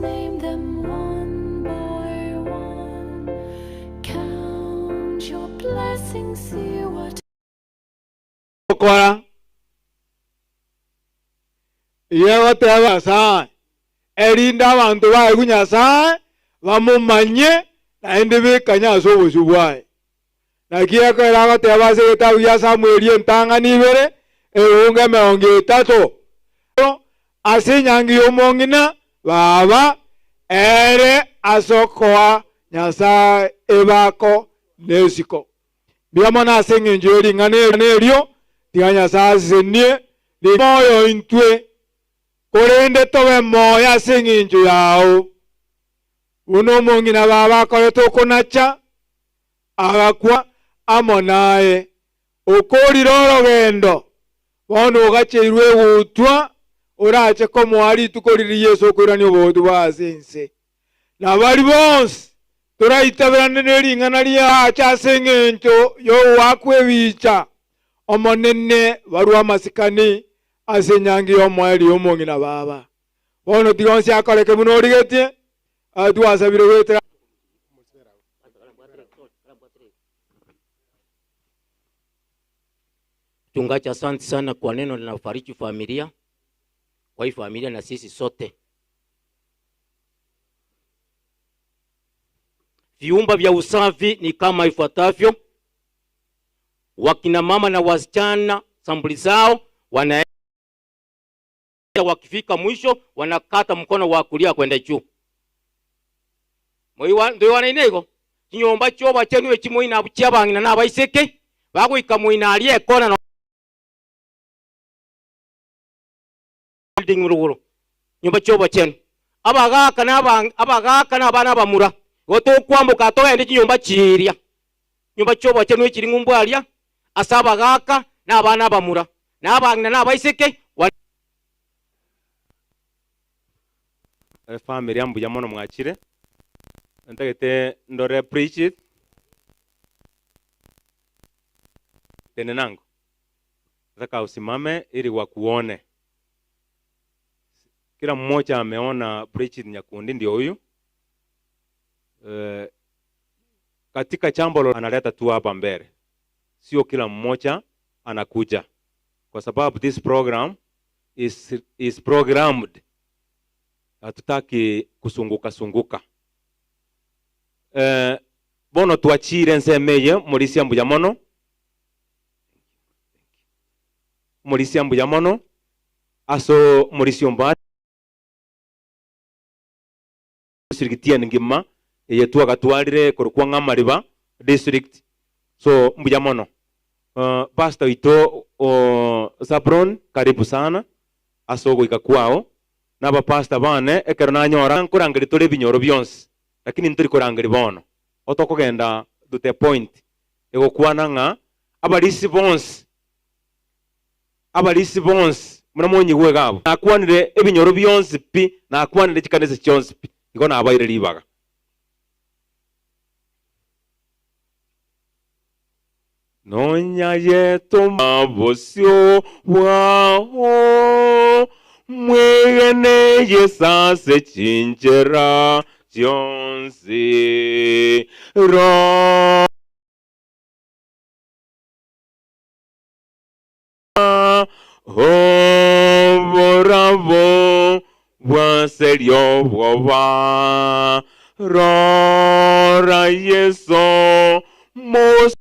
Name them one by one. Count your blessings, see what Gokora. Igo egoteba Nyasae, erinde abanto baigwe Nyasae, bamomanye, naende bekanye ase obosio bwaye. Naki ekero agoteba ase egetabu gia Samueli entang'ani ibere, eunga 30, ase enyangi y'omong'ina baba, ere ase okoa Nyasae ebako nesiko. Mbuya mono ase engencho ye ring'ana erio, tiga Nyasae asesenie moyo intwe, korende tobe moyo ase engencho yao. Buna omong'ina baba akorete okonacha, agakwa amo naye, okoorire orogendo, bono ogacheirwe egutwa, orache komoa rituko riria Yeso okoirania obogotu bwaye ase ense. Na baria bonsi toraitaberane ne ring'ana riache ase engencho y'ogoakwa ebicha, Omonene barue amasikani ase enyangi y'omoerio y'omong'ina baba. Bono tiga onsi akoreke buna origetie, twasabire goetera. Mchungaji, asante sana kwa neno linalofariji familia, kwa hii familia na sisi sote. Viumba vya usafi ni kama ifuatavyo. Wakina mama na wasichana sampuli zao wanaenda, wakifika mwisho wanakata mkono wa kulia kwenda juu. Ndio wanaineko chinyomba choba chenu echimoina buchiabangina na abaiseke bagoika moina arie ekona na building ruguru nyomba choba chenu abagaka na abagaka na abana abamura igo tokwamboka togende chinyomba chiria nyomba choba chenu echiri ng'umbu aria ase abagaka na abana abamura na abang'ina na abaiseke. Efamiri mbuya mono mwachire ntagete ndore preach tenenango nataka usimame ili wakuone. Kila mmoja ameona Bridget Nyakundi ndio huyu. Katika jambo analeta tu hapa mbele, sio kila mmoja anakuja, kwa sababu this program is programmed. Hatutaki kusunguka sunguka. Bono twachire nsemeye mulisia mbuya mono, mulisia mbuya mono aso mulisia mba district ya ngima eye twakatwarire korokwa ng'amariba district, so mbuya mono. Pastor ito Zabron, karibu sana aso goika kwao naba pastor bane ekero nanyora nkorangeri tore ebinyoro bionsi, lakini nturi korangeri bono otokogenda to the point egokwana ng'a abarisi bonsi, abarisi bonsi muna monyigwe gabo nakwanire ebinyoro bionsi pi, nakwanire chikanisa chionsi pi, igo nabaire ribaga. Nonya yetu mabosio bwao mwegene yesase chinjera chionsi ro oborabo bwaserio bwoba rora Yeso mos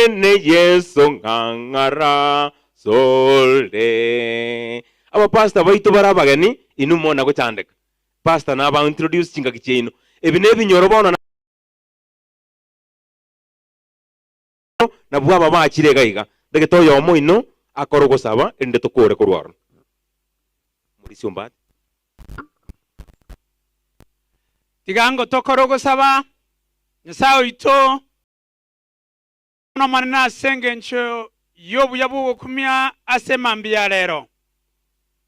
ne Yeso ng'ang'ara sole. Aba pastor baitu barabageni inu mona gochandeka pastor naba introduce chingaki chiaino ebi nebinyoro bono nabwo aba bachire iga iga ndagete oyomo ino akore ogosaba erinde tokore korwa oro. Morisi Ombati. Tiga tokore ogosaba Nyasaye oito nomanene ase engencho y'obuya bw'ogokumia ase emambi ya rero.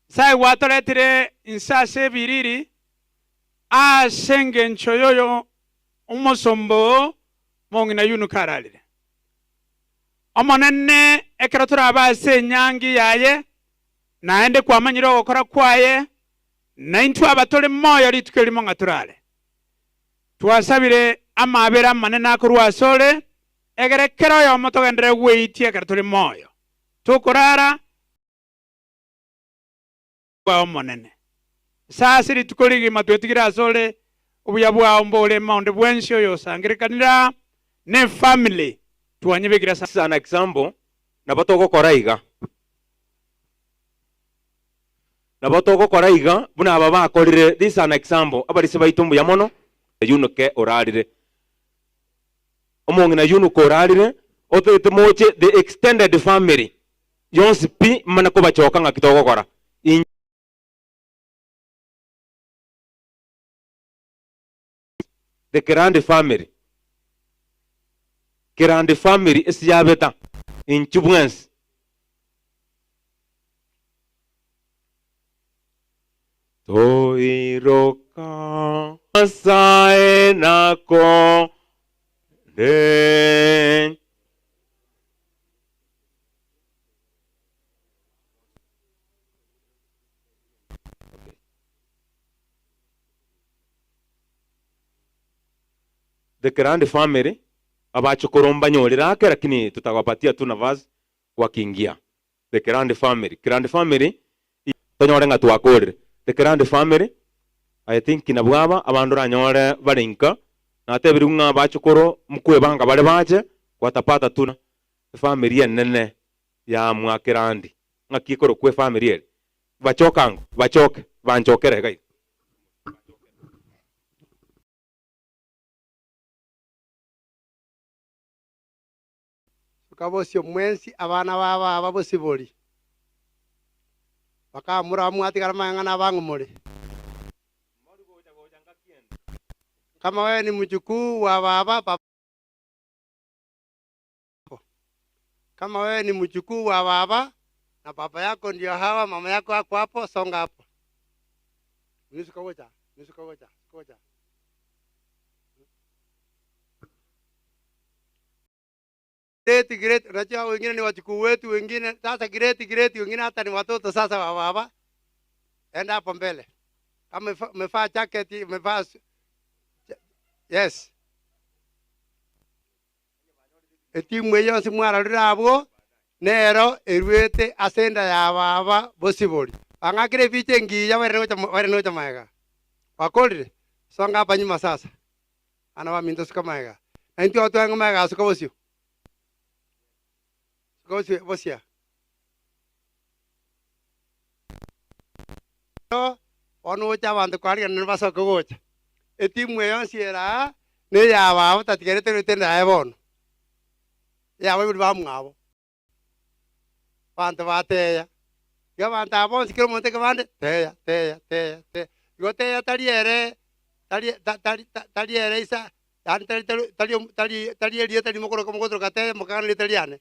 Nyasaye gwatoretire inse ase ebiriri ase engencho yoyo omosombo mong'ina yunuka kararire. Omonene ekero toraba ase enyangi yaye Naende kwamanyire ogokora kwaye na intwe abatore moyo rituko erimo ng'a torare. Twasabire amabera amanene akorwa asore egere kero oyomo togenderere gweitia ekero tore moyo. Tokorara bwao monene. Sasa rituko rigima twetigire asore obuya bwao mbore maunde bwensi oyo osangerekanira ne family twanyebekira. This is an example nabo togokora iga. Nabo togokora iga buna aba bakorire. This is an example abarisi baitu mbuya mono Yunuke orarire. Omong'ina Yunuke orarire otete moche the extended family yonsi pi mana kobachoka ng'aki togokora. The Kerandi family. Kerandi family esiyabeta inchu bwensi. Toiroka Nyasaye nako de. The Kerandi family abachokoromba nyorera lakini tutawapatia tu nafasi wakiingia. The Kerandi family. Kerandi family tonyore nga twakorire. The Kerandi family I think nabwaba abandu ranyore barinka natebiri ng'a bachokoro mkwebanga bare bache watapata tuna family enene ya mwa Kerandi ng'akikoro kwe family ere bachokango bachoke banchokere gai. Kabosio mwensi abana baba ababosibori bakamura mwatigara mang'ana abang'umore. Kama wewe ni mjukuu wa baba, baba. Kama wewe ni mjukuu wa baba na baba yako ndio hawa, mama yako hapo hapo, songa hapo. Nisukagoja, nisukagoja, goja. Great great, unajua wengine ni wajukuu wetu, wengine sasa great great, wengine hata ni watoto sasa wa baba. Enda hapo mbele. Kama umevaa jacket, umevaa yes. Etimu eyo simwararira abo nero erwete asenda ya baba bosibori. Angakire piche ngiya wale no chamaega. Wakolire songa hapa nyuma sasa. Ana wa minto sikamaega. Na nti watu wangu maega asuka bosio. Bosio bosia. Ono cha bantu kwari na baso kogocha. Etimu eyo siera ne ya baba tatigerete rutenda ebono. Ya wewe ba mwabo. Bantu bateya. Yo bantu abo sikiro monte ke bande teya teya teya teya. Yo teya tariere tari tari tariere isa yani tari tari tari tari tari mokoro kama kotro kateya mokana italiane.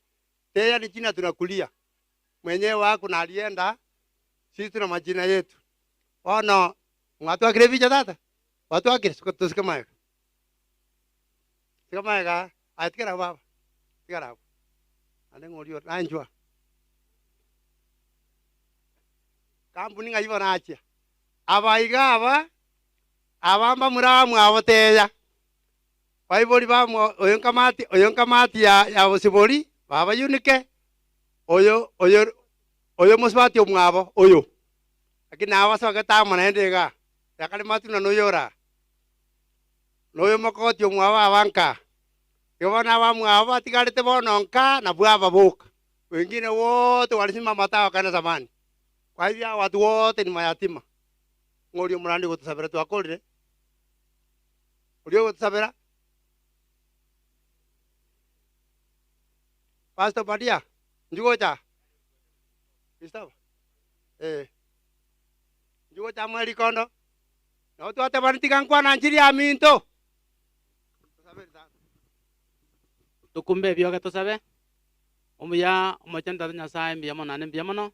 Teya ni jina tunakulia. Mwenyewe wako na alienda sisi tuna majina yetu. Ono watu akire picha tata. Watu akire tusikamaye. Sikamaye ka atikara baba. Tikara. Ane ngorio nanjwa. Kampuni ngaibo nachia. Abaiga aba abamba muramu aboteya. Baibori ba oyonkamati ya bosibori baba Yunike oyo oyo oyo musbati omwabo oyo. Lakini abaso gatama naendega. Yakali matuna noyora. Noyo makoti omwabo abanka. Yobona bamwabo atigarete bononka na bwaba boka. Wengine wote walisimama matao kana zamani. Kwa hivyo watu wote ni mayatima. Ngorio murandi gotusabira twakorire. Urio gotusabira. Pastor Badia, njugocha. Kristofa. Eh. Njugocha mweri kondo. Na watu wote banitika nkwana njiri ya minto. Tukumbe byoga tusabe. Omuya omochenda Nyasaye mbiya monane mbiya mono.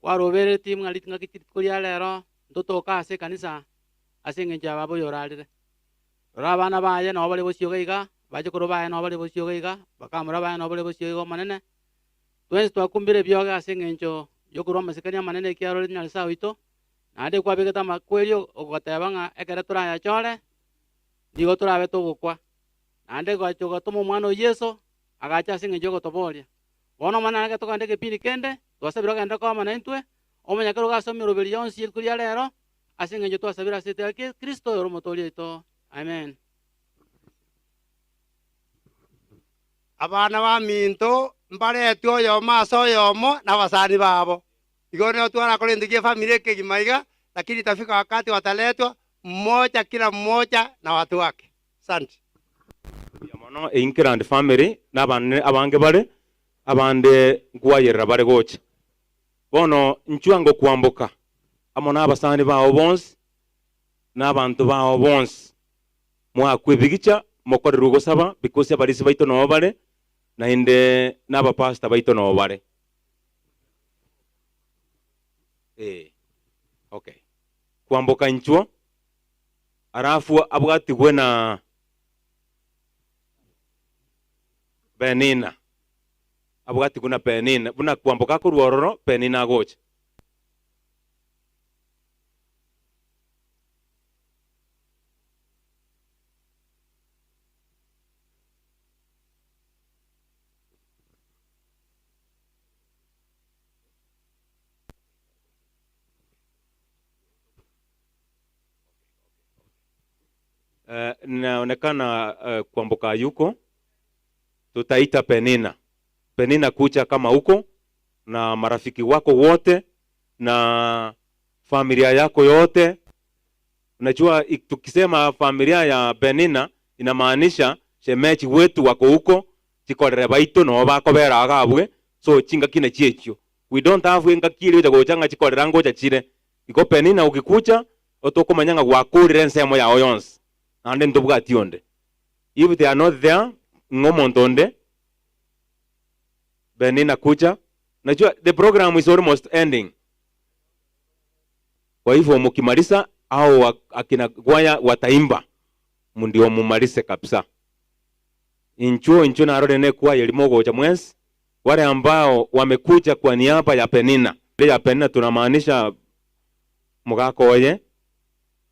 Warobere timu ngalitinga kitikulia lero ndotoka ase kanisa ase ngenja babo yoralire. Rora abana baye nabo bari bosio iga, bachukuru baye nabo bari bosio iga, bakamura baye nabo bari bosio iga manene. Twensi twakumbire byoga ase ngenjo Yokorwa amasikani amanene ekiarore Nyasaye oito, naende kwabegete amakweri ogoteba ng'a ekere torayachore, nigo torabe togokwa. Naende gocha ogatoma omwana o Yeso, agacha ase eng'encho yogotoboria. Bono omwana nare togende ekepindi kende, twasabire ogende koma naintwe, omonyakero ogasomia oroberi yonsi rituko ria rero, ase eng'encho twasabire ase ete ya Kristo ore omotoori oito. Amen. Abana baminto mbaretwe oyomo ase oyomo na abasani babo. Igo nigo twarakore egento kia efamiri ekegima iga, lakini itafika wakati wataletwa mmoja kila mmoja na watu wake. Asante. Mbuya mono Einkland family na abande abange bare abande nkwayerera bare gocha. Bono inchwe ngokwamboka amo na abasani bao bonsi na abanto bao bonsi mwakwe ebigicha mokorerwe gosaba because abarisi baito noo bare naende na abapastor baito noo bare. Eh, okay. Kwamboka inchwo alafu abwatigwe na Penina, abwatigwe na Penina, buna kwamboka akorwa ororo, Penina agocha. Inaonekana Kwamboka yuko, tutaita Penina. Penina kucha kama huko na marafiki wako wote na familia yako yote. Unajua tukisema familia ya Penina inamaanisha shemeji wetu wako huko, chikorere baito no bakobera agabwe, so chinga kine chiechio. We don't have ngaki ile gocha chikorera ngocha chire. Iko Penina ukikucha otokomanyanga gwakurire nsemo yao yonsi. Nande ntobwati onde. If they are not there, ngomonto onde. Penina kucha. Najua the program is almost ending. Kwa hivyo mukimaliza au akina gwaya wataimba, ndio mumalise kabisa. Inchuo inchuo na arore ne kwa yelimogo cha mwezi. Wale ambao wamekuja kwa niaba ya Penina. Ile ya Penina tunamaanisha mugakoye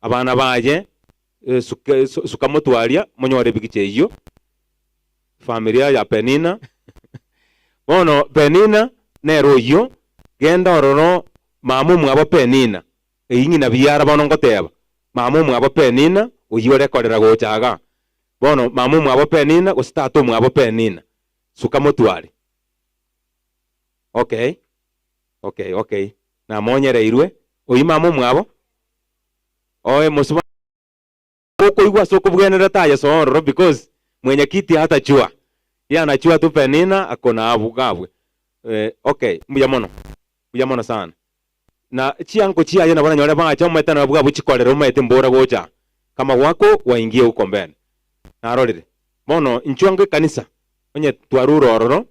abana baye sukamotwaria munyore bigiche iyo familia ya Penina. Bono Penina nero iyo genda ororo mamu mwabo Penina eyingi na biara bono ngoteba mamu mwabo Penina uyo rekorera gochaga bono mamu mwabo Penina gositato mwabo Penina sukamotwari. Okay, okay, okay. Na monyereirwe oyi mamu mwabo oe musuba koigwa soko bwenera taya sororo because mwenyekiti hatachua. Yeye anachua tu Penina akona abu gabwe. Okay, mbuya mono. Mbuya mono sana. Na chianko chia yena bana nyore bacha umeta na bwa buchikorera umete mbora gocha. Kama wako waingie huko mbele. Narorire. Bono inchwange kanisa. Onye twaruro ororo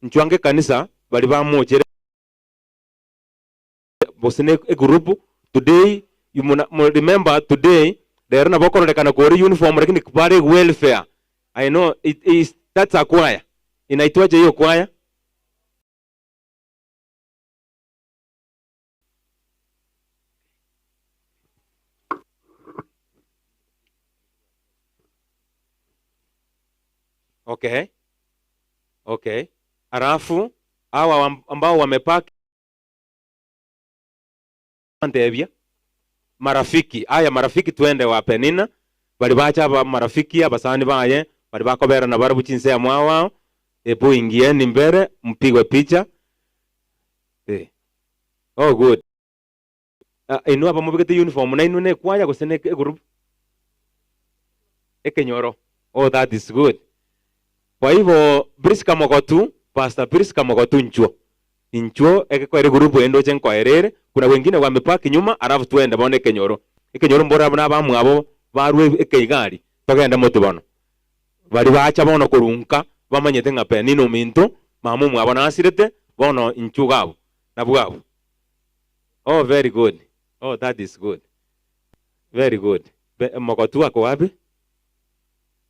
inchwange kanisa bali bamuchere bosine e group today you remember today there na bokorekana kori uniform lakini pale welfare. I know it is that's a choir. Inaitwaje hiyo choir? Okay. Okay. Alafu hawa ambao wamepaki ndevya marafiki. Aya marafiki twende wa Penina. Bali bacha ba marafiki abasani baye bali bakobera na barabu chinse ya mwao. Ebu ingieni mbele mpigwe picha. Oh good. Inu aba mubigete uniform na inu ne kwaya gose ne group. Ekenyoro. Oh that is good. Kwa hivyo Priska Mogotu, Pastor Priska Mogotu nchuo. Nchuo ekekwere group endo chenkoerere. Kuna wengine wamepaki nyuma alafu tuende bone ekenyoro. Ekenyoro mbora na bamwabo barwe ekeigari togenda motu bono. Bari bacha bono korunka bamanyete ng'a Penina ominto mamu mwabo nasirete bono inchu gabo na bwabo. Oh very good. Oh that is good. Very good. Mogotu ako wapi?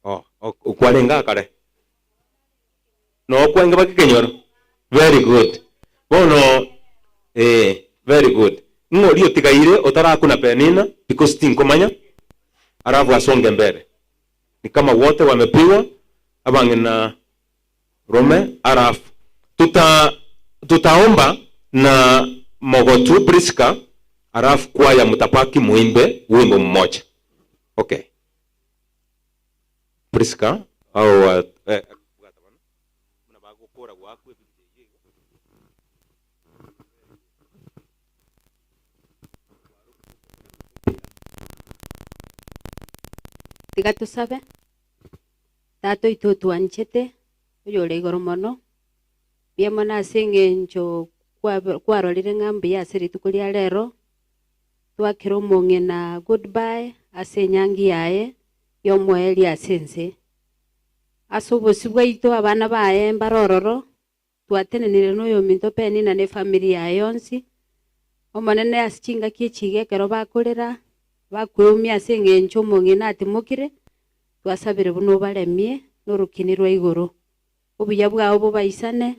Oh, okwalenga kare. No kwenge bakikenyoro. Very good. Bono Very good. Ng'ori otigaire otarakuna Penina because tinkomanya alafu asonge mbele. Ni kama wote wamepiwa abang'ina Rome alafu tutaomba na Mogotu Priska alafu kwaya mtapaki muimbe wimbo mmoja. Okay. Priska au Tiga tusabe tato itu twanchete oyore igoro mono biamo nase eng'encho kwarorire ng'ambi ase rituko ria rero twakera omong'ina goodbye ase enyangi yaye yomoeria ase ense ase obosi bwaito abana baye mbarororo twatenenire noyo minto Penina ne family yaye yonsi omonene ase chingaki echiga ekero bakorera bakweumia ase eng'encho omong'ina atimokire twasabire buno baremie norukini rwa igoro obuya bwabo bubaisane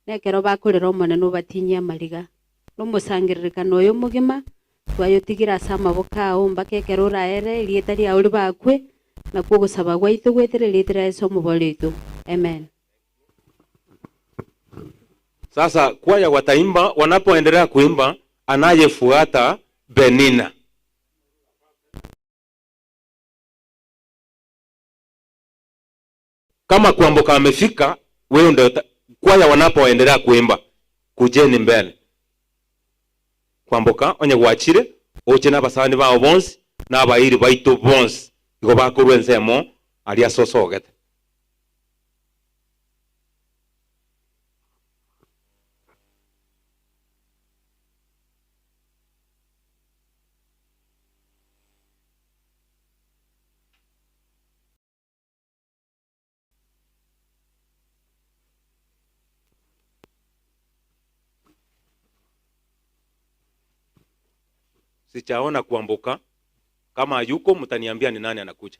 nekero bakorera omonene obatinyia amariga nomosangererekano oyo omogima twayotigira ase amaboko ao mpaka ekero oraere erieta riao ribakwe nakwo ogosaba gwaito gwetere erieta ria Yesu omobori oito. Amen. Sasa kwaya wataimba, wanapoendelea kuimba anayefuata Benina. Kama Kwamboka amefika, wewe ndio kwaya wanapoendelea kuimba kujeni mbele. Kwamboka onye gwachire oche n'abasani bao bonsi n'abairi baito bonsi igo bakorwa ensemo aria sosogete. Sichaona Kwamboka. Kama hayuko mtaniambia ni nani anakuja.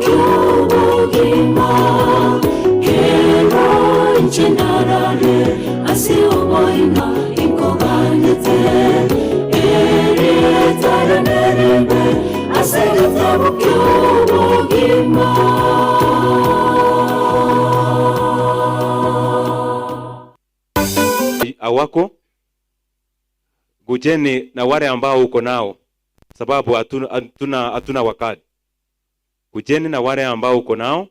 ky'obugima kero nchenarare ase oboina inkoganyete eritarenerebe ase gitabo ky'obugima. Awako gujeni na wale ambao uko nao, sababu hatuna wakati. Kujeni na wale ambao uko nao,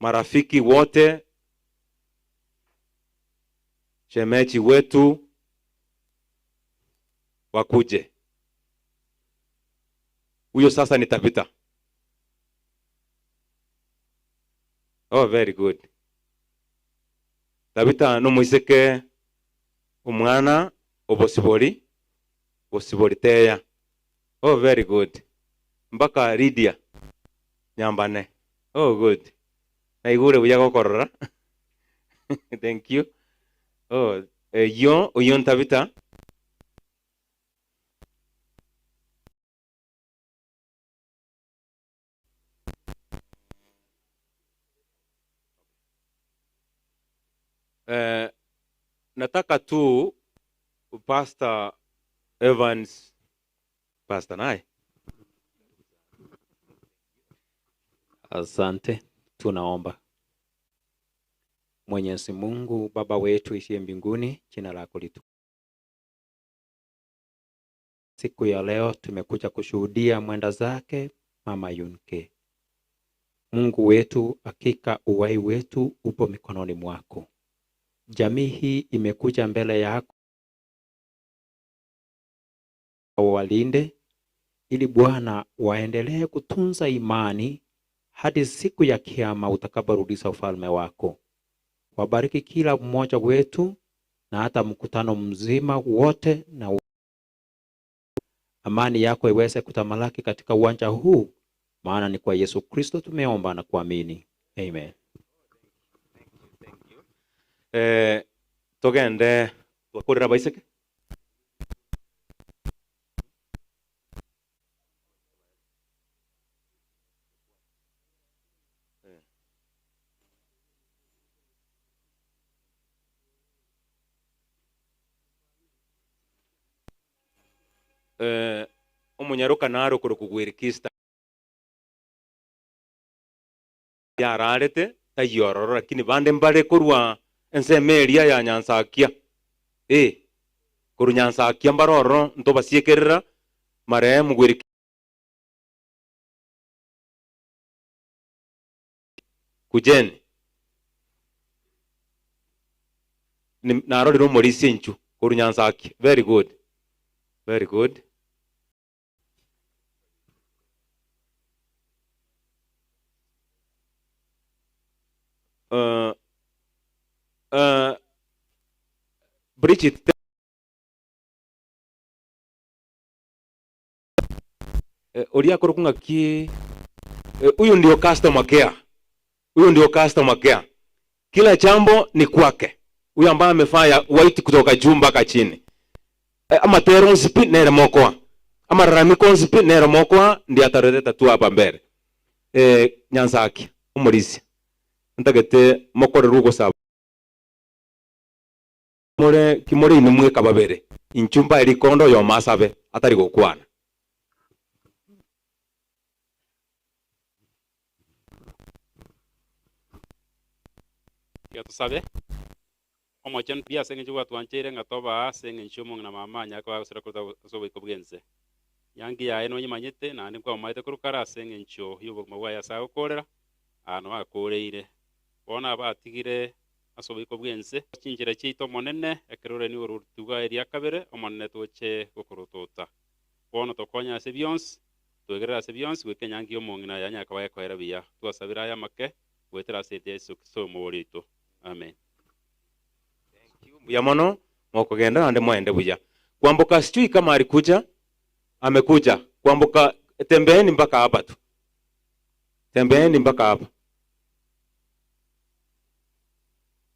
marafiki wote, shemeji wetu wakuje. Huyo sasa ni Tabitha. Oh, very good. Tabitha no muiseke umwana obosibori, bosibori teya. Oh, very good. Mpaka Lydia Nyambane. Oh, good. Naigure buya gokorora. Thank you. Oh, yo oyo Tabitha. Nataka tu Pastor Evans, Pastor naye. Asante, tunaomba. Mwenyezi Mungu Baba wetu ishiye mbinguni, jina lako litukuzwe. Siku ya leo tumekuja kushuhudia mwenda zake Mama Yunke. Mungu wetu, hakika uhai wetu upo mikononi mwako. Jamii hii imekuja mbele yako, walinde ili Bwana waendelee kutunza imani hadi siku ya kiyama utakaporudisha ufalme wako. Wabariki kila mmoja wetu na hata mkutano mzima wote, na amani yako iweze kutamalaki katika uwanja huu, maana ni kwa Yesu Kristo tumeomba na kuamini. Amen. Thank you. Togende twakorera baiseke. Omunyaruka naro kurukugwirikista yararete tayororo, lakini bande mbare korwa ensemeria ya Nyansakia. Koru Nyansakia mbaroro ntobasiekerera marehemu gwiriki kujeni narorire omorisia enchu koru Nyansakia. Very good, very good. Bridget, oria koro ki huyu ndio customer care. Huyu ndio customer care. Kila jambo ni kwake. Huyu ambaye amefanya white kutoka juu mpaka chini. Ama tero nsipi nere mokoa. Ama ramiko nsipi nere mokoa ndiye atareta tu hapa mbele. Nyanzaki umurisi. Ntagete mokore rugo saba. More kimore inumwe kababere. Inchumba erikondo yo masabe atari gokwana. Tusabe omochen pia senge chwa twanchere ngatoba senge nchumo na mama nyako agusira kuruta sobo ikobgense yangi yae no nyimanyete na ndi kwa maite kurukara senge ncho yubo magwa ya sago korera ano akoreire bona abatigire asobo ikobgense chinjira chito monene ekerore ni urutuga eria kabere omonene toche gokorotota bona tokonya ase bionsi twegerera ase bionsi gwike nyangi omong'ina ya nyaka wae koera biya twasabira ya make gwetera ase Yesu Kristo omorito. Amen. Thank you. Buya mono mwakugenda ande mwende buya. Kwamboka sijui kama alikuja, amekuja. Kwamboka tembeeni mpaka hapa tu. Tembeeni mpaka hapa.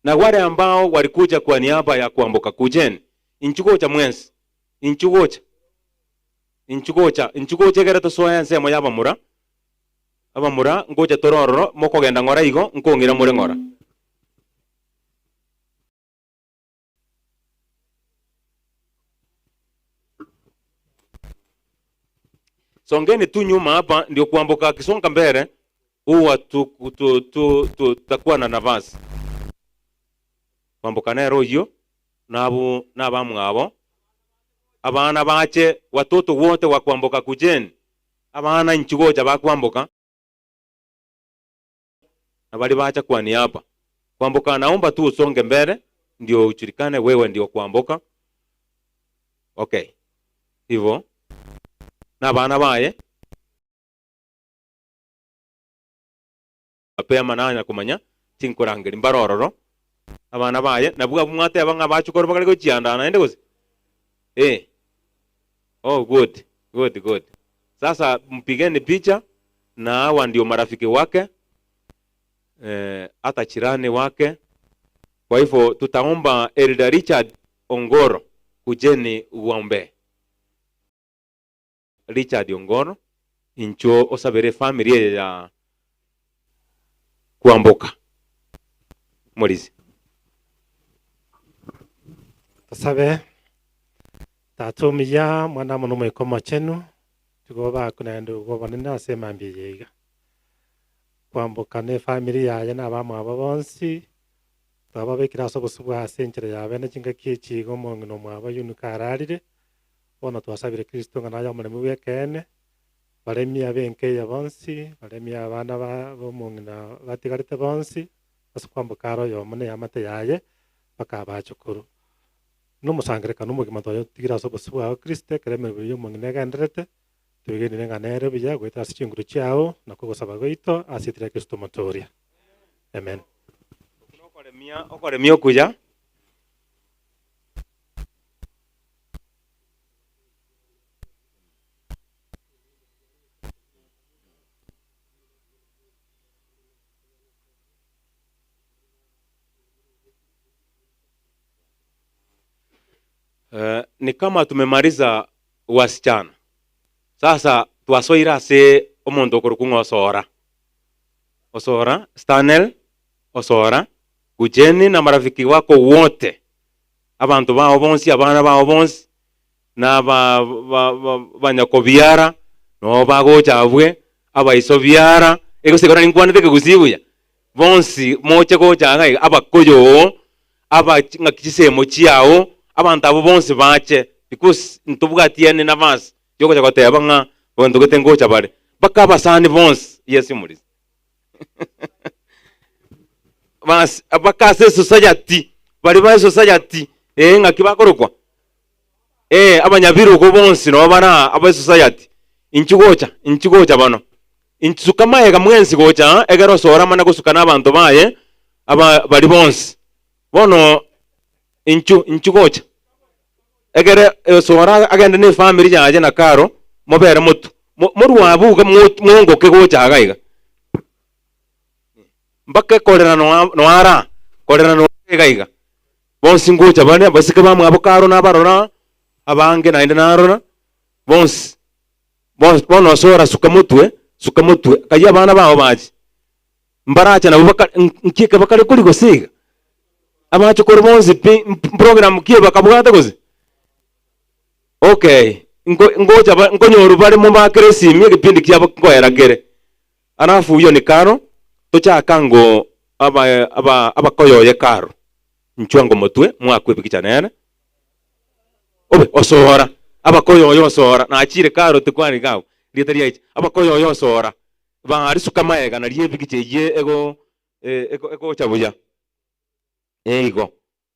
Na wale ambao walikuja kwa niaba ya Kwamboka kujeni. Inchugocha mwenzi. Inchugocha. Inchu gocha, inchu gocha egere tosoe ensemo ya abamura. Abamura ngocha tore ororo, mokogenda ng'ora igo, nkong'ira more ng'ora. Songeni tu nyuma hapa ndio kuambuka akisonga mbele huwa tu tutakuwa na nafasi. Kwamboka nero iyo nabo nabamwabo abana bache watoto wote wa kuamboka kujeni abana nchigocha bakwamboka na bali bacha kwa niaba. Kwamboka naomba tu usonge mbele ndio ujulikane wewe ndio kuamboka. Okay, hivyo na bana baye apea mananya kumanya tinkurangeri mbarororo abana baye nabwo mwate abanga bachukoro bakali gochianda naende gose oh, good, good, good. Sasa mpigeni picha na hawa ndio marafiki wake, hata chirani wake. Kwa hivyo tutaomba Elder Richard Ongoro kujeni uombe. Richard Ongoro incho osabere familia ya kuamboka. Morizi. Tusabe tatumiya mwana muno mwikoma chenu tugoba kunendo goba nina sema mbiyega kwamboka ne family yaye nabamwe abo bonsi twababekira ase obosu bwa ase enchera yabe ne chingaki echigo omong'ina mwabo yunu kararire bono twasabire Kristo ng'a naye omoremi bw'ekeene baremi abe enkeya bonsi baremi abana ba omong'ina batigarete bonsi ase kwamboka aro oyomo na eamate yaye bakabachukuru nomosangerekano omogima twayotigire ase obosu bwao Kristo ekero emeremo ya omong'ina egenderete tuigenire ng'a nere buya goetera ase chinguru chiao na kogosaba goito ase etira Kristo motoria. Amen. Okoremia okuya ni kama tumemaliza wasichana. Sasa twasoira ase omonto okorokung'a osora. Osora, Stanel, osora, kujeni na marafiki wako wote. Abantu bao bonsi, abana bao bonsi, na banyakobiara, no bagocha abwe, abaisobiara, egosigora ninkwanete kegusibuya. Bonsi, moche gocha ngai, abakoyo, aba ng'akisemo chiao, abantu abo bonsi bache, because ntubwatiene nafasi. Yokocha koteba ng'a bantu gete ngocha bare. Bakabasani bonsi, yes murizi. Bas abakase society, bari ba society, ng'aki bakorokwa. Abanyabiruko bonsi no bara aba society. Inchugocha, inchugocha bano. Inchuka maega mwensi gocha, egero sora mana gosuka n'abantu baye, aba bari bonsi. Bono inchugocha. Egere sora agende ne family yaje na karo mobere mutu morwabuga mwongoke gocha agaiga mbake korera no ara korera no gaiga bonsi ngocha bane basike bamwe abo karo nabarora abange naende narora bonsi bono sora suka mutwe kaya abana bao baji mbaracha nabo nkike bakare kuri gosiga abacho kore bonsi program kiye bakabwata gosi. Okay, ngoja ngonyoru bari mu bakere simye kipindi kyabo ngoera kere. Alafu uyo ni karo tochaka ngo aba abakoyoye karo. Nchwango motwe mwakwe pikichanene. Obe osora abakoyoye osora na achire karo tikwani gawo. Rietari aichi abakoyoye osora. Bari suka maega na rie pikiche ye ego ego chabuya. Ego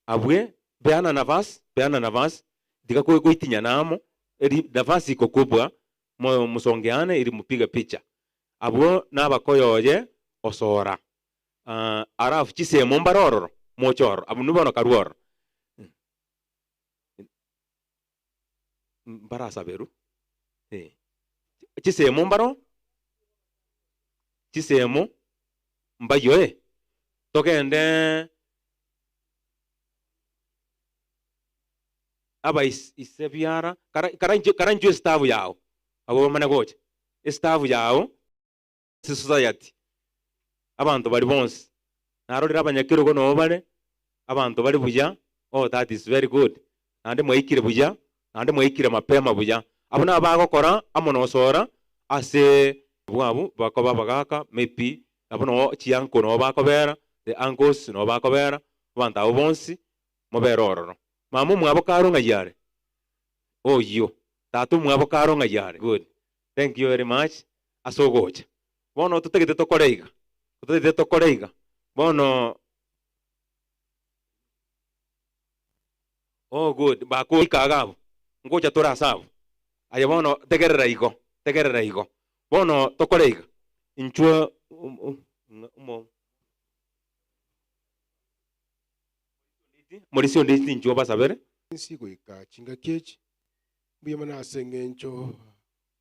abwe beana nafasi Dika kwa kuitinya namo nafasi iko kubwa musongeane ili mupiga picha abo nabakoyoye osora arafu chisemo mbarororo mochoro abu nubono karuoro mbarasa beru chisemo mbaro chisemo mbayoe tokende aba isebiara karanjo stavu yao Abo bamane gocha. Estaff yao society. Abantu bari bonse. Narorera abanyakirugo no bare abantu bari buya. Oh, that is very good. Nande mwaikire buya, nande mwaikire mapema buya. Abo nabagokora amonosora ase bwabu bakoba bagaka maybe abo no chianko no bakobera, the uncles no bakobera, abantu abo bonsi mobera ororo. Mama mwabo karonga yare. Oh yo, tatu mwabo karonga yare. Good. Thank you very much. Asogocha. Bono tutegete tokoreiga. Tutegete tokoreiga. Bono. Oh good. Bako ikagabo. Ngoja torasabu. Aye bono tegerera igo. Tegerera igo. Bono tokoreiga. Inchwe Mauricio nditi inchwe basabere. Nsi goika chingaki mbuya mana ase eng'encho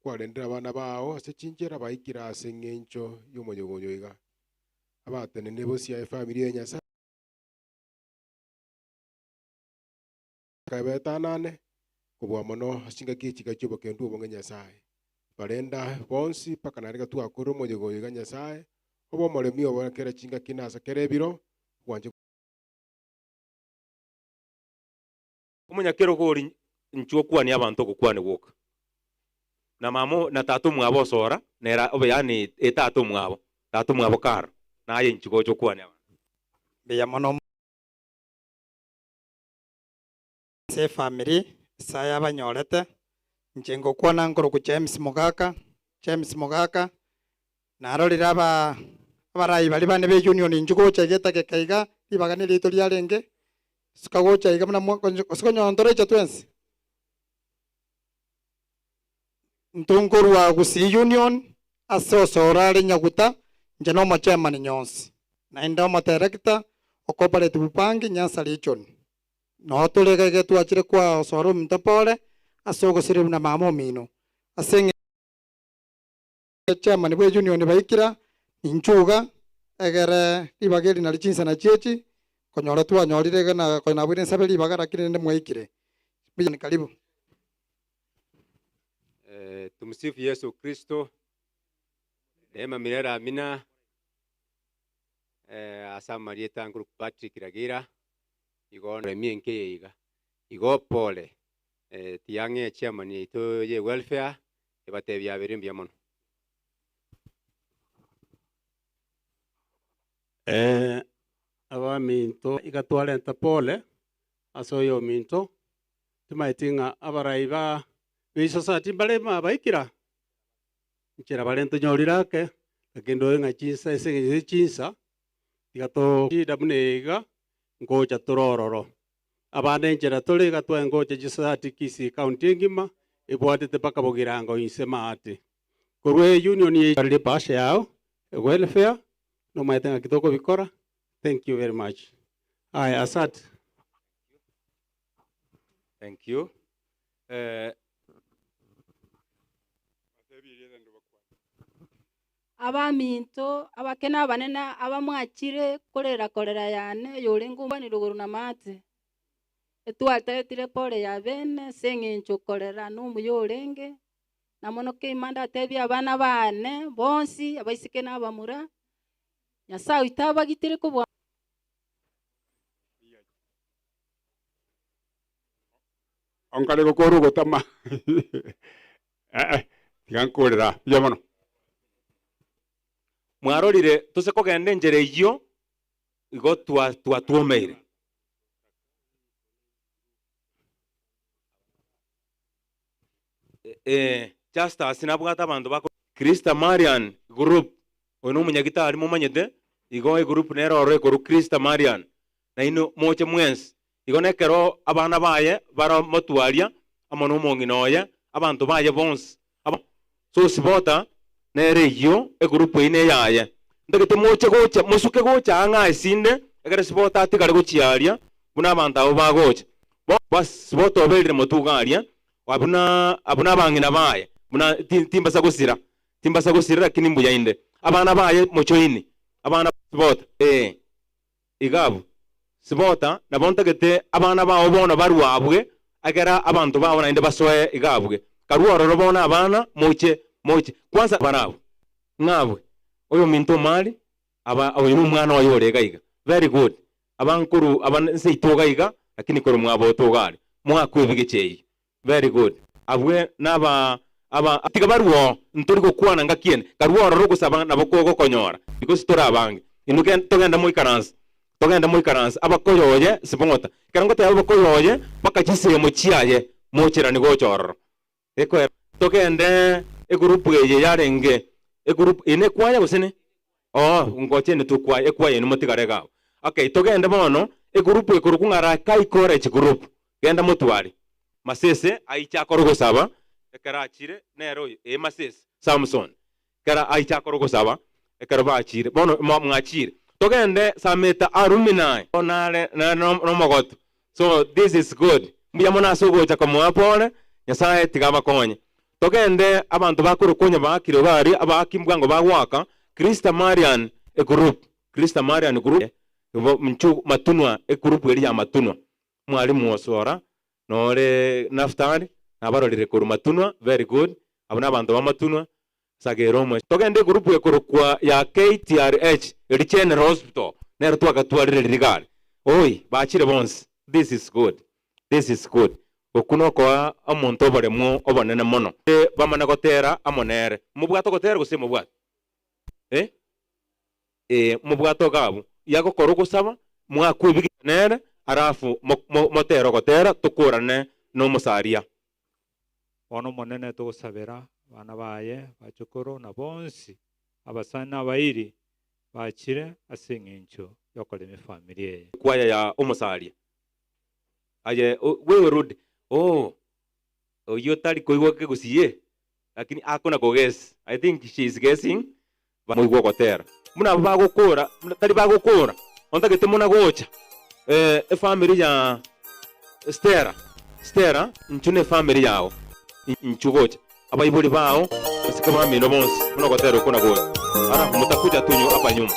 kwarendera abana bao ase chinchera baikira ase eng'encho y'omonyogonyo iga abatenene bosia efamily ya Nyasaye kabetanane kobwa mono chingaki echi chiobokendu obonge Nyasaye barenda bonsi paka narega twakora omonyogonyo iga Nyasaye obo omoremi obonekere chingaki nase kere ebiro gwanje omunyakero gori nchuo kwani abantu gokwani goka na mamo na tatu mwabo sora nera obe yani etatu mwabo karo naye nchugo cyo kwani abantu beya mono se family saya banyorete njengo kwana ngoro ku James Mugaka narorira aba abarayi bari bane be union njugo chegeta kekaiga ibagane rito ryarenge sukagocha iga muna sukonyontore cha twensi ntungurwa gusi union asosora nyaguta nje no chairman nyonsi na ndo mo director o cooperative bank Nyanza region no tulegege twachire kwa osoro mtopole asogosire na mamo mino asenge chairman bwe union baikira inchuga egere ibageri na richinsa na chechi konyora twanyorire na kona bwire nsabeli bagara kinene mwaikire ni karibu. Tumsifu Yesu Kristo. Neema milele amina. Asa Marieta Nguru Patrick Ragira igo remie nke iga igo pole tiange chairman ito ye welfare ebatebya bere mono. Aba minto igatwarenta pole asoyo minto timaitinga abaraiba beisosati barema baikira nchera barento nyorirake lakini nga chinsa ese chinsa igato chida ngoja torororo abande nchera tole gatwa ngoja chisati Kisii county ngima ibwatete paka bogirango insema ati korwe union ye pasha yao welfare no maitenga kitoko bikora. Thank you very much. I assert. Thank you. Abaminto abakena abanena abamwachire korera korera yane yore ngumbani ruguru na mate etwataretire pole ya bene seng'encho korera n'umuyorenge namono keimanda atebia abana bane bonsi abaisike n'abamura Nyasaye itabagitire kubwa onkare gokoru gotama tigankorera byamono mwarorire tuse kogenda enjera iyo igo twatuomeire just asinabwata abandu bako Krista Marian group oyo nomunyagitari mumanyete igo e group nero oro ekoru Krista Marian na ino moche mwensi igo nekero abana baye baro motwaria amo nomong'ina oye abanto baye bonsi so sibota nere iyo egroup ine yaye ndagete moche gocha mosuke gocha ang'a esinde egere sibota atigare gochiaria buna abanto abo bagocha bas sibota oberire motugaria abuna abuna abang'ina baye buna timbasa gosira lakini mbuya inde abana baye mochoini abana sibota igabu sibota nabontagete abana bao bona barwabwe agera abantu bao nainde basoe igabwe. Karuororo bona abana moche moche kwanza barabo ng'abwe oyo minto mali aba oyo mwana wayo orega iga. Very good. Abankuru abanse itoga iga lakini koro mwabo togari mwakwebigechei. Very good. Abwe naba aba tiga baruo ntori gokwana ngakiene karuororo gusaba nabo kogokonyora because torabange inuke togenda moikaransa togenda moikaransa abakoyoye sibongota karango te abakoyoye bakachisemo chiaye mocherani gochororo eko togende egroup eye yarenge egroup ine kwaya gosene oh ngochene tukwaya ekwaya ni motigare gao. Okay, togende bono egroup ekorukungara kai college group genda motwari masese aichakoro gosaba ekarachire nero e masese Samson kara aichakoro gosaba ekarabachire bono mwachire togende sameta aruminai onare no mogoto. So this is good. Mbiyamona sogocha kamwapone nyasaye tigabakonye togende abantu bakurukonya bakire bari abakimbwango bagwaka Krista Marian e group Krista Marian group mchu matunwa e group eri ya matunwa mwalimu osora nore naftari nabarorire kuru matunwa. Very good. Abona abantu bamatunwa sageromo togende group ekorokwa ya KTRH eri General Hospital nero twakatwarire rigari oi bachire bonse. This is good. This is good. Okuno kwa omonto oboremo obonene mono bamana gotera amonere mubwato gotera gose mubwato mubwato gabu yagokora gosaba mwakwibigenere arafu motero gotera tukurane no musaria ono monene tugosabera bana baye bachukuru na bonsi abasana abairi bachire ase eng'encho yokorema efamiri eye kwaya ya omusaria aye wewe rudi oh oyo tari koigwa kegusiye lakini akona koges. I think she is guessing moigwa gotera muna bagokora tari bagokora ontagete muna gocha family ya Stera Stera nchune family yao nchugocha abaibuli bao sikabamino bonse muna gotera okona gocha ara mutakuja tunyu hapa nyuma.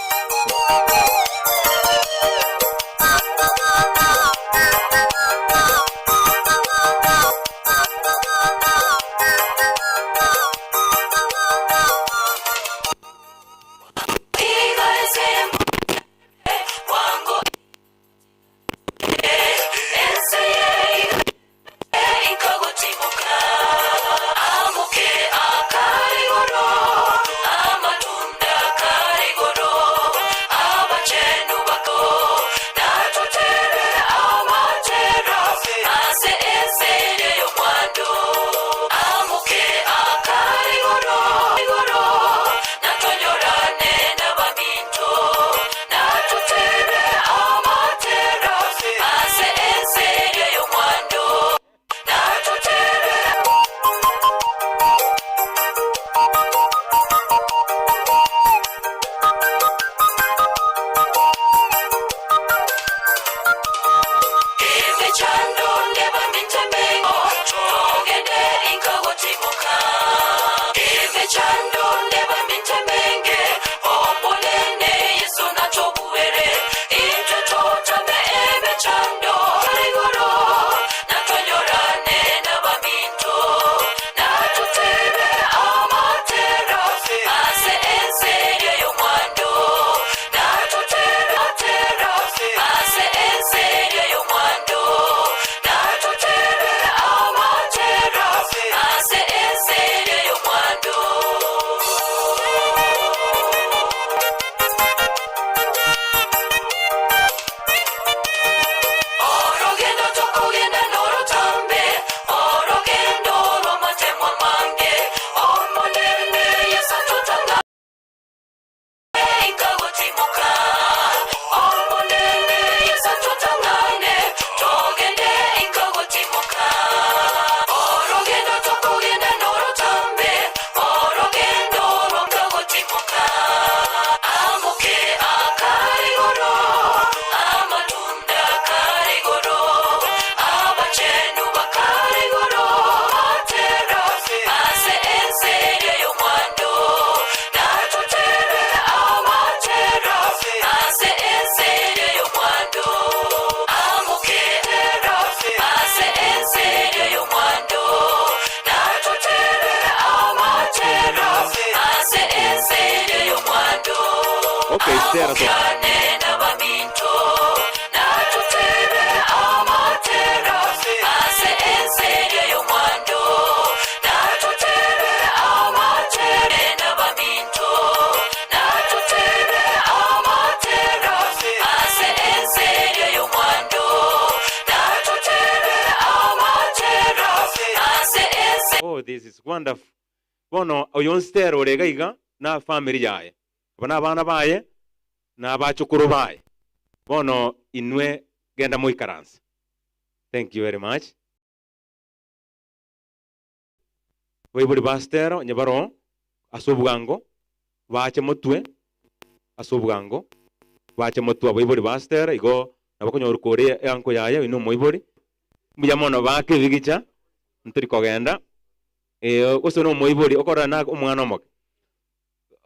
Estera so. Oh, this is wonderful. Bono oyo Stera orega iga na family yaye. Aba abana baye na abachukuru baye. Bono inwe genda moikaranse. Thank you very much. Waiburi bastero nyabaro asobwango bache motwe asobwango bache motwe waiburi bastero igo nabakonyoru kore anko yaye ino moibori mbuya mono bake bigicha nturi kogenda ose no moibori okora na omwana omoke.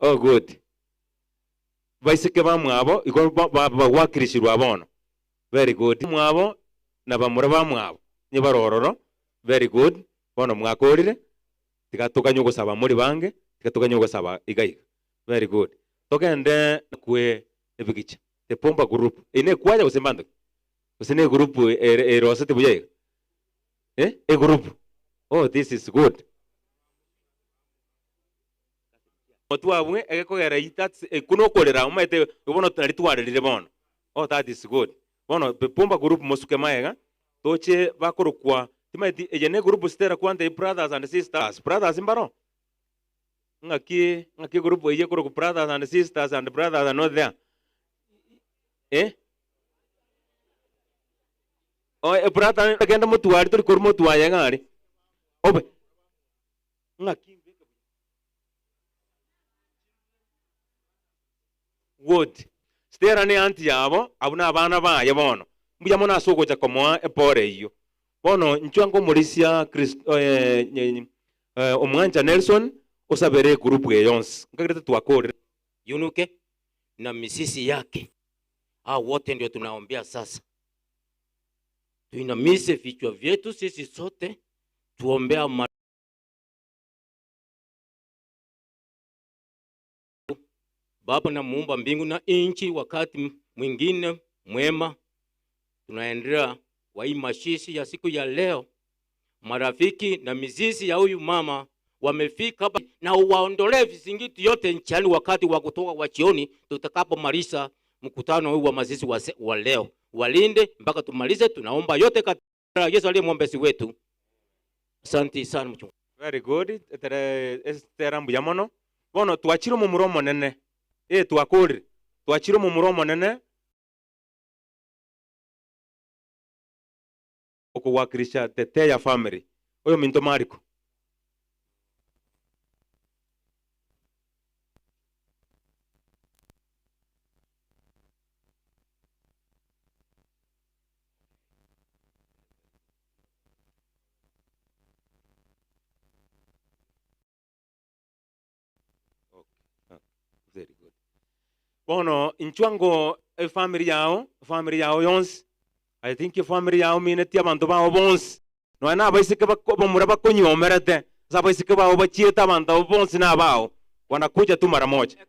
Oh good. Baiseke bamwabo igo bagwakirishirwa bono. Very good. Mwabo na bamura bamwabo nyibarororo. Very good. Bono mwakorire tigatukanye gusaba muri bange tigatukanye gusaba igaiga. Very good. Tokende kwe ebigicha the pomba group ine kwaja usembando usine group erosete buya e group. Oh, this is good. Motwabwe egekogera itats kunokorera umaete ubono tunalitwarire bono. Oh, that is good. Bono pomba group mosuke maega toche bakorokwa timaiti ejene group stera kwante brothers and sisters. Brothers imbaro ngaki ngaki group eye korokwa brothers and sisters and brothers are not there. Oh, e brother agenda motwari tori kor motwaye ngari obe ngaki wood stera ne anti yabo abuna abana baye bono mbuya mona asogocha komoa epore iyo bono nchwango morisia Kristo omwancha Nelson osabere group yonse ngakirete twakore Yunuke na misisi yake. Hao wote ndio tunaombea sasa. Tuinamise vichwa vyetu sisi sote tuombea Baba na muumba mbingu na inchi. Wakati mwingine mwema tunaendelea kwa hii mashishi ya siku ya leo. Marafiki na mizizi ya huyu mama wamefika hapa, na uwaondolee vizingiti yote nchani wakati wa kutoka wa jioni tutakapomaliza mkutano huu wa mazishi wa leo. Walinde mpaka tumalize. Tunaomba yote katika Yesu aliye mwombezi wetu. Asante sana mchungaji. Very good. Estera mbuya mono. Bono twachire mu muromo nene. Twakore. Twachire mu muromo nene. Okuwakilisha Teteya family. Oyo minto Mariko. Very good. Bono inchwango family yao yonse. I think family yao mineti abantu bao bonse. No ana baisike bamura bakonyomerete. Sasa baisike bao bachieta abantu bonse na bao. Wanakuja tu mara moja.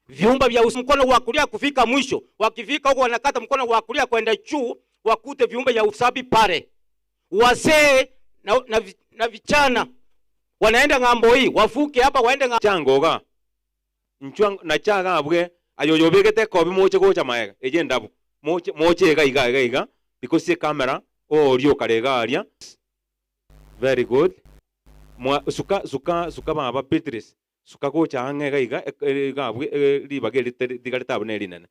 Viumba vya mkono wa kulia kufika mwisho. Wakifika huko wanakata mkono wa kulia kwenda juu, wakute viumba vya usabi pale. Wasee na vichana wanaenda ngambo hii, wafuke hapa waende ngambo. Changoga. Nchwango na chaga abwe ayoyobegete kobi moche gocha maega eje ndabu moche moche iga iga iga iga because se camera o rio karega aria. Very good. Mwa suka suka suka baba Beatrice suka gocha ange iga iga iga abwe ribage digareta abone rinene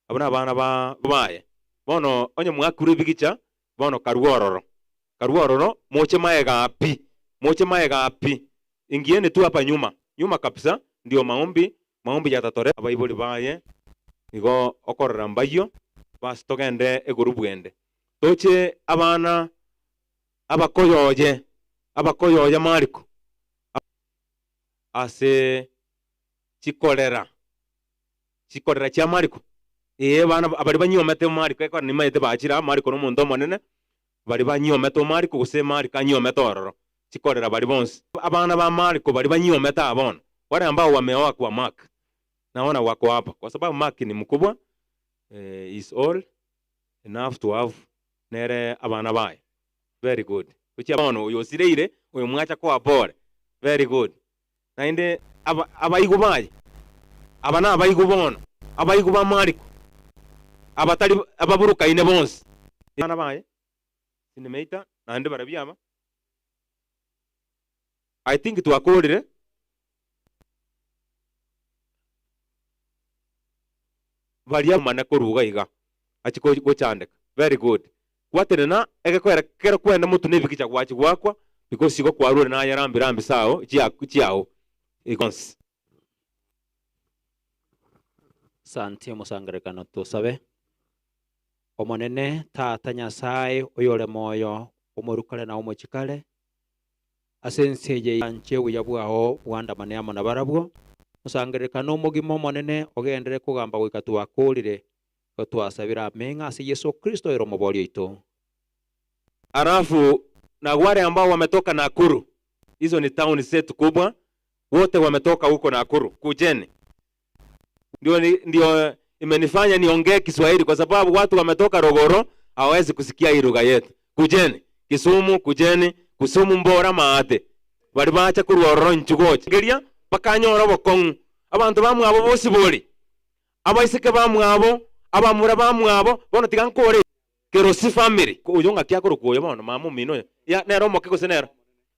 abona abana ba baye bono onye mwakuru bigicha bono karuororo karuororo moche maega api moche maega api ingieni tu hapa nyuma nyuma kabisa ndio maombi maombi yatatore abaibori baye igo okorera mbayo basi togende egurubu ende toche abana abakoyoje abakoyoje Mariko ase chikorera chikorera chia Mariko bana abari banyomete Mariko ekora nimaete bachira Mariko no omonto omonene bari banyomete Mariko gose Mariko anyomete ororo chikorera bari bonse abana ba Mariko bari banyomete abono wale ambao wameoa kwa Mark. Naona wako hapa kwa sababu Mark ni mkubwa, is all enough to have nere abana baye. Very good. Kuchia bono uyo sireire uyo mwacha kwa pole. Very good. Nainde abaigu baye. Abana abaigu bono. Abaigu ba Mariko. Abatari ababuruka ine bonse. Abana baye. Sinemeita nainde barabyama. I think twakorire. Baria mana koruga iga. Achiko gochandeka. Very good. Kwaterena egekwera kero kwenda mutu nebikicha gwachi gwakwa because siko kwarure na yarambi rambi sao chiao ikonsi. Santi musangerekano tusabe. Omonene tata Nyasaye oyore moyo omorukale na omochikale asenseje anche buyabwaho bwandamane amo na barabwo musangerekano omogima omonene ogendere kugamba goika twakorire twasabira menga ase Yesu Kristo ero mobori oito. Alafu na wale ambao wametoka Nakuru, hizo ni town zetu kubwa, wote wametoka huko Nakuru, kujeni. Ndio imenifanya niongee Kiswahili kwa sababu watu wametoka Rogoro hawawezi kusikia hii lugha yetu. Kujeni Kisumu, kujeni Kusumu mbora maate. Bali bacha kurwororo nchugoche. Ngeria bakanyora bokong'u. Abantu bamwe abo bose bori. Abaiseke bamwe abo, abamura bamwe abo, bono tigankore. Kerosi family. Uyo ngakia korukuyo bono mama mino. Ya nero moke gose nero.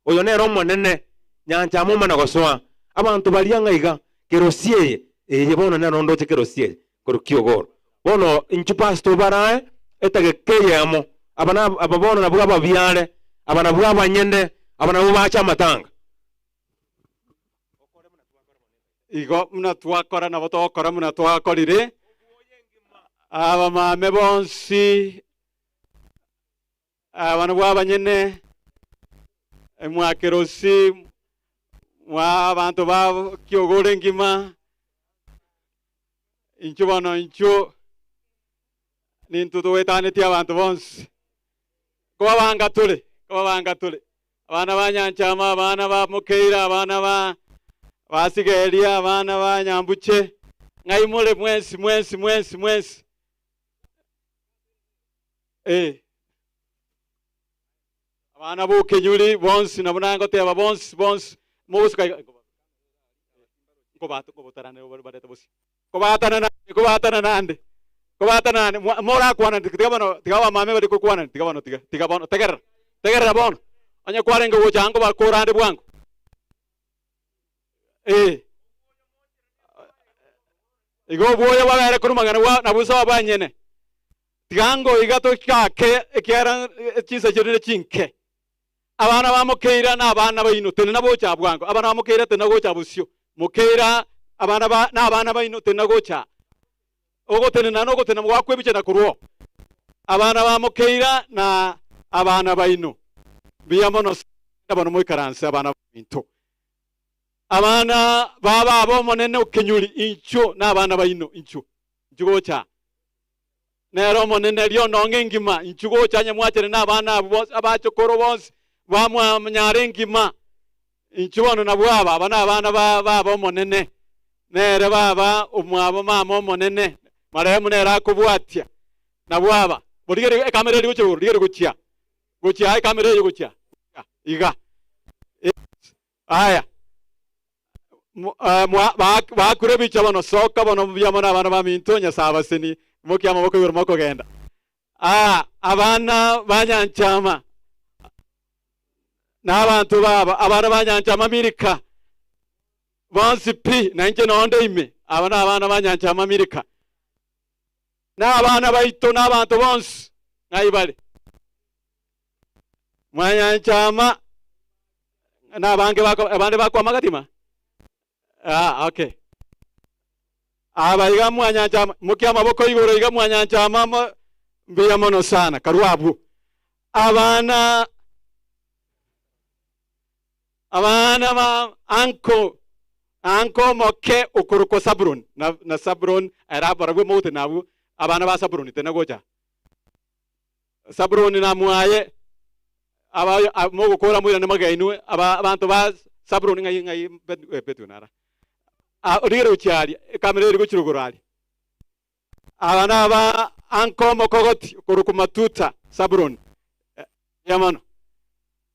Uyo nero monene. Nyancha muma na gosoa. Abantu baria ngaiga kerosi eye. Eye bono nero ndoche kerosi eye. Korukiogoro. Bono inchu pastor barae etage keyemo. Abana ababono nabwo ababiare, abana bwa abanyende, abana bacha matanga. Igo muna twakora nabo twakora muna twakorire. Aba mame bonsi abana bwa abanyene mwakerosi mwa abantu ba Kiogore ngima inchu bono inchu nintu tuwetaneti abantu bonsi kobabanga tuli abana ba Nyanchama, abana ba Mukeira, abana ba Basigeria, abana ba Nyambuche ngaimule mwensi mwensi mwensi mwensi abana bo Kenyuri bonsi nabonango te aba bonsi bonsi mosuka ngobato ngobotarane bareta bosi kobatana kobatana nande kobatana mora kwana tiga tiga wa mame bari kwana tiga bono tiga bono tegerra tegerra bono anya kwarenga gocha ngo bakorande bwango igo boya babere kurumagana wa nabusa abanyene tigango igato kake ekiara chisa chirire chinke abana ba Mukeira na abana baino tena bocha bwango abana ba Mukeira tena gocha busio Mukeira abana ba na abana baino tena gocha ogotena na ogotena mwakwebiche na kurwo abana ba Mukeira na abana baino biyamono abana moikaranse abana binto abana baba abo monene okenyuri incho na abana baino incho njugocha nero monene ryo nonge ngima inchugocha nyamwachere na abana abachokoro bonse bamwa nyare ngima inchubono nabwo aba abana abana baba monene nere baba omwabo mama omonene marehemu nere akobwatia nabwo aba borigere ekamera eri gochia rigere gochia gochia ekamera eyo gochia iga aya bakure bicha bono soka bono byamona abana baminto nyasabaseni moki amaboko igoro mokogenda abana banyanchama n'abantu baba abana banyanchama Amerika bonsi pi nanje nonde ime abana abana banyanchama Amerika n'abana baito n'abantu bonsi naibale mwanyanchama n'abange bako abande bako amagatima okay aba iga mwanyanchama muki amaboko igoro iga mwanyanchama mbiya mono sana karwabu abana abana ma anko anko moke okuruko Sabron na Sabron era baragwe mote nabu abana ba Sabron tena gocha Sabron na mwaye aba mogokora mwira na magainu aba abantu ba Sabron ngai ngai betu nara Origere uchiaria kamera eri gochirugoro aria abana ba anko mokogoti korukumatuta Sabron yamano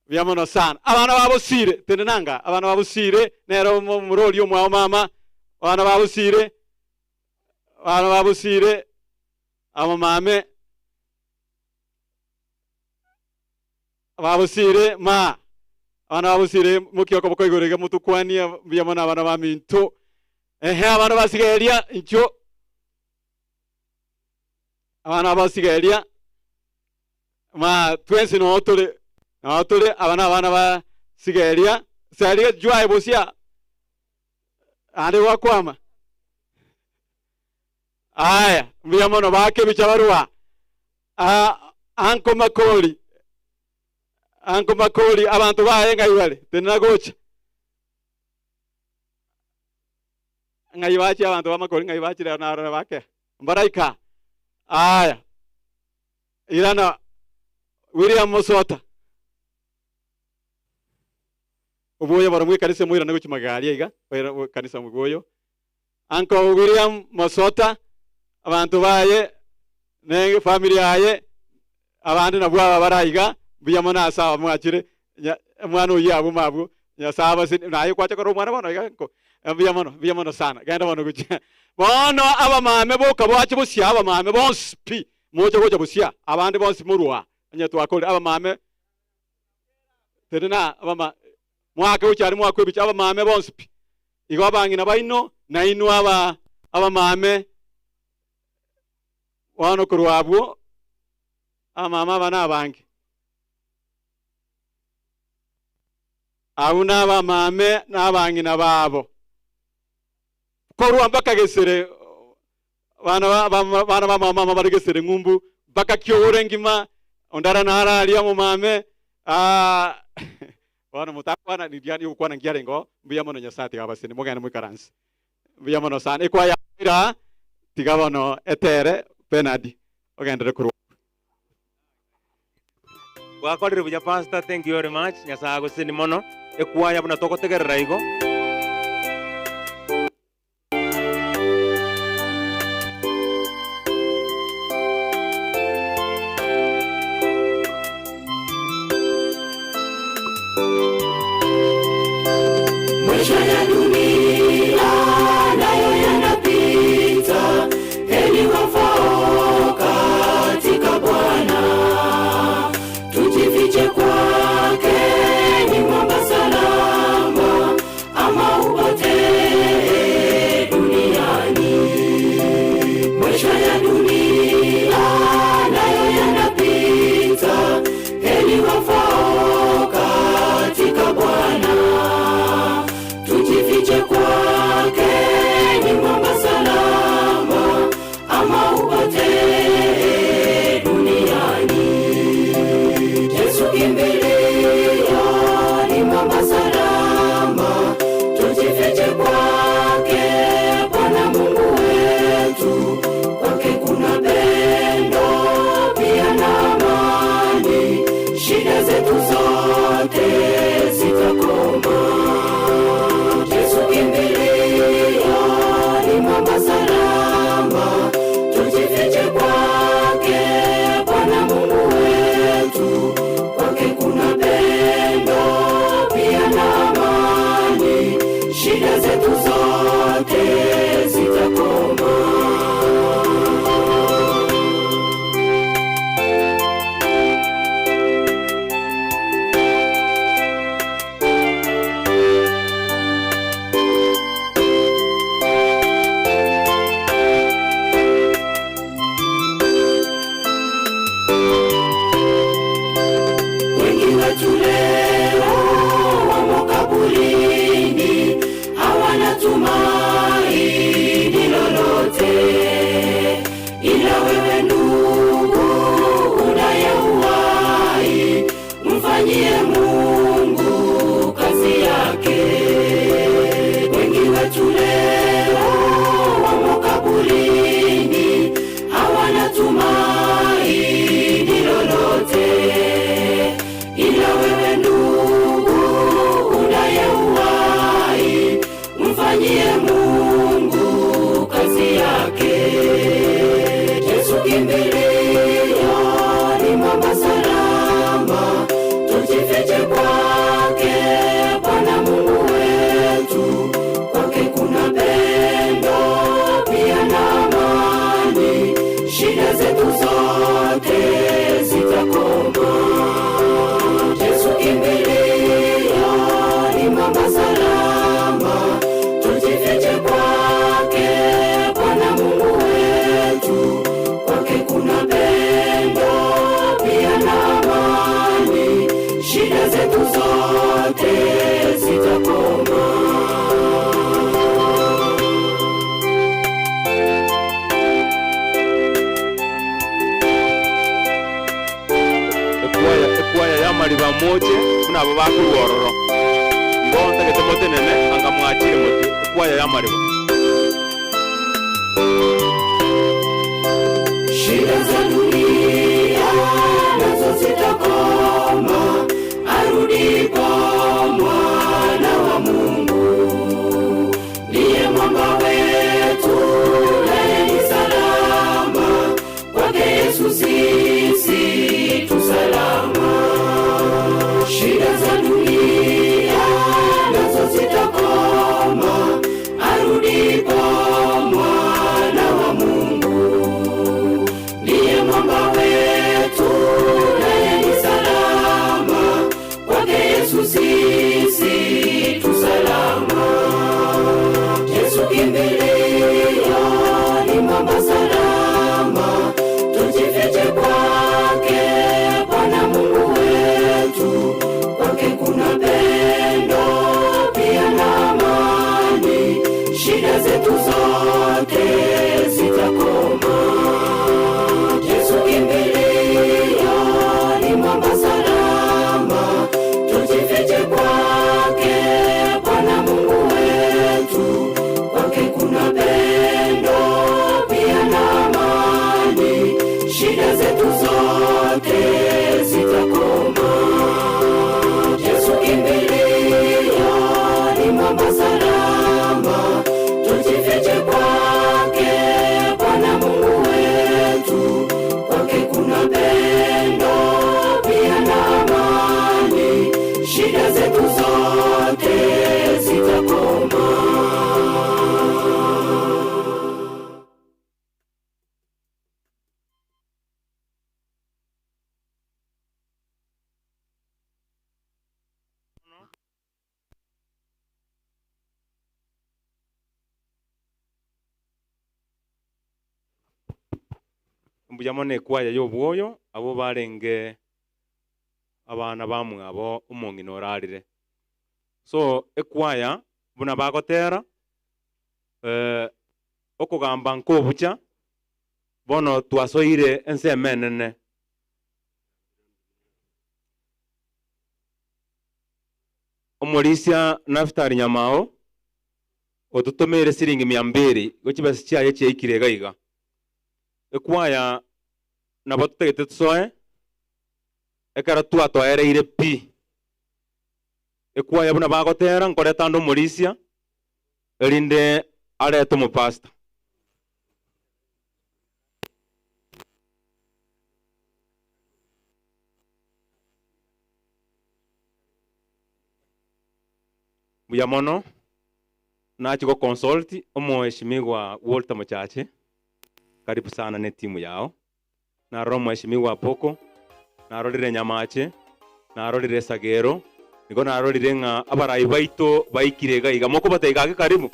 Biamono sana. Abana babusire tenenanga abana babusire nero murori omwa mama abana babusire amamame babusire ma abana babusire mukioko bokoigorega mutukwania biamono abana ba minto ehe abana basigeria incho abana basigeria ma twensi no tore no tore abana ba sigeria saria jwae bosia ande wakwama aya biamono bake bichabarua anko makoli abantu baye ngaibale tenena gocha ngaibachi abantu bamakoli ngaibachi na bake mbaraika aya irana William Mosota oboyo baramwe kanisa muira na gochimagaria iga kanisa mugoyo Uncle William Mosota abantu baye ne family yaye abandi nabwo abaraiga biyamona asa mwachire mwana oyo mabu nyasaba naye kwacha koro mwana bono iga biyamona sana genda bono gucha bono abamame boka bwache busia abamame bonsi pi mocha gocha busia abandi bonsi murwa nyatwakole abamame terena abama mwaka uchari mwaka bicha abamame bonsi pi igo abangina baino na inu aba abamame wano kurwabwo amama bana abange abuna abamame n'abangina babo korwa mpaka gesere bana ba mama bari gesere ngumbu mpaka kyore ngima ondara nara alia mumame bana mutakwana ni diani ukwana ngiare ngo mbiyamono nyasati abasini mugana mukaransi mbiyamono sana ikwaya ira tigabono etere penadi ogendere kurwa Wakorire buya pastor, thank you very much. Nyasaye agosini mono ekwaya buna togotegerera igo. Maisha ya dunia nayo yanapita, heri wafao katika Bwana. Tujifiche kwake ni mwamba salama, ama upotee duniani. Maisha ya dunia nayo yanapita, heri wafao katika Bwana. Tujifiche kwake ni mwamba salama, ama upotee duniani. Yesu kimbilio ni mwamba salama, tujifiche kwake Bwana Mungu wetu. Kwake kuna pendo pia na amani, shida zetu zote zitakoma. Yesu kimbilio ni mwamba salama, tujifiche kwake Bwana Mungu wetu. Kwake kuna pendo pia na amani, shida zetu zote zitakoma. Wengi wetu leo wamo kaburini, hawana tumaini lolote, ila wewe ndugu unaye uhai, mfanyie Mungu kazi yake. Wengi wetu leo wamo kaburini, hawana tumaini lolote, ila wewe ndugu ya mariba moche buna abo bakurwororo igo ntagete motenene anga mwachire mote ekwaya ya mariba. Shida za dunia nazo zitakoma, arudipo Mwana wa Mungu. Ndiye mwamba wetu, naye ni salama, kwake Yesu sisi tu salama. Shida za dunia nazo zitakoma, arudipo Mwana wa Mungu. Ndiye mwamba wetu, naye ni salama, kwake Yesu sisi tu salama. Yesu kimbilio, ni mwamba salama, tujifiche kwake Bwana Mungu wetu. Kwake kuna pendo pia na amani, shida zetu zote zitakoma. Yesu kimbilio, ni mwamba salama, tujifiche kwake Bwana Mungu wetu. Kwake kuna pendo pia na amani, shida zetu zote zitakoma. Yesu kimbilio, ni mwamba salama, tujifiche kwake Bwana Mungu wetu. Kwake kuna pendo pia na amani, shida zetu zote zitakoma. Mbuya mono ekwaya ya obwoyo abo barenge abana bamwe abo omong'ina orarire. So ekwaya buna bagotera okogamba nkobucha bono twasoire ensemo enene. Omorisia Naftali Nyamao otutomere siringi 200 gochibesa chiaye chiaikire iga iga. Ekwaya nabo tutagete tusoe ekero twatoereire pi. Ekwaya buna bagotera nkoreta ndo omorisia erinde arete omopasta. Mbuya mono nachi consult omuheshimiwa Walter Mochache, karibu sana ne timu yao. Narora mheshimiwa Poko, narorire Nyamache, narorire Sagero, niko narorire ng'a abarai baito baikire iga iga moko bataiga karibu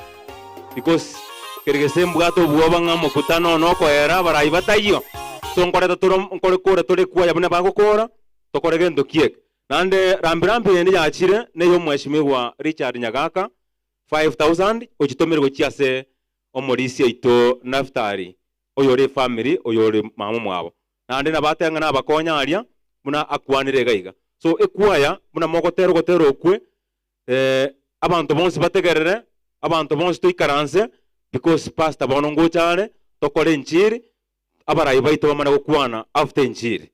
because kerigese mbwato obwoba ng'a mokutano nokoera abarai bataiyo. So nkoreta toro nkore kora tore kwaya buna bagokora tokore gento kiek. Nande rambirambi yende yachire neyo mheshimiwa Richard Nyagaka 5000 ochitomere gochiase omorisi aito Naftali oyore family oyore mama mwabo. Nande nabatanga nabakonya aria buna akwanire iga iga. So ekwaya buna mogotero gotero okwe abantu bonsi bategerere, abantu bonsi toikaranse because pastor bono ngochare tokore enchiri abarai baito bamana gokwana after enchiri.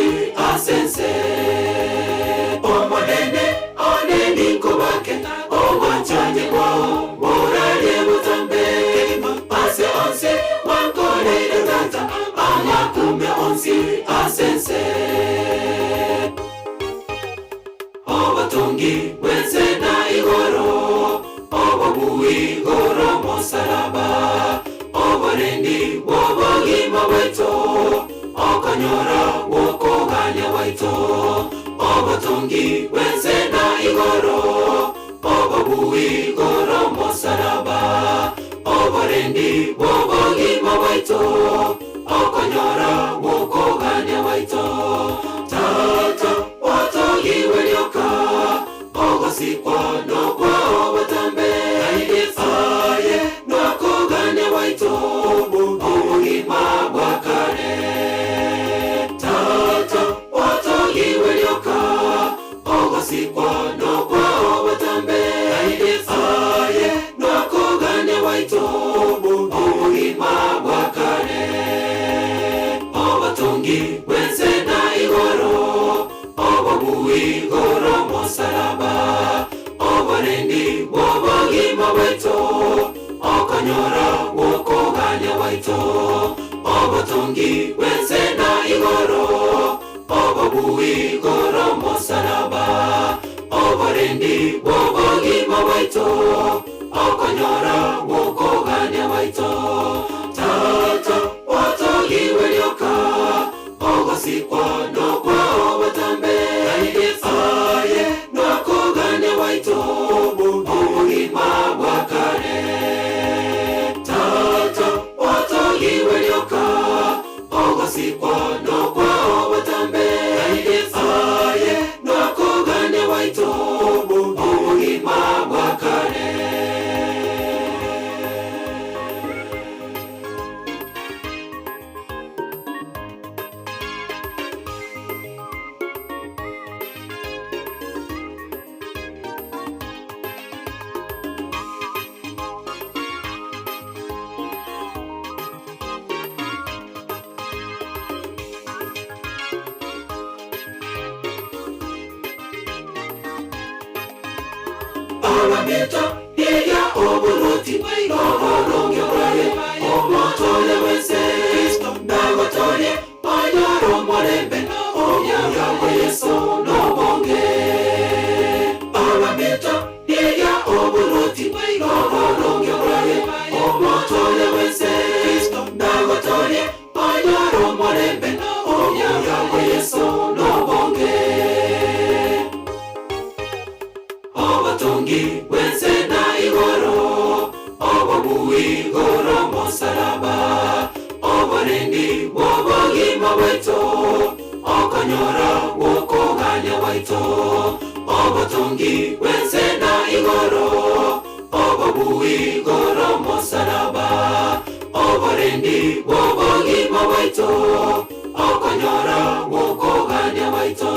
onsi asense omonene oneni nkobake obwanchani bwao borarie butambe ase onsi wankoreire tata amakume onsi asense obotongi bwense na igoro obobuwi igoro mosalaba oborendi bw'obogima bwaito okonyora wokogania bwaito obotongi bwense na igoro obobuwi igoro mosalaba oborendi bw'obogima bwaito okonyora wokogania bwaito tata otogiwe rioka ogosikwa nokwa obotambe aye nokogania bwaito obogima bwa kare tata otogiwe rioka ogosikwa nokwa obotambe aye nokogania bwaito obogima bwa kare obotongi bwense na igoro obobuwi igoro mosalaba oborendi bw'obogima bwaito okonyora wokogania bwaito obotongi bwense na igoro obobuwi igoro mosalaba oborendi bw'obogima bwaito okonyora wokogania bwaito tata otogiwe rioka ogosikwa nokwa obotambe aye nokogania bwaito obogima bwa kare tata otogiwe rioka ogosikwa nokwa obotambe aye nokogania bwaito obogima bwa kare. Abamito yeya oburuti n'oboronge bwaye omotole wense Kristo nagotole onyora omorembe omuya gwa Yesu n'obonge. Abamito yeya oburuti n'oboronge bwaye omotole wense Kristo nagotole onyora omorembe omuya gwa Yesu n'obonge. Obotongi bwense na igoro obobuwi igoro mosalaba oborendi bw'obogima bwaito okonyora wokogania bwaito obotongi bwense na igoro obobuwi igoro mosalaba oborendi bw'obogima bwaito okonyora wokogania bwaito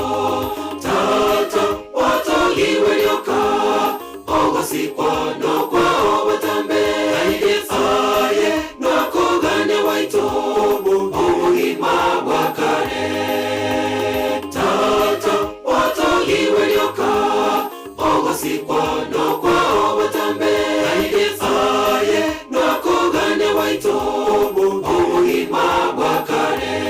tata otogiwe rioka ogosikwa nokwa obotambe aye nokogania bwaito obogima bwa kare tata otogiwe rioka ogosikwa nokwa obotambe aye nokogania bwaito obogima bwa kare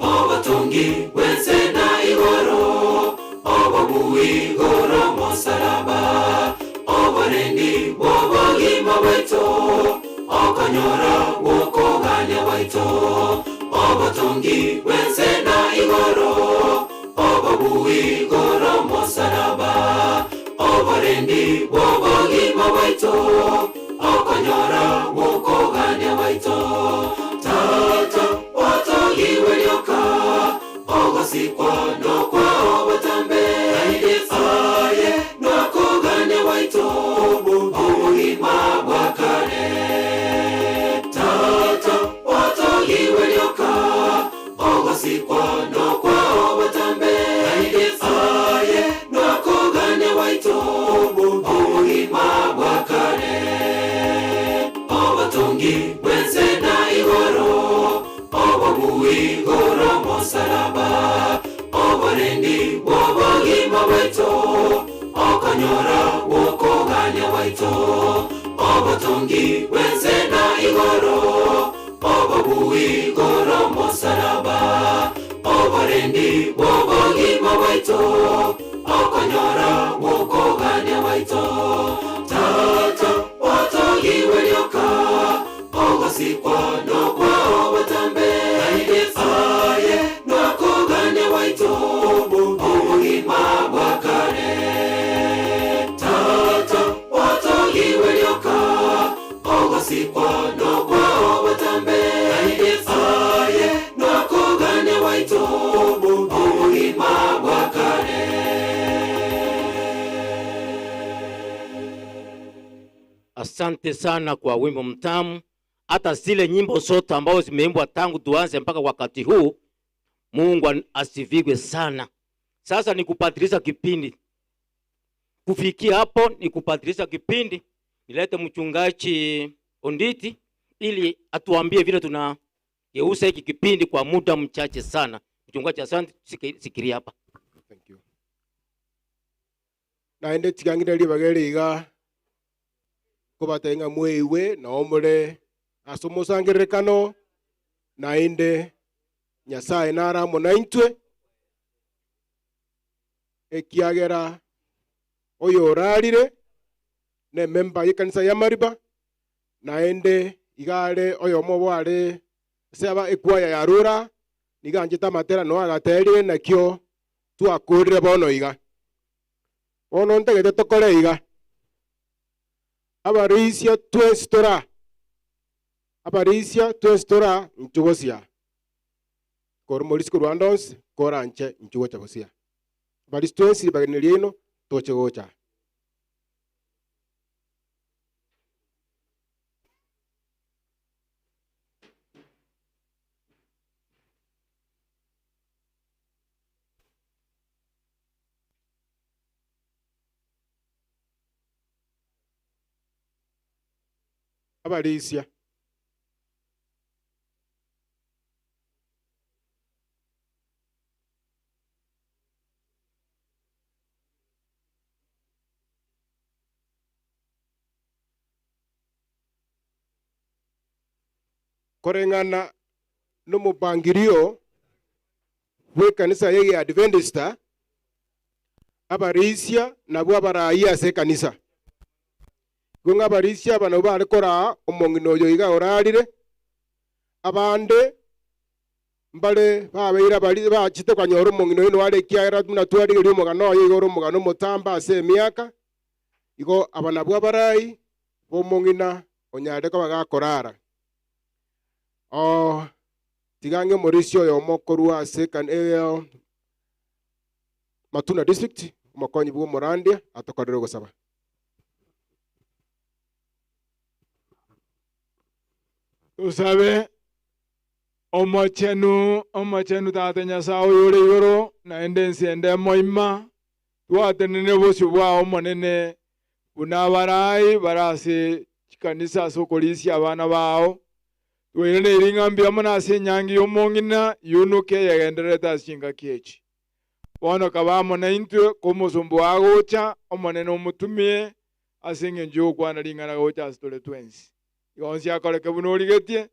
obotongi bwense na igoro obobuwi igoro mosalaba oborendi bw'obogima bwaito okonyora wokogania bwaito obotongi bwense na igoro obobuwi igoro mosalaba oborendi bw'obogima bwaito okonyora wokogania bwaito tata otogiwe rioka ogosikwa nokwa obotambe aye nokogania bwaito obogima bwa kare tata otogiwe rioka ogosikwa nokwa obotambe aye nokogania bwaito obogima bwa kare. Okonyora wokoganya waito obotongi bw'ense na igoro obobuwi igoro mosalaba oborendi bw'obogima bwaito okonyora wokoganya waito tata otogiwe rioka ogosikwa nokwa obotambe aye nokoganya waito obogima bwa kare tata otogiwe rioka ogosikwa nokwa obotambe aye nokoganya waito obogima bwa kare. Asante sana kwa wimbo mtamu. Hata zile nyimbo zote ambazo zimeimbwa tangu tuanze mpaka wakati huu, Mungu asivigwe sana. Sasa ni kupatilisha kipindi. Kufikia hapo ni kupatilisha kipindi. Nilete mchungaji Onditi ili atuambie vile tunageuza hiki kipindi kwa muda mchache sana. Mchungaji, asante, sikiria hapa. Thank you. Naende tigangira libageriga kobatenga mwewe na omure asomosangerekano naende Nyasaye naramo naintwe ekiagera oyo orarire ne member yekanisa ya Mariba naende igare oyo mobware seba ekwaya ya rura niganjeta matera no agaterire nakio twakurire bono iga bono ntegete tokore iga abarisia twestora abarisia twestora nchugosia kormorisiko rwandons koranche nchugocha gosia abarisi twensi bagenerieno toche gocha. Abarisia koreng'ana n'omubangirio bw'ekanisa ye Adventista abarisia nabwo abarayi ase ekanisa gonga abarisia abana bare kora omong'ina oyo iga orarire abande mbale babeira bari bachite kwanyora omong'ina oyo ware kiagera buna twarigeria omogano oyo igoro omogano omotamba ase emiaka igo aba nabwo abarayi bomong'ina onyare koba gakorara. Oh, tigange Mauricio yo mokorwa ase kan Matuna district mokonyi bwo Morandia atokorere gosaba. Tusabe omochenu tata Nyasaye oyore igoro naende ensi moima twatenene bosio bwao omonene buna abarai barase chikanisa ase okorisia abana bao twirene iring'ambi amo nase enyangi y'omong'ina yunuke yegendererete ase chingaki echi bono kaba amo naintwe komosombo agocha omonene omotumie ase eng'encho y'okwana ring'ana gocha ase tore twensi igonsi akoreke buna origetie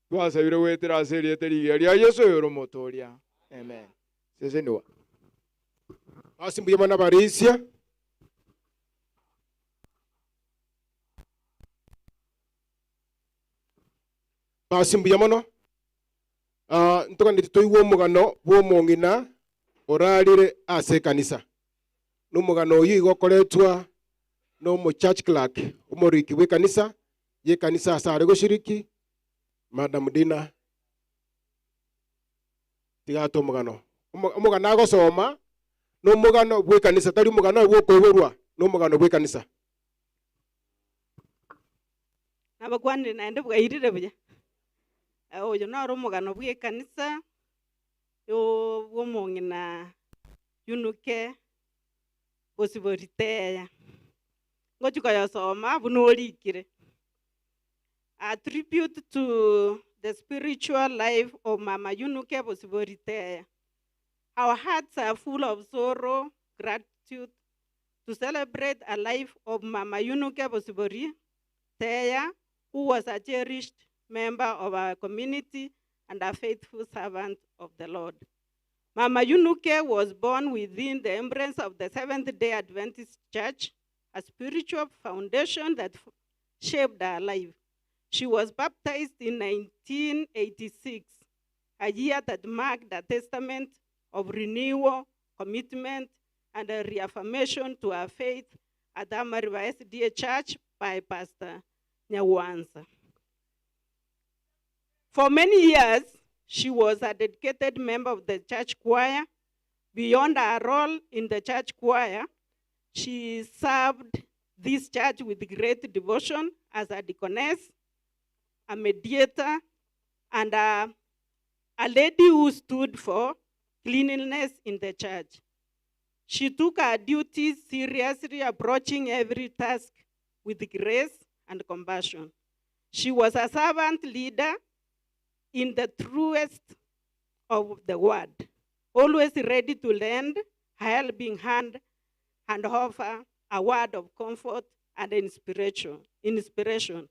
twasabire gwetera ase eriete rigiya ria Yesu oyore omotoria. Amen. Seseniwa ase mbuya mono abarisia. Basi mbuya mono ntokandeti toigwe omogano bwa omong'ina orarire ase ekanisa n'omogano oyo igo okoretwa n'omo church clerk omoriki bwa ekanisa yekanisa ase are goshiriki Madam Dina tigato omogano omogano agosoma n'omogano bwa ekanisa tari omogano bwa okoiborwa n'omogano bwa ekanisa. Nabakwanire naende bwairire buya oyo noro omogano bwa ekanisa bw'omong'ina yunuke bosiboriteya ngochiko yosoma buna orikire. A tribute to the spiritual life of Mama Yunuke Bosiboriteya. Our hearts are full of sorrow, gratitude, to celebrate a life of Mama Yunuke Bosibori Teya, who was a cherished member of our community and a faithful servant of the Lord. Mama Yunuke was born within the embrace of the Seventh-day Adventist Church, a spiritual foundation that shaped her life. She was baptized in 1986, a year that marked a testament of renewal, commitment, and a reaffirmation to her faith at Amariba SDA Church by Pastor Nyawanza. For many years, she was a dedicated member of the church choir. Beyond her role in the church choir, she served this church with great devotion as a deaconess, a mediator, and a lady who stood for cleanliness in the church. She took her duties seriously, approaching every task with grace and compassion. She was a servant leader in the truest of the word, always ready to lend a helping hand and offer a word of comfort and inspiration.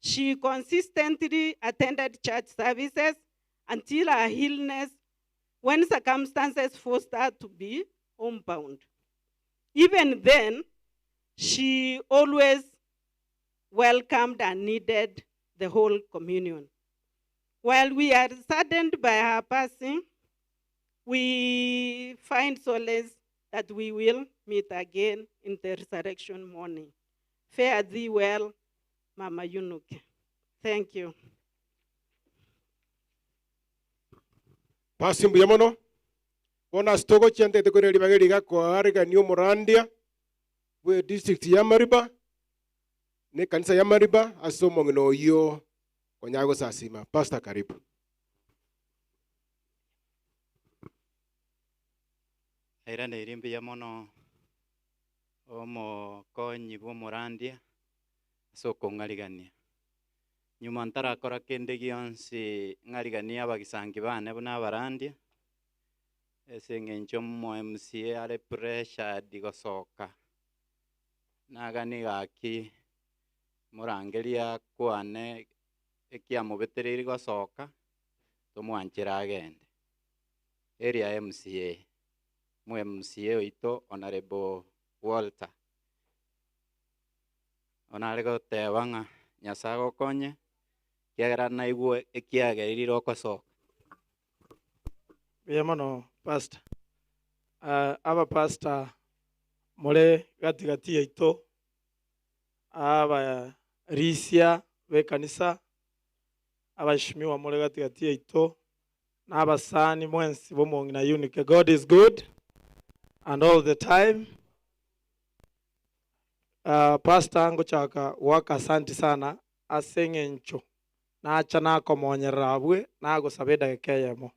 She consistently attended church services until her illness, when circumstances forced her to be homebound. Even then, she always welcomed and needed the whole communion. While we are saddened by her passing, we find solace that we will meet again in the resurrection morning. Fare thee well, Mama Yunuke. Thank you. Pasi mbuya mono. Bona stogo chiante tekore libageri gako arega niyo morandia we district ya Mariba ne kanisa ya Mariba asomo ngino yo konyago sasima. Pastor, karibu. Aira irimbi ya mono omo konyi bo morandia soko ngarigania nyuma ntarakora kende gionsi ngarigania abagisangi bane buna abarandia ese ng'encho mo MCA are pressure digosoka nagani gaki morangeria kwane ekiamobetereri gosoka tomwanchera agende area MCA mu MCA oito Honorable Walter onare goteba ng'a Nyasaye gokonye kiagera naigwe ekiagerire okosoka. Mbuya mono pastor. Aba pastor more gatigati yaito aba risia bekanisa abashimiwa more gatigati yaito n'abasani mwensi bomongina Unike. God is good and all the time. Pastor ngochaka waka asante sana aseng'encho nacha nakomonyerera abwe nagosaba edageka eyemo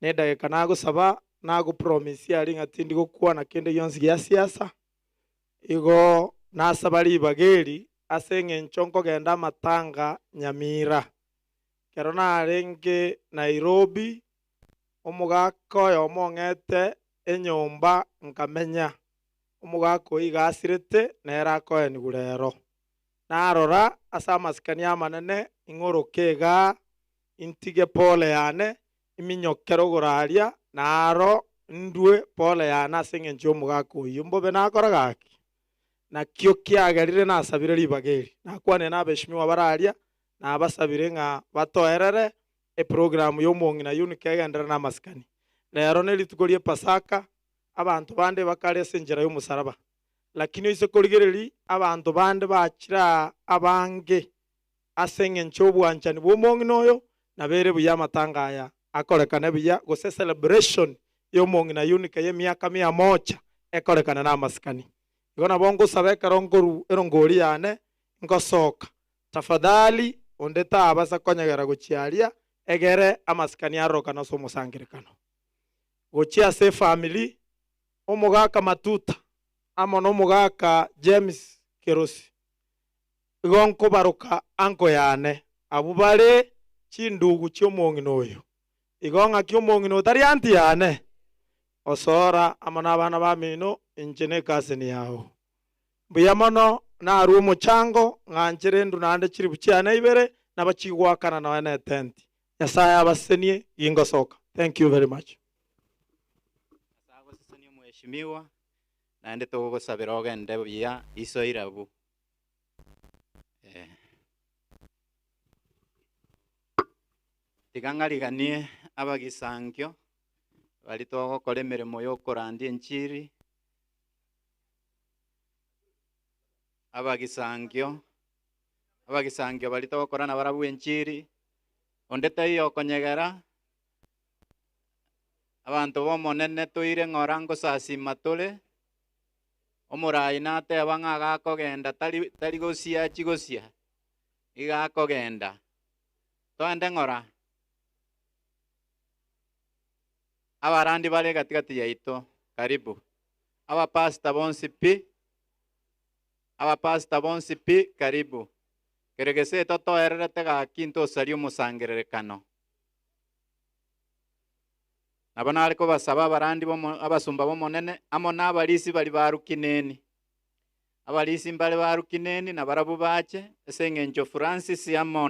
nedageka nagosaba nagopromisia ari ng'a tindi gokwana kende gionsi gia siasa igo nasaba ribageri ase eng'encho nkogenda amatanga Nyamira kero narenge Nairobi omogaka oyo omong'ete enyomba nkamenya omogaka oyo iga asirete nere akoenigwa rero narora ase amasikani amanene ing'oroke iga intige pole yane iminyokero goraria naro ndue pole yane ase eng'encho omogaka oyo mbobe nakora gaki nakio kiagerire nasabire ribageri nakwane nabeshimiwa bararia nabasabire ng'a batoerere eprogram y'omong'ina Unike egendera n'amasikani rero nerituko rie Pasaka abantu bande bakare ase enchera y'omusaraba lakini ise korigereri abantu bande bachira abange ase eng'encho obwanchani bw'omong'ina oyo nabere buya amatanga aya akorekana buya gose celebration y'omong'ina Unike y'emiaka 100 ekorekana n'amasikani igo nabo ngosaba ekero nkoru erongori yane ngosoka tafadhali onde tabasa konyegera gochiaria egere amasikani arokana ase omosangerekano gochia ase family omogaka Matuta amo n'omogaka James Kerosi igo nkobaroka anko yane abu bare chindugu chi'omong'ina oyo igo ng'aki omong'ina otari anti yane osora amo n'abana bamino Inche ne cousin yao. Mbuya mono narwo omuchango ng'anchere ndu naende chiribu chiane ibere nabachigwakana nawe na etenti. Nyasaye abasenie gingosoka. Thank you very much. Mheshimiwa naende tugugusabira ogende buya iso irabu. Tigang'ariganie abagisangio bari togokora emirimo yokorandia enchiri abagisangio bari togokora na barabwo enchiri onde taiyo okonyegera abantu bomonene toire ng'ora ngosasima tore omorai nateba ng'a gakogenda tari gosia chigosia igakogenda toende ng'ora abarandi bare katikati yaito karibu abapasta bonsi pi karibu keregese totoererete gaki ntosari omosangererekano nabo nare kobasaba abarandi abasumba bomonene amo n'abarisi bari barukineni abarisi mbare barukineni nabarabu bache ase eng'encho Francis amo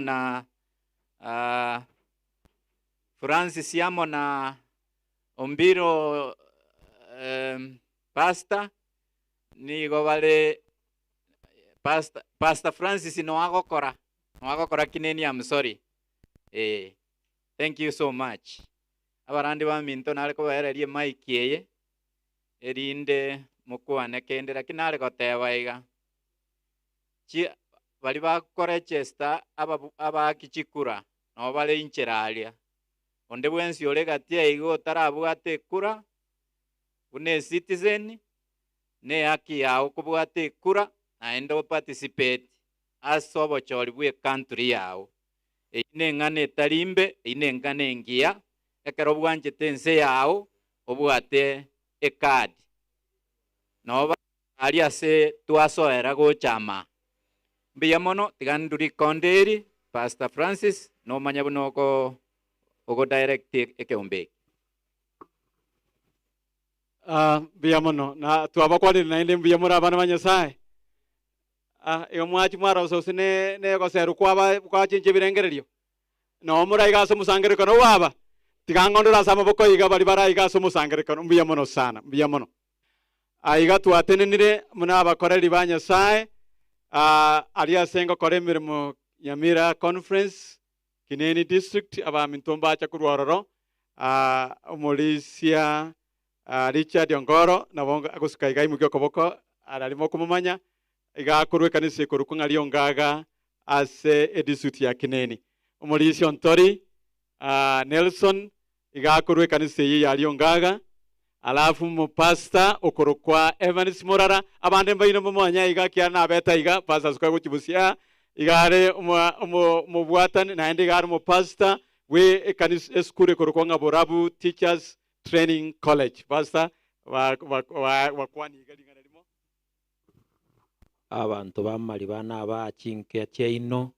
na Ombiro pastor nigo bale Pastor Francis no agokora kineni. I'm sorry. Thank you so much. Abarandi ba minto nare kobaererie mic eye erinde mokwane kende lakini nare goteba iga bari bakora Chester abakichikura no bare incheraria onde bwensi ore gatia igo tarabwate ekura une citizen ne haki yao kubwate ekura naende oparticipate ase obochori bwe country yao eine ng'ana etarimbe eine ng'ana engiya ekero bwanchete ense yao obwate ekadi noba ari ase twasoera gochama mbuya mono tiga nduri konderi Pastor Francis nomanya buna ogo direct ekeombe. Mbuya mono na twabakwanire naende mbuya more abana ba Nyasaye. Igo mwachi mwarosose ne goseru kwaba kwachinche ebirengererio no moraiga ase omosangererekano waba tiga ng'ondore ase amaboko iga bari baraiga ase omosangererekano mbuya mono sana mbuya mono. Aiga twatenenire muna abakoreri ba Nyasaye aria ase ngokora emirimo Nyamira Conference Kineni District abaminto mbacha korwa ororo omorisia Richard Ongoro nabo agosuka iga imokia okoboko ararimo okomomanya iga akorwa ekanisa ekorokwa ng'a Riongaga ase edistrict ya Kineni. Omorisia Ontori Nelson iga akorwa ekanisa eye ya Riongaga alafu mupasta okorokwa Evans Morara abande mbaino momanya iga kiana nabeta iga pastor suka gochibusia igare mubwatani naende igare mupasta we ekanisa esukuru ekorokwa ng'a Borabu Teachers Training College. Pastor wakwani iga ring'ana rimo abantu bamari bana abachinke chiaino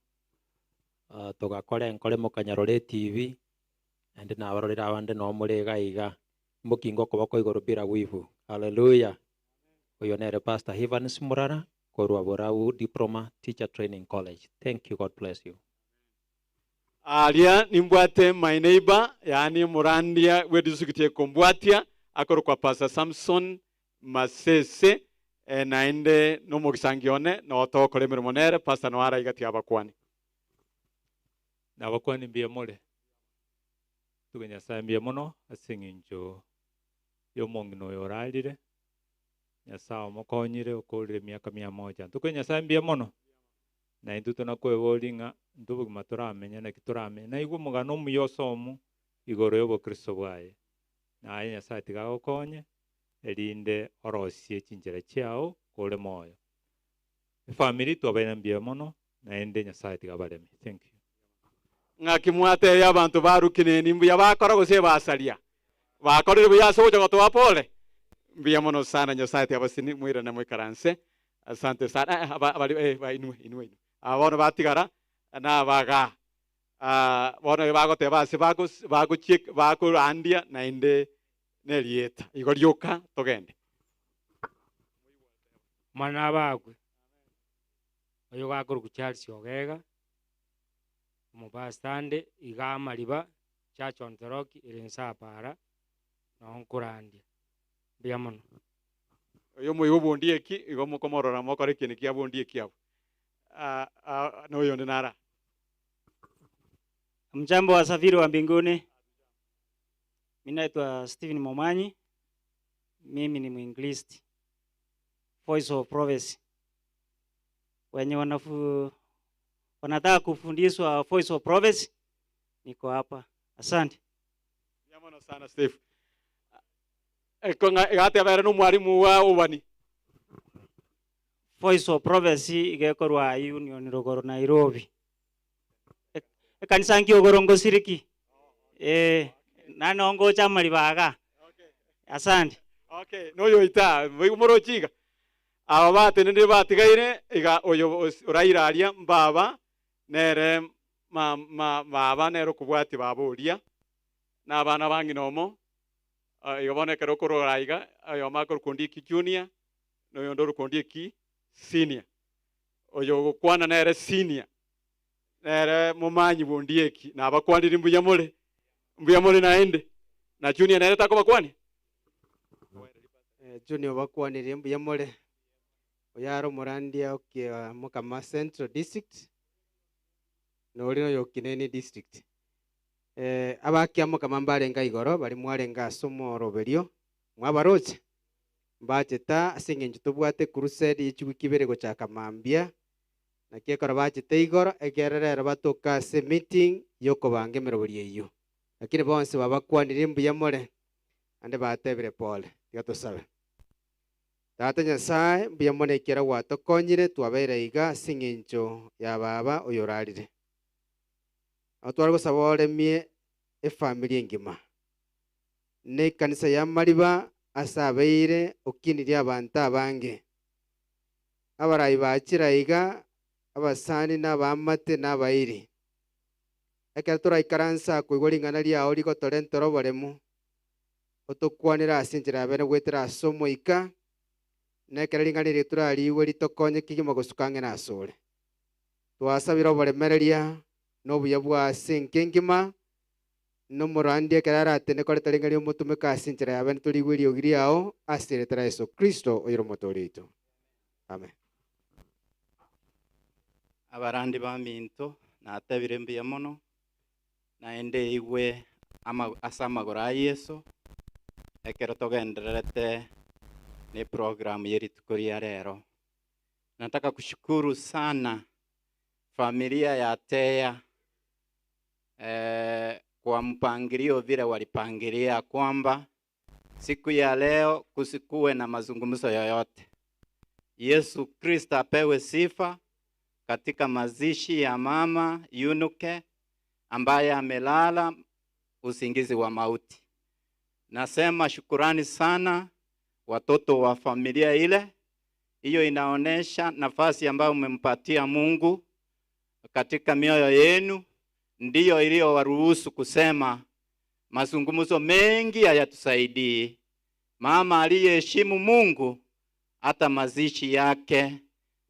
togakora enkore mokanyarora TV naende nabarorera abande no more iga iga mbokingo okoboko igoro bila wivu. Hallelujah. Oyo nere Pastor Evans Murara korwa Borabu Diploma Teacher Training College. Thank you. God bless you. Aria nimbwate my neighbor yani murandia we district ekombwatia akorokwa Pastor Samson Masese naende nomogisangione no tokore emirimo nere Pastor noara igati abakwani nabakwani mbuya more tuge Nyasaye mbuya mono ase eng'encho y'omong'ina oyo orarire Nyasaye omokonyire okorire emiaka 100 tuke Nyasaye mbuya mono na intwe tonakwebori ng'a intwe obogima toramenya naki toramenya naigwe omogano omuya osomu igoro y'obokristo bwaye naye Nyasaye tiga agokonye erinde orosie chinchera chiao kore moyo efamiri twabaire mbuya mono naende Nyasaye tiga abareme. Thank you. Ng'aki mwatebia abanto barukineni mbuya bakora gose basaria bakorire buya ase ogocha gotoa pole mbuya mono sana Nyasaye tiabasini mwirane mwikaranse. Asante sana. Inwe inwe abono batigara nabaga bono bagoteba ase bagochiek bakorandia naende nerieta igo rioka togende. Mwana abagwe oyo gakoro Charles Ogega omupastande iga amariba Church on the Rock ere nsapara no nkurandia mbuya mono. Oyo moyo bondi eki igo mokomorora mokore kini kia bondi eki abo. No yonde nara. Mjambo wasafiri wa mbinguni. Mimi naitwa Steven Momanyi. Mimi ni mwinglisti. Voice of Prophecy. Wenye wanataka kufundishwa Voice of Prophecy, niko hapa. Asante. Mbuya sana Steve. Eko ngate abere no mwalimu wa ubani. Voice of Prophecy igekorwa Union Rogoro Nairobi. Ekanisa nkiogoro ngosiriki. Nano ngocha malibaga. Asante. Okay, no yo ita morochiga. Aba batenende batigaire iga oyo orairaria mbaba nere ma baba nero kubwati baboria na abana banginomo iga bonekero korora iga ayo makor kundi ki junior no yondo kundi ki senior oyo gukwana nere senior nere mumanyi bundi eki na abakwandiri mbuya mure naende na junior nere takobakwani junior bakwanire mbuya mure oyaro murandia okia Mukama Central District norino yokinene district abakia Mukama mbarenga igoro bari mwarenga asomo roberio mwabaroche mbacheta asingenje tobwate crusade yechibikibere gochaka mambia nakiekora bachete igoro egererero batoka ase meeting yokobanga emerobori eyo lakini bonse babakwanire mbuya more ande batebire pole tigatosabe Tata Nyasaye mbuya mono ekero gwatokonyire twabeire iga ase eng'encho ya baba oyorarire aho tware gosaba oremie efamily engima ne ekanisa ya Mariba ase abeire okinirie abanto abange abarayi bachira iga abasani n'abamate n'abairi ekero toraikaransa koigwa ring'ana riao rigotorentera oboremu otokwanera ase enchera yabene gwetera ase omoika nekera ring'ana riria torariigwe ritokonye kigima gosuka ang'e na asore twasabire oboremereria n'obuya bwa ase enka engima n'omorandi ekero aratende koreta ring'ana riomotumeka ase enchera yabene torigwe eriogi riao ase eretera Yeso Kristo oyore omotoori oito. Amen. Abarandi baminto natabire mbuya mono naende igwe ase amagoro a Yeso ekero togendererete ni programu yerituko ria lero. Nataka kushukuru sana familia ya Teya kwa mpangilio vile walipangilia kwamba siku ya leo kusikuwe na mazungumzo yoyote. Yesu Kristo apewe sifa katika mazishi ya mama Yunuke ambaye amelala usingizi wa mauti. Nasema shukurani sana watoto wa familia ile. Hiyo inaonesha nafasi ambayo umempatia Mungu katika mioyo yenu, ndiyo iliyowaruhusu kusema mazungumzo mengi hayatusaidii. Mama aliyeheshimu Mungu, hata mazishi yake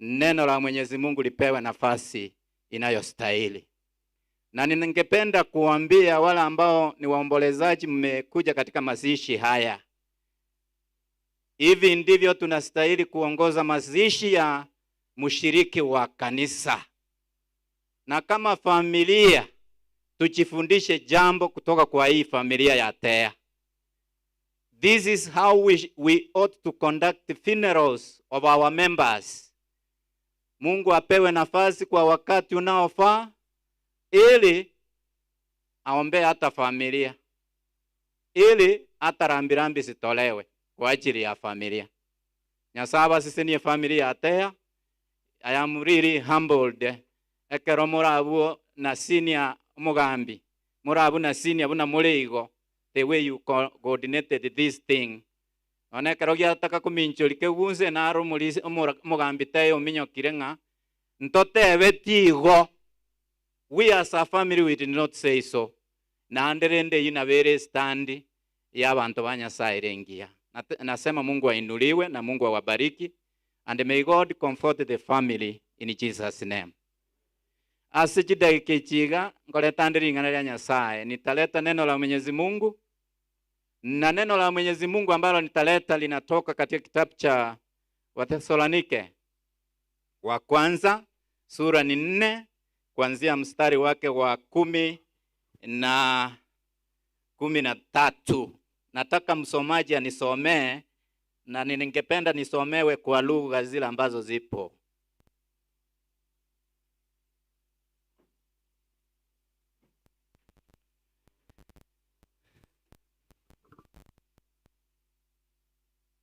neno la Mwenyezi Mungu lipewe nafasi inayostahili. Na ningependa kuambia wale ambao ni waombolezaji mmekuja katika mazishi haya, hivi ndivyo tunastahili kuongoza mazishi ya mshiriki wa kanisa. Na kama familia tujifundishe jambo kutoka kwa hii familia ya Teya. This is how we ought to conduct the funerals of our members. Mungu apewe nafasi kwa wakati unaofaa ili aombe hata familia, ili hata rambirambi zitolewe kwa ajili ya familia. Nyasaba sisi ni familia ya Teya. I am really humbled. Ekero murabu na senior mugambi. Murabu na senior buna mureigo. The way you coordinated this thing. Onekero giataka kuminchori kegunze naro mugambi Teya ominyokire ng'a ntotebe tigo. We as a family we did not say so. Na anderende yinabere stand ya bantu ba Nyasaye rengia. Nasema Mungu ainuliwe na Mungu awabariki. And may God comfort the family in Jesus name. Ase chidakika ichiga ngoreta ndiri ing'ana ria Nyasaye, nitaleta neno la Mwenyezi Mungu, na neno la Mwenyezi Mungu ambalo nitaleta linatoka katika kitabu cha Wathesalonike wa kwanza sura ni 4 kuanzia mstari wake wa 13. Nataka msomaji anisomee, na ningependa nisomewe kwa lugha zile ambazo zipo.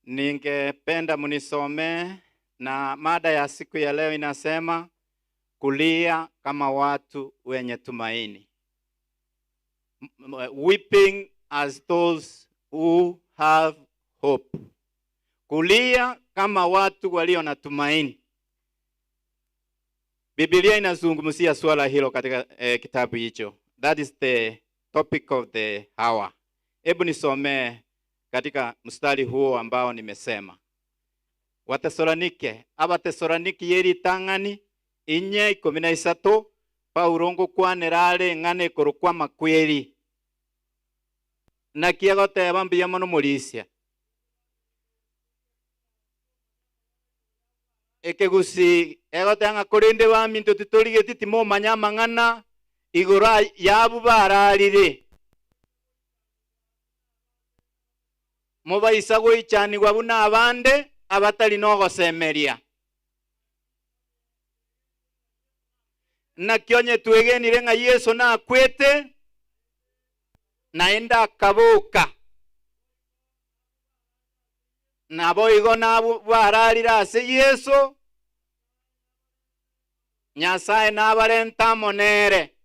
Ningependa mnisomee, na mada ya siku ya leo inasema kulia kama watu wenye tumaini. Weeping as those who have hope. Kulia kama watu walio na tumaini. Biblia inazungumzia swala hilo katika kitabu hicho. That is the topic of the hour. Hebu nisomee katika mstari huo ambao nimesema. Wathesalonike, Abathesaloniki yeri tang'ani inye 13, Paulo ngokwanera are ng'ane korokwa makweri. Naki agoteba mbuya mono morisia. Ekegusi egoteba ng'a korende baminto titorigeti timomanya amang'ana igoro yabu bararire. Mobaisa goichanigwa buna abande abatari nogosemeria. Naki onye twegenire ng'a Yesu nakwete naenda akaboka, nabo igo nabo bararire ase Yesu, Nyasaye nabarenta monere.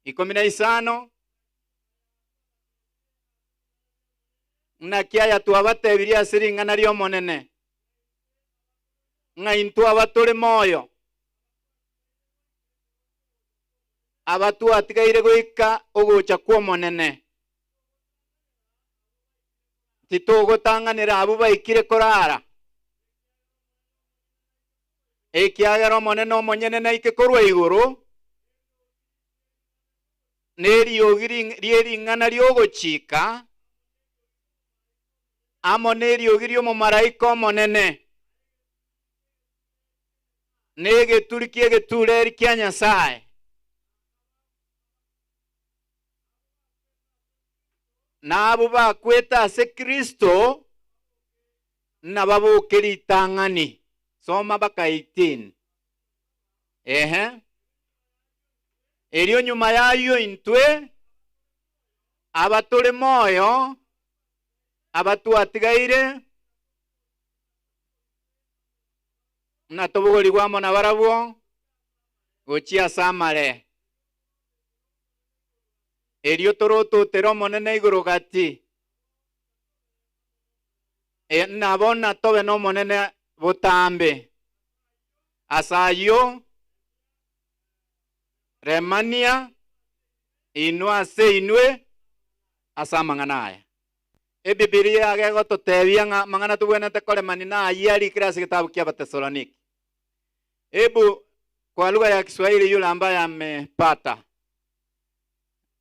15. Naki aya twabatebirie ase ring'ana ri'omonene, ng'a intwe abatore moyo, abatwatigaire goika ogocha kw'omonene, titogotang'anera abwo baikire korara. Ekiagera omonene omonyene naike korwa igoro, neriogi riering'ana riogochika, amo neriogi ri'omomaraika omonene, negeturi ki'egetureri kia Nyasaye. Nabo bakweta ase Kristo nababoke ritang'ani. Soma baka 18. Ehe. Erio nyuma yayo intwe abatore moyo abatwatigaire natobogorigwa amo na barabwo gochia ase amare. Erio torototera omonene igoro gati, nabona tobe nomonene botambe. Asayo remania inwe ase inwe ase amang'ana aya. Ebibilia agegototebia ng'a mang'ana tobwenerete koremani na ayio arikire ase kitabu kia Abathesaloniki. Hebu kwa lugha ya Kiswahili yule ambaye amepata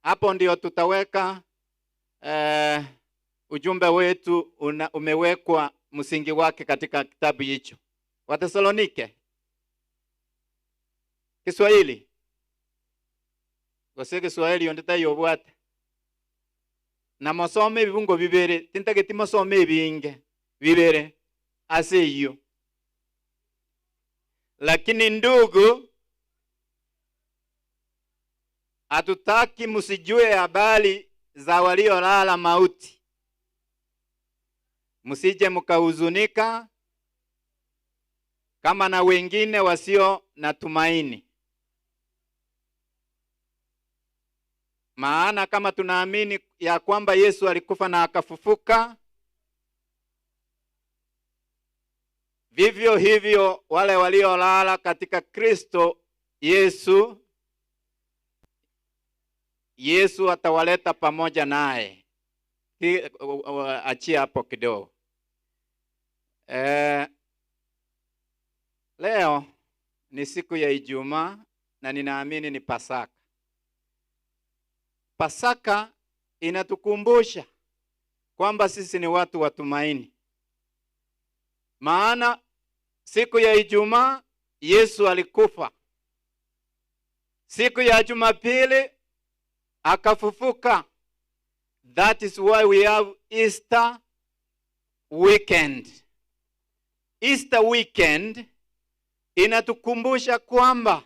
hapo, ndio tutaweka ujumbe wetu umewekwa msingi wake katika kitabu hicho. Wathesalonike Kiswahili. Gose Kiswahili onditayobwate. Na mosome ebibungo bibere, tintageti mosome ebinge bibere ase iyo. Lakini ndugu, hatutaki msijue habari za waliolala mauti, msije mkahuzunika kama na wengine wasio na tumaini. Maana kama tunaamini ya kwamba Yesu alikufa na akafufuka, vivyo hivyo wale waliolala katika Kristo Yesu, Yesu atawaleta pamoja naye. Achia hapo kidogo. Leo ni siku ya Ijumaa na ninaamini ni Pasaka. Pasaka inatukumbusha kwamba sisi ni watu wa tumaini. Maana siku ya Ijumaa Yesu alikufa. Siku ya Jumapili akafufuka. That is why we have Easter weekend. Easter weekend inatukumbusha kwamba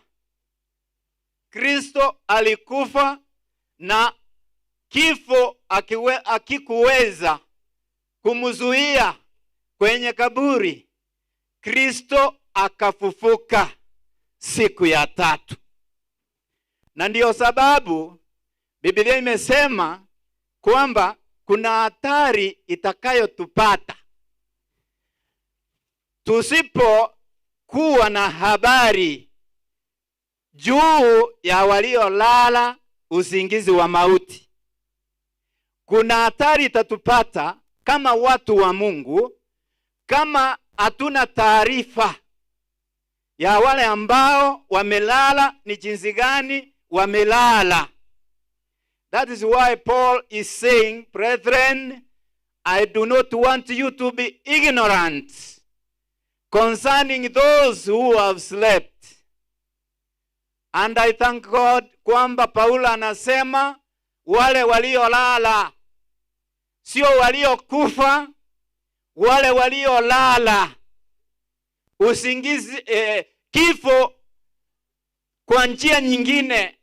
Kristo alikufa na kifo akikuweza kumzuia kwenye kaburi. Kristo akafufuka siku ya tatu. Na ndiyo sababu Biblia imesema kwamba kuna hatari itakayotupata tusipo kuwa na habari juu ya waliolala usingizi wa mauti. Kuna hatari itatupata kama watu wa Mungu kama hatuna taarifa ya wale ambao wamelala ni jinsi gani wamelala. That is why Paul is saying, brethren, I do not want you to be ignorant concerning those who have slept. And I thank God kwamba Paulo anasema wale waliolala, sio waliokufa, wale waliolala usingizi, kifo kwa njia nyingine,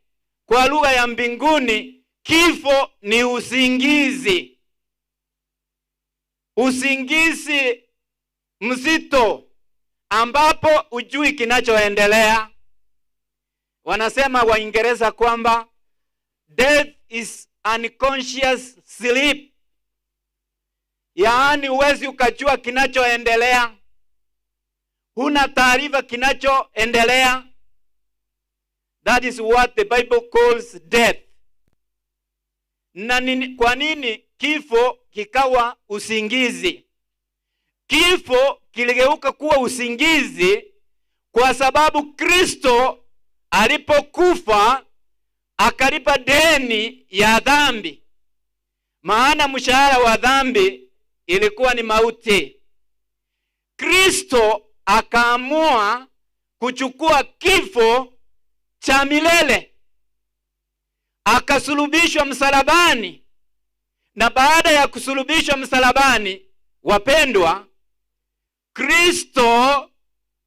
kwa lugha ya mbinguni, kifo ni usingizi. Usingizi mzito ambapo hujui kinachoendelea. Wanasema Waingereza kwamba death is unconscious sleep. Yaani huwezi ukajua kinachoendelea. Huna taarifa kinachoendelea. That is what the Bible calls death. Na kwa nini kifo kikawa usingizi? Kifo kiligeuka kuwa usingizi kwa sababu Kristo alipokufa akalipa deni ya dhambi. Maana mshahara wa dhambi ilikuwa ni mauti. Kristo akaamua kuchukua kifo cha milele. Akasulubishwa msalabani. Na baada ya kusulubishwa msalabani, wapendwa, Kristo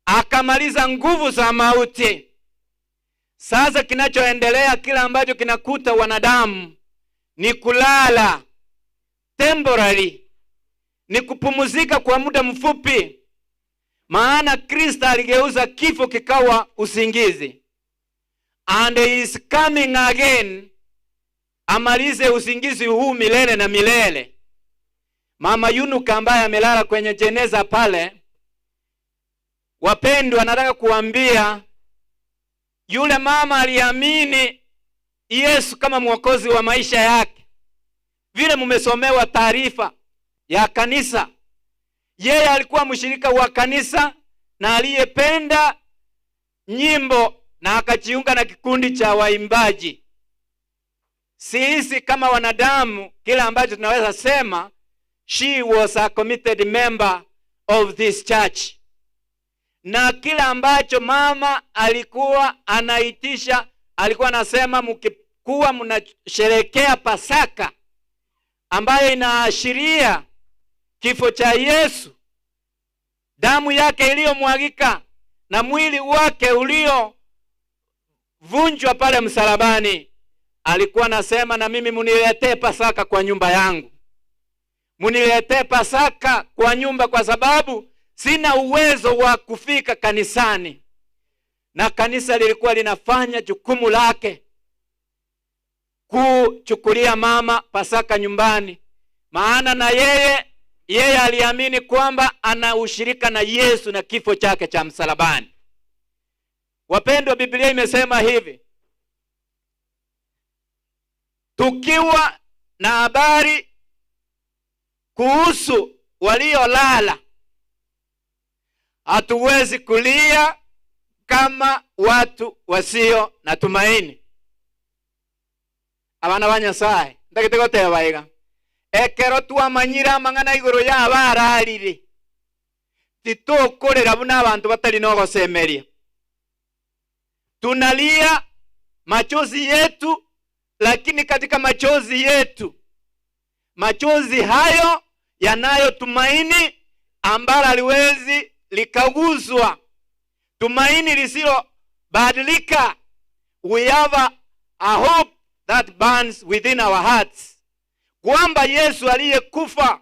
akamaliza nguvu za mauti. Sasa kinachoendelea, kila ambacho kinakuta wanadamu ni kulala temporary, ni kupumzika kwa muda mfupi. Maana Kristo aligeuza kifo kikawa usingizi. And he is coming again, amalize usingizi huu milele na milele. Mama Yunuka ambaye amelala kwenye jeneza pale, wapendwa, nataka kuambia yule mama aliamini Yesu kama mwokozi wa maisha yake. Vile mumesomewa taarifa ya kanisa, yeye alikuwa mshirika wa kanisa na aliyependa nyimbo na akajiunga na kikundi cha waimbaji. Sisi kama wanadamu, kila ambacho tunaweza sema, she was a committed member of this church. Na kila ambacho mama alikuwa anaitisha, alikuwa anasema mkikuwa mnasherehekea Pasaka ambayo inaashiria kifo cha Yesu, damu yake iliyomwagika na mwili wake uliovunjwa pale msalabani, alikuwa anasema na mimi muniletee Pasaka kwa nyumba yangu. Muniletee Pasaka kwa nyumba, kwa sababu sina uwezo wa kufika kanisani. Na kanisa lilikuwa linafanya jukumu lake kuchukulia mama Pasaka nyumbani. Maana na yeye aliamini kwamba ana ushirika na Yesu na kifo chake cha msalabani. Wapendwa, Biblia imesema hivi: tukiwa na habari kuhusu waliolala, Hatuwezi kulia kama watu wasio na tumaini. Abana ba Nyasaye ndagete goteba iga ekero twamanyire amang'ana igoro yabararire titokorera buna abantu batari nogosemeria. Tunalia machozi yetu, lakini katika machozi yetu, machozi hayo yanayo tumaini ambalo haliwezi likaguswa, tumaini lisilobadilika. We have a hope that burns within our hearts, kwamba Yesu aliyekufa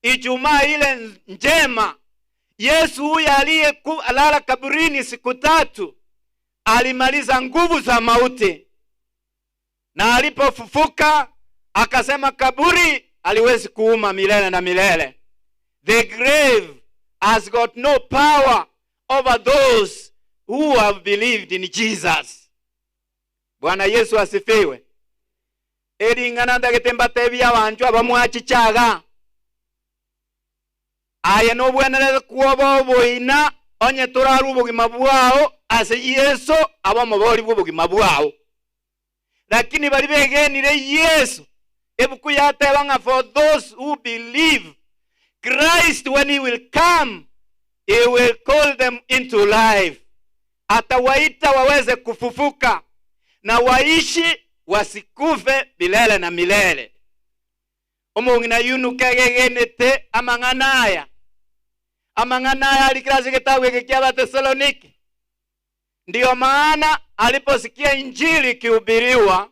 Ijumaa ile njema, Yesu huyu aliyelala kaburini siku tatu, alimaliza nguvu za mauti, na alipofufuka akasema kaburi haliwezi kuuma milele na milele. The grave has got no power over those who have believed in Jesus. Bwana Yesu asifiwe. Ering'ana ndagete mbatebia abanchwa abamwachichaga aye nobwenere kuoba oboina onye torarwa obogima bwao ase Yesu abamobori bwa obogima bwao, lakini bari begenire Yesu. Ebuku yateba ng'a for those who believe Christ, when he will come, he will call them into life. Atawaita waweze kufufuka na waishi wasikufe milele na milele. Omong'ina yunuke gegenete amang'ana aya. Amang'ana aya alikira kitabu hiki kia Wathesalonike. Ndiyo maana aliposikia injili ikihubiriwa,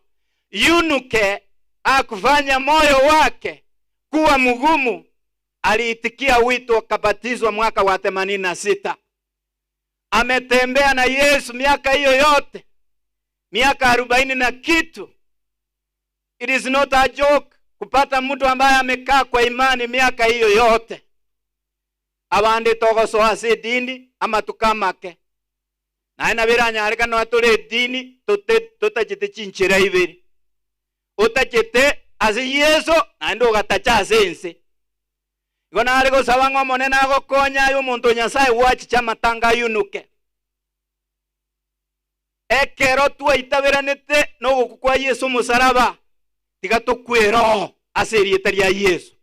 Yunuke akufanya moyo wake kuwa mgumu, aliitikia wito akabatizwa mwaka wa 86. Ametembea na Yesu miaka hiyo yote, miaka 40 na kitu. It is not a joke kupata mtu ambaye amekaa kwa imani miaka hiyo yote. Abandi togosoa ase edini ama tukamake naye nabiranyareka no atore edini totachete chinchera ibere otachete ase Yesu naende ogatacha ase ense. Igo nare gosaba ng'a omonene agokonya aye omonto Nyasaye gwachicha amatanga ayunuke. Ekero twaitaberanete nogokwa kwa Yesu omosalaba, tiga tokwera ase erieta ria Yesu.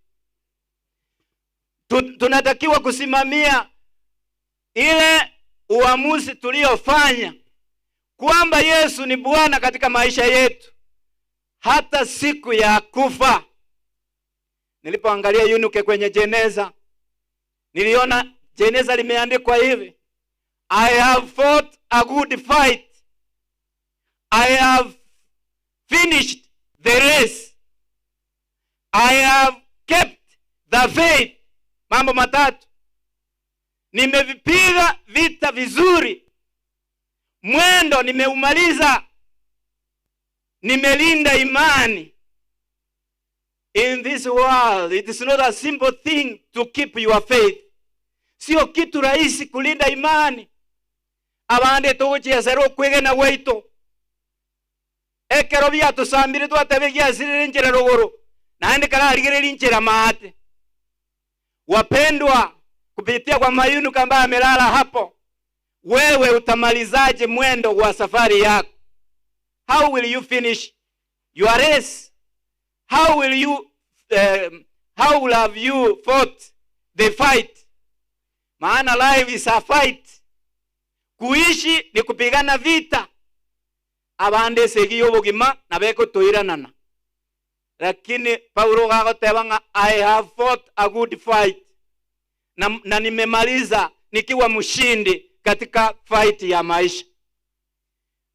Tunatakiwa kusimamia ile uamuzi tuliofanya kwamba Yesu ni Bwana katika maisha yetu hata siku ya kufa. Nilipoangalia Yunuke kwenye jeneza, niliona jeneza limeandikwa hivi: I have fought a good fight, I have finished the race, I have kept the faith. Mambo matatu: nimevipiga vita vizuri, mwendo nimeumaliza, nimelinda imani. In this world, it is not a simple thing to keep your faith. Sio kitu rahisi kulinda imani. Abande tuguchiesera okwegena gwaito. Ekero biatusambire twatebe giasirire nchera ruguru, naende kararigereria nchera maate. Wapendwa, kupitia kwa Mayunu ambaye amelala hapo, wewe utamalizaje mwendo wa safari yako? How will you finish your race? How will you how will have you fought the fight? Maana life is a fight. Kuishi ni kupigana vita. Abande segi obogima nabeko toiranana. Lakini Paulo agoteba ng'a I have fought a good fight. Na nimemaliza nikiwa mshindi katika fight ya maisha.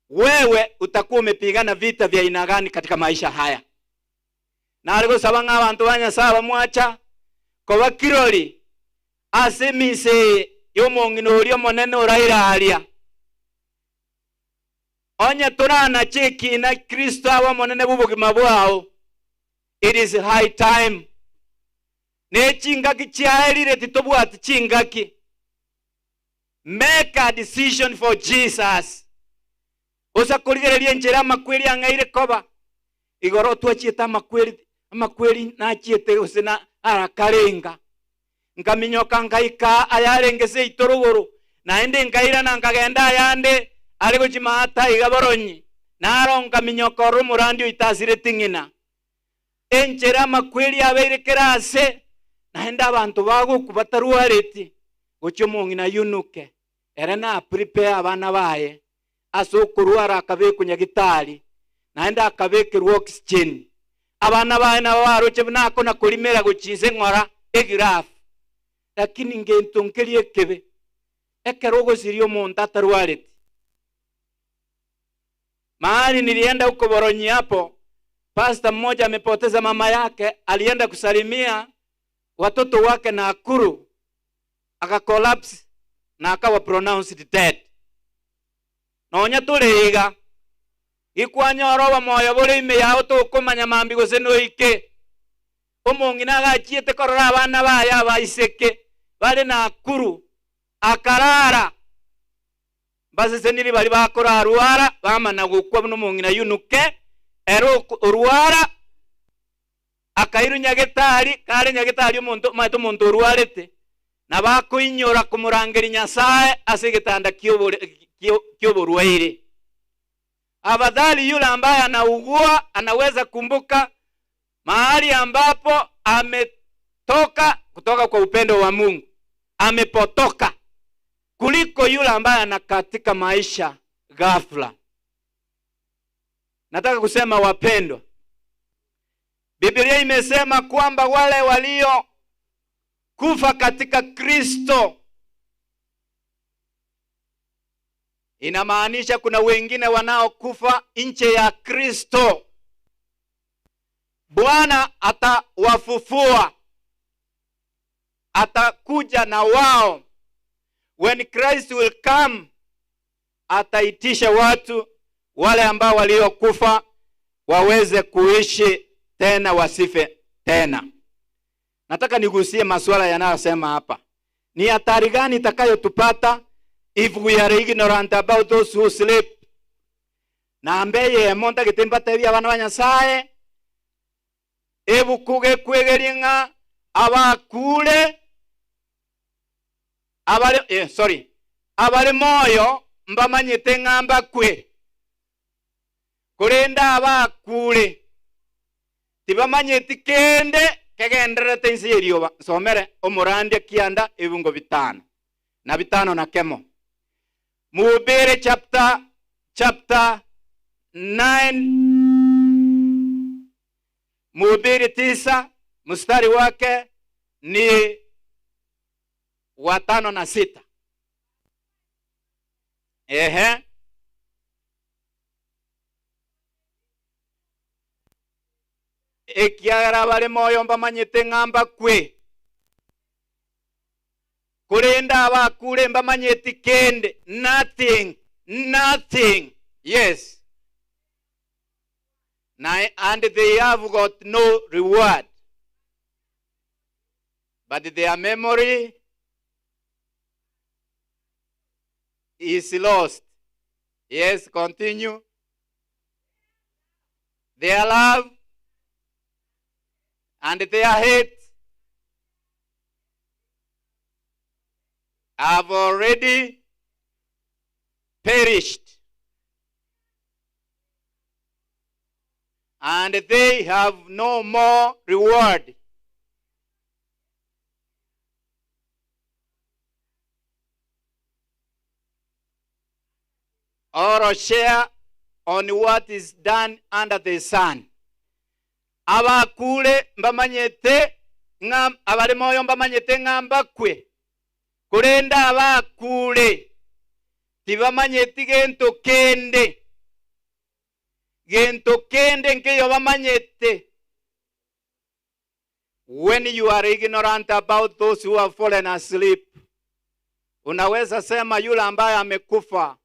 Wewe utakuwa umepigana vita vya aina gani katika maisha haya? Na aligosaba ng'a abantu ba Nyasaye bamwacha koba kirori ase emise y'omong'ina oria omonene orairaria. Onye torana cheki na Kristo aba omonene bw'obogima bwao. It is high time. Ne chingaki chiaerire titobwati chingaki. Make a decision for Jesus. Osakorigereria enchera amakweri ang'aire koba. Igoro twachiete amakweri, amakweri nachiete gose na arakarenga. Nkaminyoka nkaika ayarenge seito ruguru. Naende nkairana nkagenda ayande ari gochimata iga boronyi. Naro nkaminyoka oro omorandi oitasire ting'ina. Enchera amakweri abeire kerase. Naende abanto bagoku batarwareti. Gochia omong'ina yunuke. Ere na prepare abana baye. Ase okorwara akabekwa nyagitari. Naende akabekerwa oxygen. Abana baye nabo baroche buna akona korimera gochinse ng'ora egirafu. Lakini ngento nkeri ekebe. Ekero ogosiria omonto atarwareti. Mahali nilienda huko Boronyi hapo, pastor mmoja amepoteza mama yake, alienda kusalimia watoto wake na Nakuru, aka collapse na akawa pronounced dead. Nonya tureiga ikwanyoroba moyo bore ime yao tokomanya mambi gose noike. Omong'ina agachiete korora abana baye abaiseke bare Nakuru, akarara. Baseseniri bari bakora arwara bamana gukwa buno omong'ina yunuke ero orwara akairu nyagetari kare nyagetari omonto maete omonto orwarete na bakoinyora kumurangeri Nyasaye ase getanda kioborwaire. Afadhali yule ambaye anaugua anaweza kumbuka mahali ambapo ametoka kutoka kwa upendo wa Mungu, amepotoka, kuliko yule ambaye anakatika maisha ghafla. Nataka kusema wapendwa, Biblia imesema kwamba wale walio kufa katika Kristo, inamaanisha kuna wengine wanaokufa nje ya Kristo. Bwana atawafufua, atakuja na wao. When Christ will come, ataitisha watu wale ambao waliokufa waweze kuishi tena, wasife tena. Nataka nigusie masuala yanayosema hapa. Ni hatari gani itakayotupata if we are ignorant about those who sleep? Na ambeye monta gitimba tebia abana ba Nyasaye ebukuge kwegeringa abakule abale abale moyo mbamanyete ngamba kwe kurenda abakule tibamanyete kende kegenderete insi erioba. Somere omorande kianda ebungo 5 na 5 na kemo. Mhubiri chapter 9, Mhubiri 9 mstari wake ni wa 5 na 6. Ehe. Ekiagera bare moyo mbamanyete ng'amba kwe kurenda abakure mbamanyeti kende. Nothing, nothing. Yes. Now, and they have got no reward, but their memory is lost. Yes, continue. Their love and their hate have already perished, and they have no more reward. Or a share on what is done under the sun. Abakule mbamanyete ngam abale moyo mbamanyete ngamba kwe kurenda abakule tibamanyeti gento kende gento kende nkeyo bamanyete. When you are ignorant about those who have fallen asleep, unaweza sema yule ambaye amekufa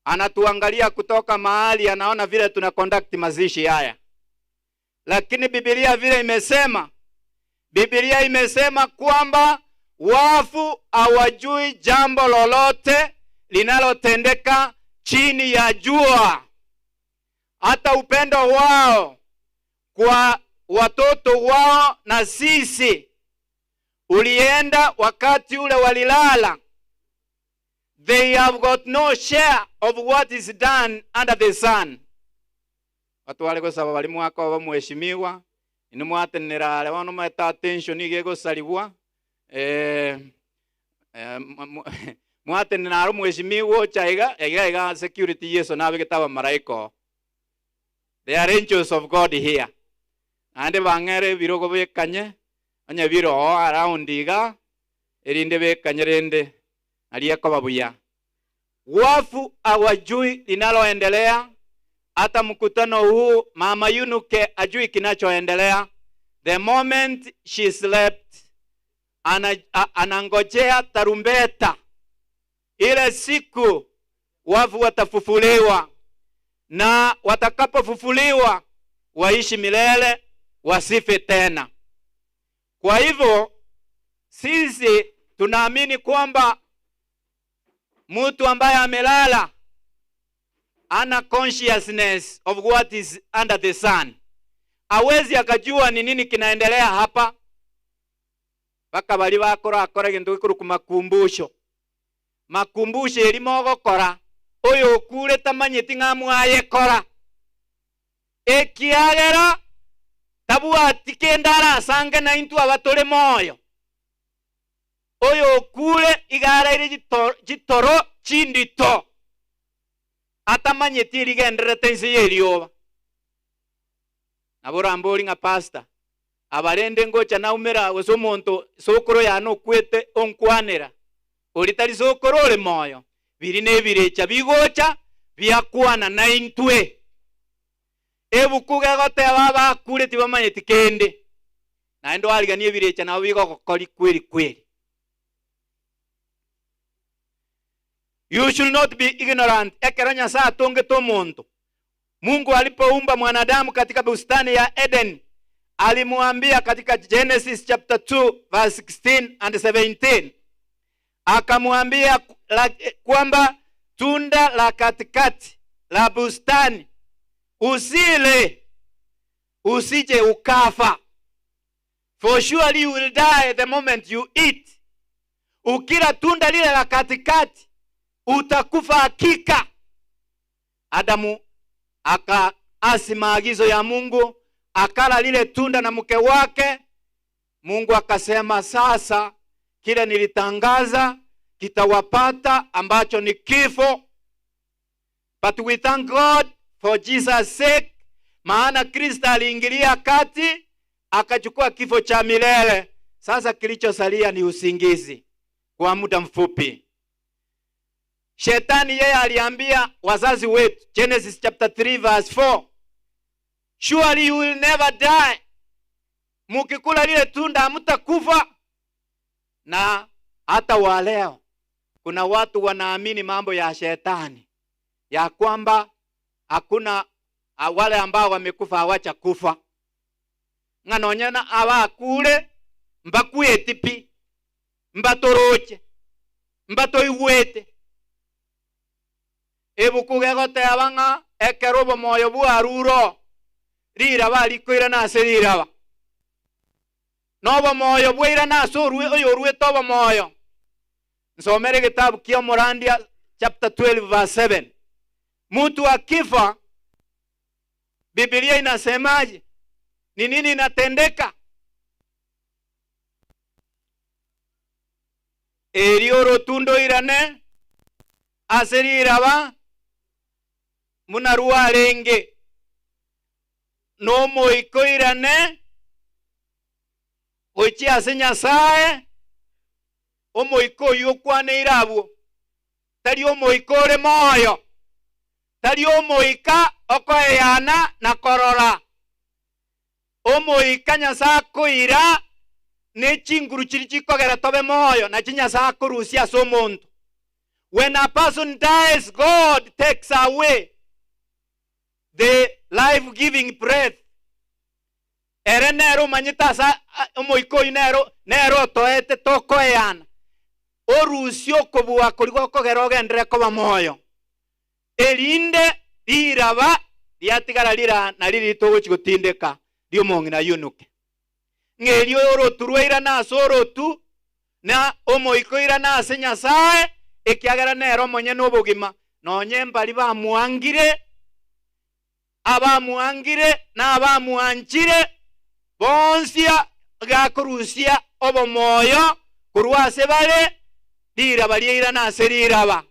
anatuangalia kutoka mahali, anaona vile tuna conduct mazishi haya. Lakini Biblia vile imesema, Biblia imesema kwamba wafu hawajui jambo lolote linalotendeka chini ya jua. Hata upendo wao kwa watoto wao na sisi Ulienda wakati ule walilala. They have got no share of what is done under the sun. Watu wale gosaba bali mwaka wa mheshimiwa inu mwatenera ale wano maeta attention ige gosaribwa mwatenera aro mheshimiwa chaiga iga iga security yeso nabigitaba maraiko. They are angels of God here. Ande bangere birogo bekanye onye biro around iga erinde bekanye rende aliyeko babuya. Wafu hawajui linaloendelea. Hata mkutano huu mama Yunuke ajui kinachoendelea. The moment she slept, anangojea tarumbeta. Ile siku wafu watafufuliwa, na watakapofufuliwa waishi milele, wasife tena. Kwa hivyo sisi tunaamini kwamba mtu ambaye amelala ana consciousness of what is under the sun. Hawezi akajua ni nini kinaendelea hapa. Baka bali bakora akora kintu gikuru kumakumbusho. Makumbusho erimo gokora oyo okure tamanyeti ng'amwaye kora. Ekiagera tabwati kenda arasange na intu abatore moyo. Oyo okure igaraire jitoro chindito. Atamanyeti rigenderete inse yerioba. Nabora ambori nga pastor. Abarende ngocha naumera gose omonto sokoro yano okwete onkwanera. Oritari sokoro ore moyo. Biri nebirecha bigocha biakwana na intwe. Ebuku gegoteba bakure tibamanyeti kende. Naende wariganie ebirecha nabo bigogokori kweri kweri. You should not be ignorant. Ekero Nyasaye atongete omonto. Mungu alipoumba mwanadamu katika bustani ya Eden, alimuambia katika Genesis chapter 2 verse 16 and 17, akamwambia kwamba tunda la katikati la bustani usile, usije ukafa. For surely you will die the moment you eat. Ukila tunda lile la katikati utakufa hakika. Adamu akaasi maagizo ya Mungu, akala lile tunda na mke wake. Mungu akasema sasa kile nilitangaza kitawapata, ambacho ni kifo. But we thank God for Jesus' sake, maana Kristo aliingilia kati akachukua kifo cha milele. Sasa kilichosalia ni usingizi kwa muda mfupi. Shetani yeye aliambia wazazi wetu, Genesis chapter 3 verse 4, surely you will never die. Mukikula lile tunda hamtakufa. Na hata wa leo kuna watu wanaamini mambo ya shetani, ya kwamba hakuna wale ambao wamekufa hawachakufa. Ng'anonyana abakure mbakwete pi, mbatoroche, mbatoigwete. Ebuku gegoteba ng'a ekero obomoyo bwaruro riraba rikoirana ase riraba. Nobomoyo bwairana ase oyo oruete obomoyo. Nsomere gitabu kia Morandia chapter 12 verse 7. Mtu akifa, Biblia inasemaje? Ni nini inatendeka? Erio rotundo irane ase riraba munarua renge no moiko irane gochia ase Nyasaye. Omoiko oyo okwane irabwo tari omoiko ore moyo, tari omoika okoeyana na korora. Omoika Nyasaye akoira ne chinguru chiri chikogera tobe moyo na Nyasaye akorusia ase omonto. When a person dies, God takes away the life-giving breath. Ere nero manyita asa omoiko oyo nero nero toete tokoeyana. Orusio kobua korigwa kogera ogendere koba moyo. Erinde riraba riatigara rira na riri togochi gotindeka riomong'ina yunuke. Ng'erio orotu rwairana ase orotu na omoika oirana ase Nyasaye ekiagera nere omonyene obogima nonye mbari bamuangire abamuangire na abamuanchire bonsia gakorusia obomoyo korwa ase bare riraba riairana ase riraba.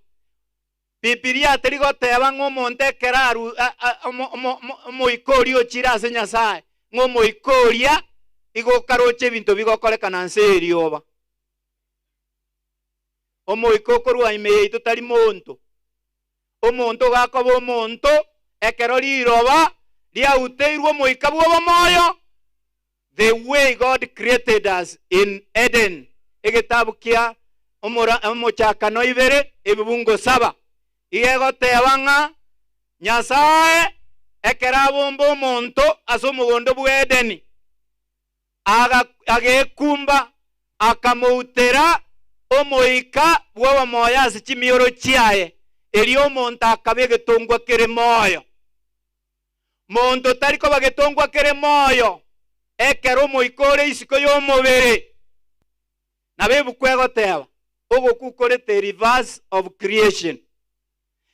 Bibilia terigoteba ng'a omonto ekero aru omoika oria ochire ase Nyasaye ng'a omoika oria igokaroche ebinto bigokorekana nse erioba. Omoika okorwa ime yaito tari monto. Omonto gakoba omonto ekero riroba riauteirwe omoika bwa obomoyo. The way God created us in Eden. Egetabu kia omochakano ibere ebibungo 7. Igegoteba ng'a Nyasaye ekero abomba omonto ase omogondo bwa Edeni agekumba akamoutera omoika bwa obomoyo ase chimioro chiaye erio omonto akaba egetongwa kere moyo. Monto tari koba getongwa kere moyo ekero omoika ore isiko y'omobere. Nabo ebuku egoteba ogokukorete reverse of creation.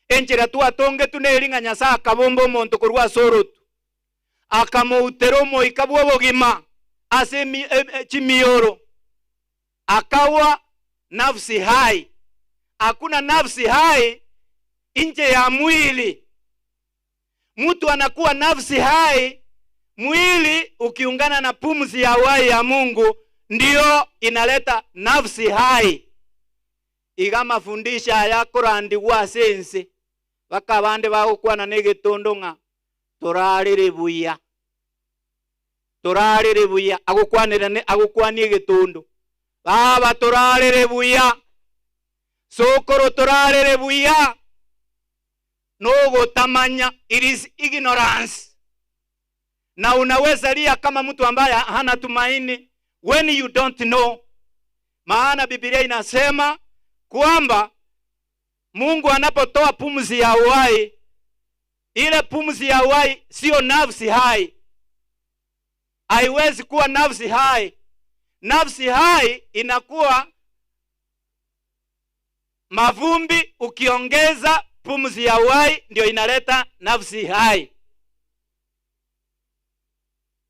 Enchera twatongetwe neri ng'a Nyasaye akabomba omonto korwa ase orotu akamoutera omoika bwa obogima ase chimioro akawa nafsi hai. Hakuna nafsi hai nje ya mwili. Mtu anakuwa nafsi hai mwili ukiungana na pumzi ya uhai ya Mungu ndio inaleta nafsi hai. Iga mafundisha aya korandigwa ase ense bakabande bagokwana na egetondo ng'a torarere buya torarere buya agokwanera ne agokwania egetondo baba torarere buya sokoro torarere buya nogotamanya. It is ignorance. Na unaweza lia kama mtu ambaye hana tumaini when you don't know. Maana Biblia inasema kwamba Mungu anapotoa pumzi ya uhai, ile pumzi ya uhai sio nafsi hai. Haiwezi kuwa nafsi hai. Nafsi hai inakuwa mavumbi, ukiongeza pumzi ya uhai ndio inaleta nafsi hai.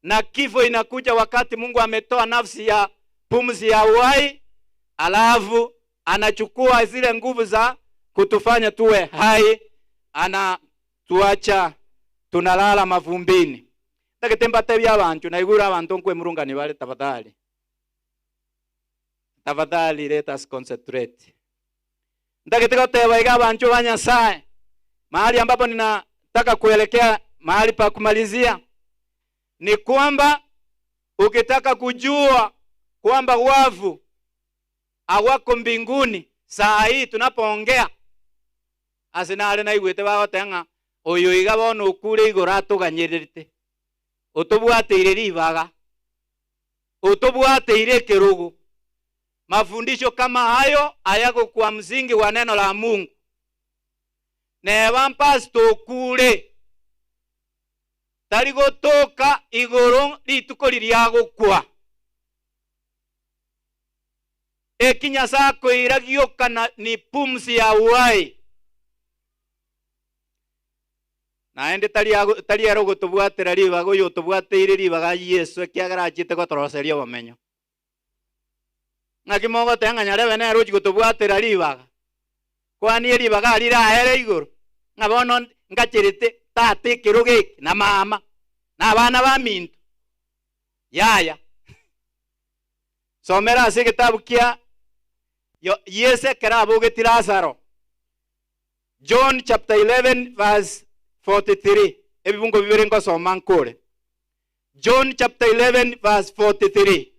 Na kifo inakuja wakati Mungu ametoa nafsi ya pumzi ya uhai, alafu anachukua zile nguvu za kutufanya tuwe hai, anatuacha tunalala mavumbini. Ndagetemba tebya abantu naigura abantu nkwe murungani bale tafadhali. Tafadhali let us concentrate. Ndageteka teba iga abantu ba Nyasaye. Mahali ambapo ninataka kuelekea, mahali pa kumalizia ni kwamba ukitaka kujua kwamba wafu awako mbinguni saa hii tunapoongea asinare na igwete bagotenga oyo iga bono okure igoro atuganyererete otobwateire ribaga otobwateire kerugu. Mafundisho kama hayo hayako kwa msingi wa neno la Mungu. Neba mpasto kure tarigotoka igoro rituko ririagokwa ekinya sako iragioka na ni pumzi ya uhai. Naende tari arogotobwatera ribaga oyo otobwateire ribaga Yesu ekiagera achete gotoroseria obomenyo. Ng'aki mogoteba nyarebe nere ochi gotobwatera ribaga kwani ribaga riraere igoro ng'a bono ngacherete tata ekero geke na mama na abana ba minto yaya. Somera ase egetabu kia Yesu ekero abogeti Lazaro. John chapter 11 verse 43. Ebibungo bibere ngosoma nkore. John chapter 11 verse 43.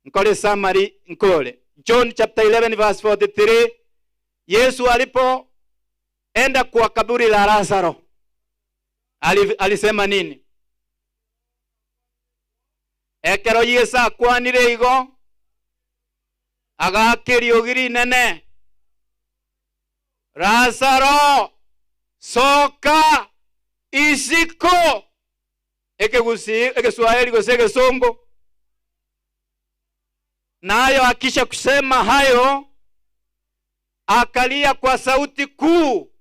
Nkore summary nkore. John chapter 11 verse 43. Yesu alipoenda kwa kaburi la Lazaro alisema nini? Ekero Yesu akwanire igo agakerio giri nene Lazaro soka isiko. Ekegusi ekeswahili gose egesongo Nayo akisha kusema hayo, akalia kwa sauti kuu,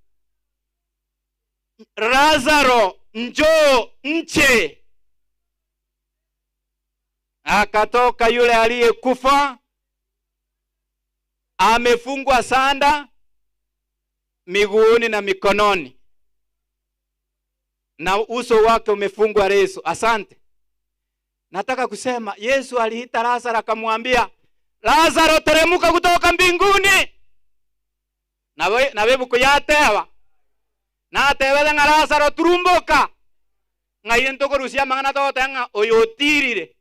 Lazaro, njoo nje. Akatoka yule aliyekufa, amefungwa sanda miguuni na mikononi, na uso wake umefungwa leso. Asante. Nataka kusema Yesu aliita Lazaro akamwambia, Lazaro, teremuka kutoka mbinguni. Nawe bukuyatewa natebele ng'a Lazaro turumbuka ng'aire ntokorusia amang'ana togoteba ng'a oyo otirire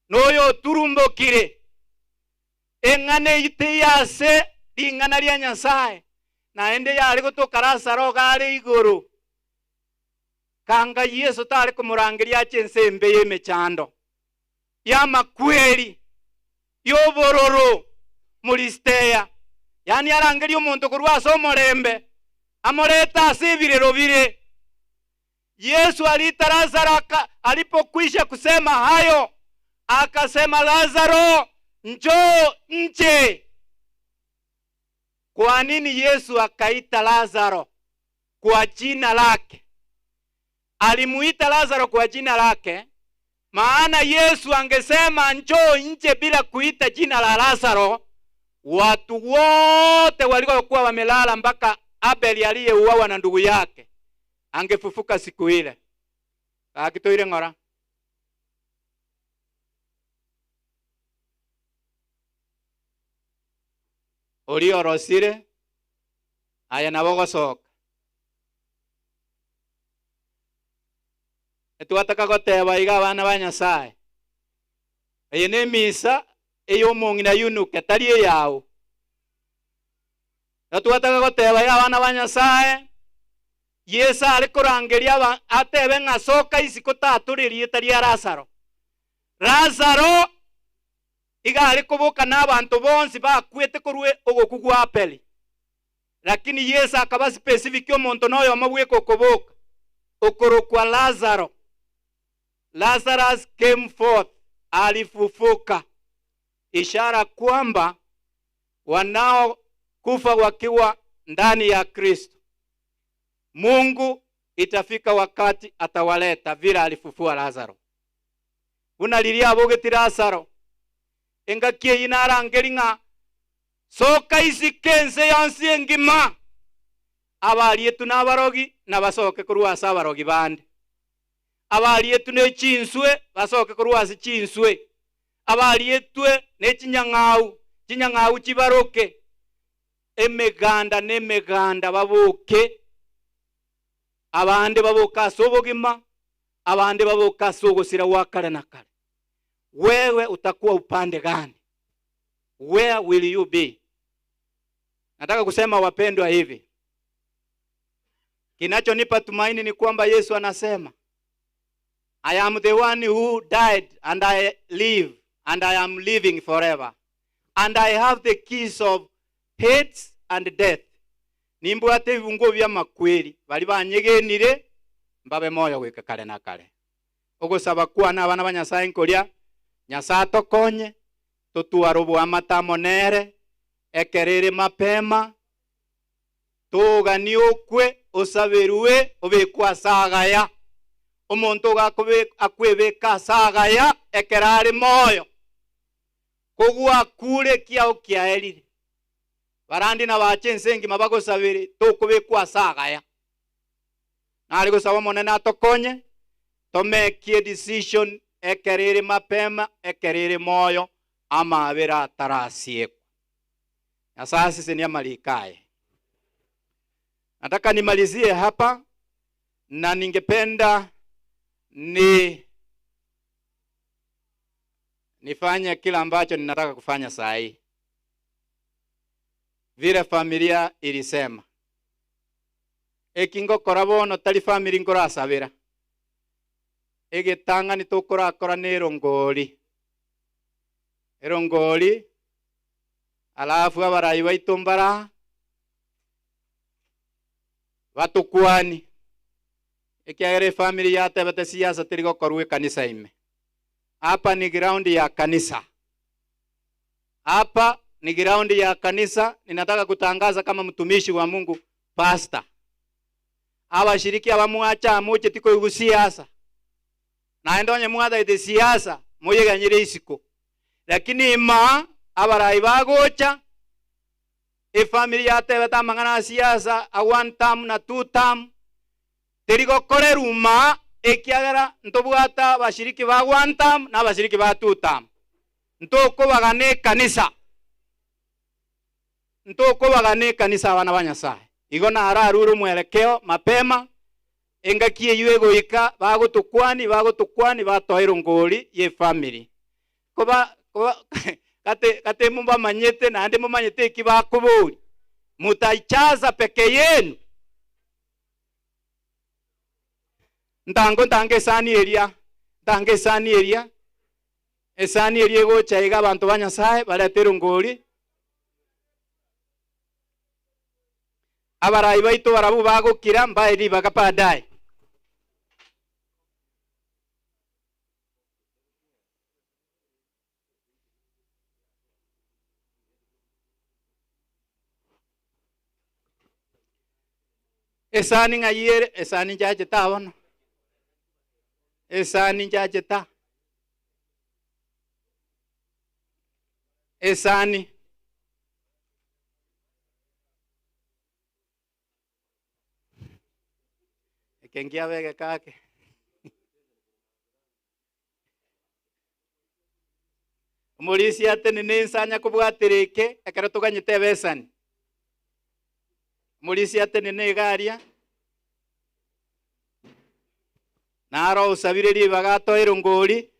noyo oturumbukire eng'ana eyio teyase ring'ana ria Nyasaye naende yare gotoka Lazaro gare igoro kanga Yesu tare kumurangeria ache ense embe ya emechando ya makweri yobororo muristeya yani arangeria omonto korwa ase omorembe amoreta ase ebirero bire. Yesu aliita Lazaro alipokwisha kusema hayo akasema, Lazaro, njoo nje. Kwa nini Yesu akaita Lazaro kwa jina lake? Alimuita Lazaro kwa jina lake maana Yesu angesema njoo nje bila kuita jina la Lazaro, watu wote waliokuwa wamelala mpaka Abeli aliyeuawa na ndugu yake angefufuka siku ile. Akitoire ngora. Oriorosire aya nabo gosoka. Etwataka goteba iga abana ba Nyasaye. Eye ne misa ey'omong'ina yunuke tari eyao. Etwataka goteba iga abana ba Nyasaye. Yesu are korangeria atebe ng'a soka isiko taturirie tari ya Lazaro. Lazaro iga are koboka n'abantu bonsi bakwete korwe ogoku gwa Abeli. Lakini Yesu akaba specific omonto noyo mabweko koboka okorokwa Lazaro. Lazarus came forth, alifufuka, ishara kwamba wanaokufa wakiwa ndani ya Kristo, Mungu itafika wakati atawaleta vile alifufua Lazaro. Unalilia abogeti Lazaro engakie inarangeri ng'a soka isike ense yonsi engima abarietu n'abarogi nabasoke korwa ase abarogi bande, abarietu n'echinswe basoke korwa ase chinswe, abarietwe n'echinyang'au chinyang'au chibaroke, emeganda n'emeganda baboke, abande baboka ase obogima, abande baboka ase ogosira wa kare na kare. Wewe utakuwa upande gani? Where will you be? Nataka kusema wapendwa hivi, kinachonipa tumaini ni kwamba Yesu anasema, I am the one who died and I live and I am living forever and I have the keys of hate and death. Nimbwate ebibungo bya makweri bali banyegenire mbabe moyo gwika kare na kare. Ogosaba kwana abana ba Nyasaye nkoria Nyasaye atokonye totware obwamata monere ekerere mapema togani okwe osaberwe obekwa asagaya omonto akwebeka asagaya ekerare moyo kogwa kure kiao kiaerire barandi na bache ensengi mabagosabere tokobekwa asagaya nari gosaba monene atokonye tomekie decision ekerere mapema ekerere moyo amabera atarasiekwa. Na sasa ni amalikae. Nataka nimalizie hapa na ningependa nifanye kila ambacho ninataka kufanya saa hii. Vile familia ilisema ekingo korabono tali family nkorasabira egetanga nitokorakora nerongori erongori alafu abarayi baitumbara batukwani ekiagere family yatebete siasa tirigokorwe kanisa ime. Hapa ni ground ya kanisa. Hapa ni ground ya kanisa. Ninataka kutangaza kama mtumishi wa Mungu, pastor. Abashiriki abamwacha amuche tiko igusiasa. Naenda onye mwatha ite siasa muyeganyire isiko. Lakini ima abarai bagocha efamily yatebeta amang'ana a siasa a one term na two term terigokoreruma ekiagera ntobwata abashiriki ba one term na abashiriki ba two term. Ntokobagana ekanisa. Ntokobagana ekanisa abana ba Nyasaye. Igo nararure omwerekeo mapema engaki eywo egoika bagotukwani batoa ngori ye family. Koba kate kate mubamanyete naende mumanyete eki bakobori. Mutaichaza peke yenu. Ntango ntange esani eria. Ntange esani eria. Esani eria egocha iga abanto ba Nyasaye baretera ngori. Abarai baito barabu bagokira mbae ribaga baadaye. Esani ng'ayere, esani nchacheta bono. Esani nchacheta. Esani. Ekengia bege kake. Omorisi atene nensanya kobwatereke ekero toganyete ebesani. Omorisi atene negaria. Naro usabire ribaga atoere ngori.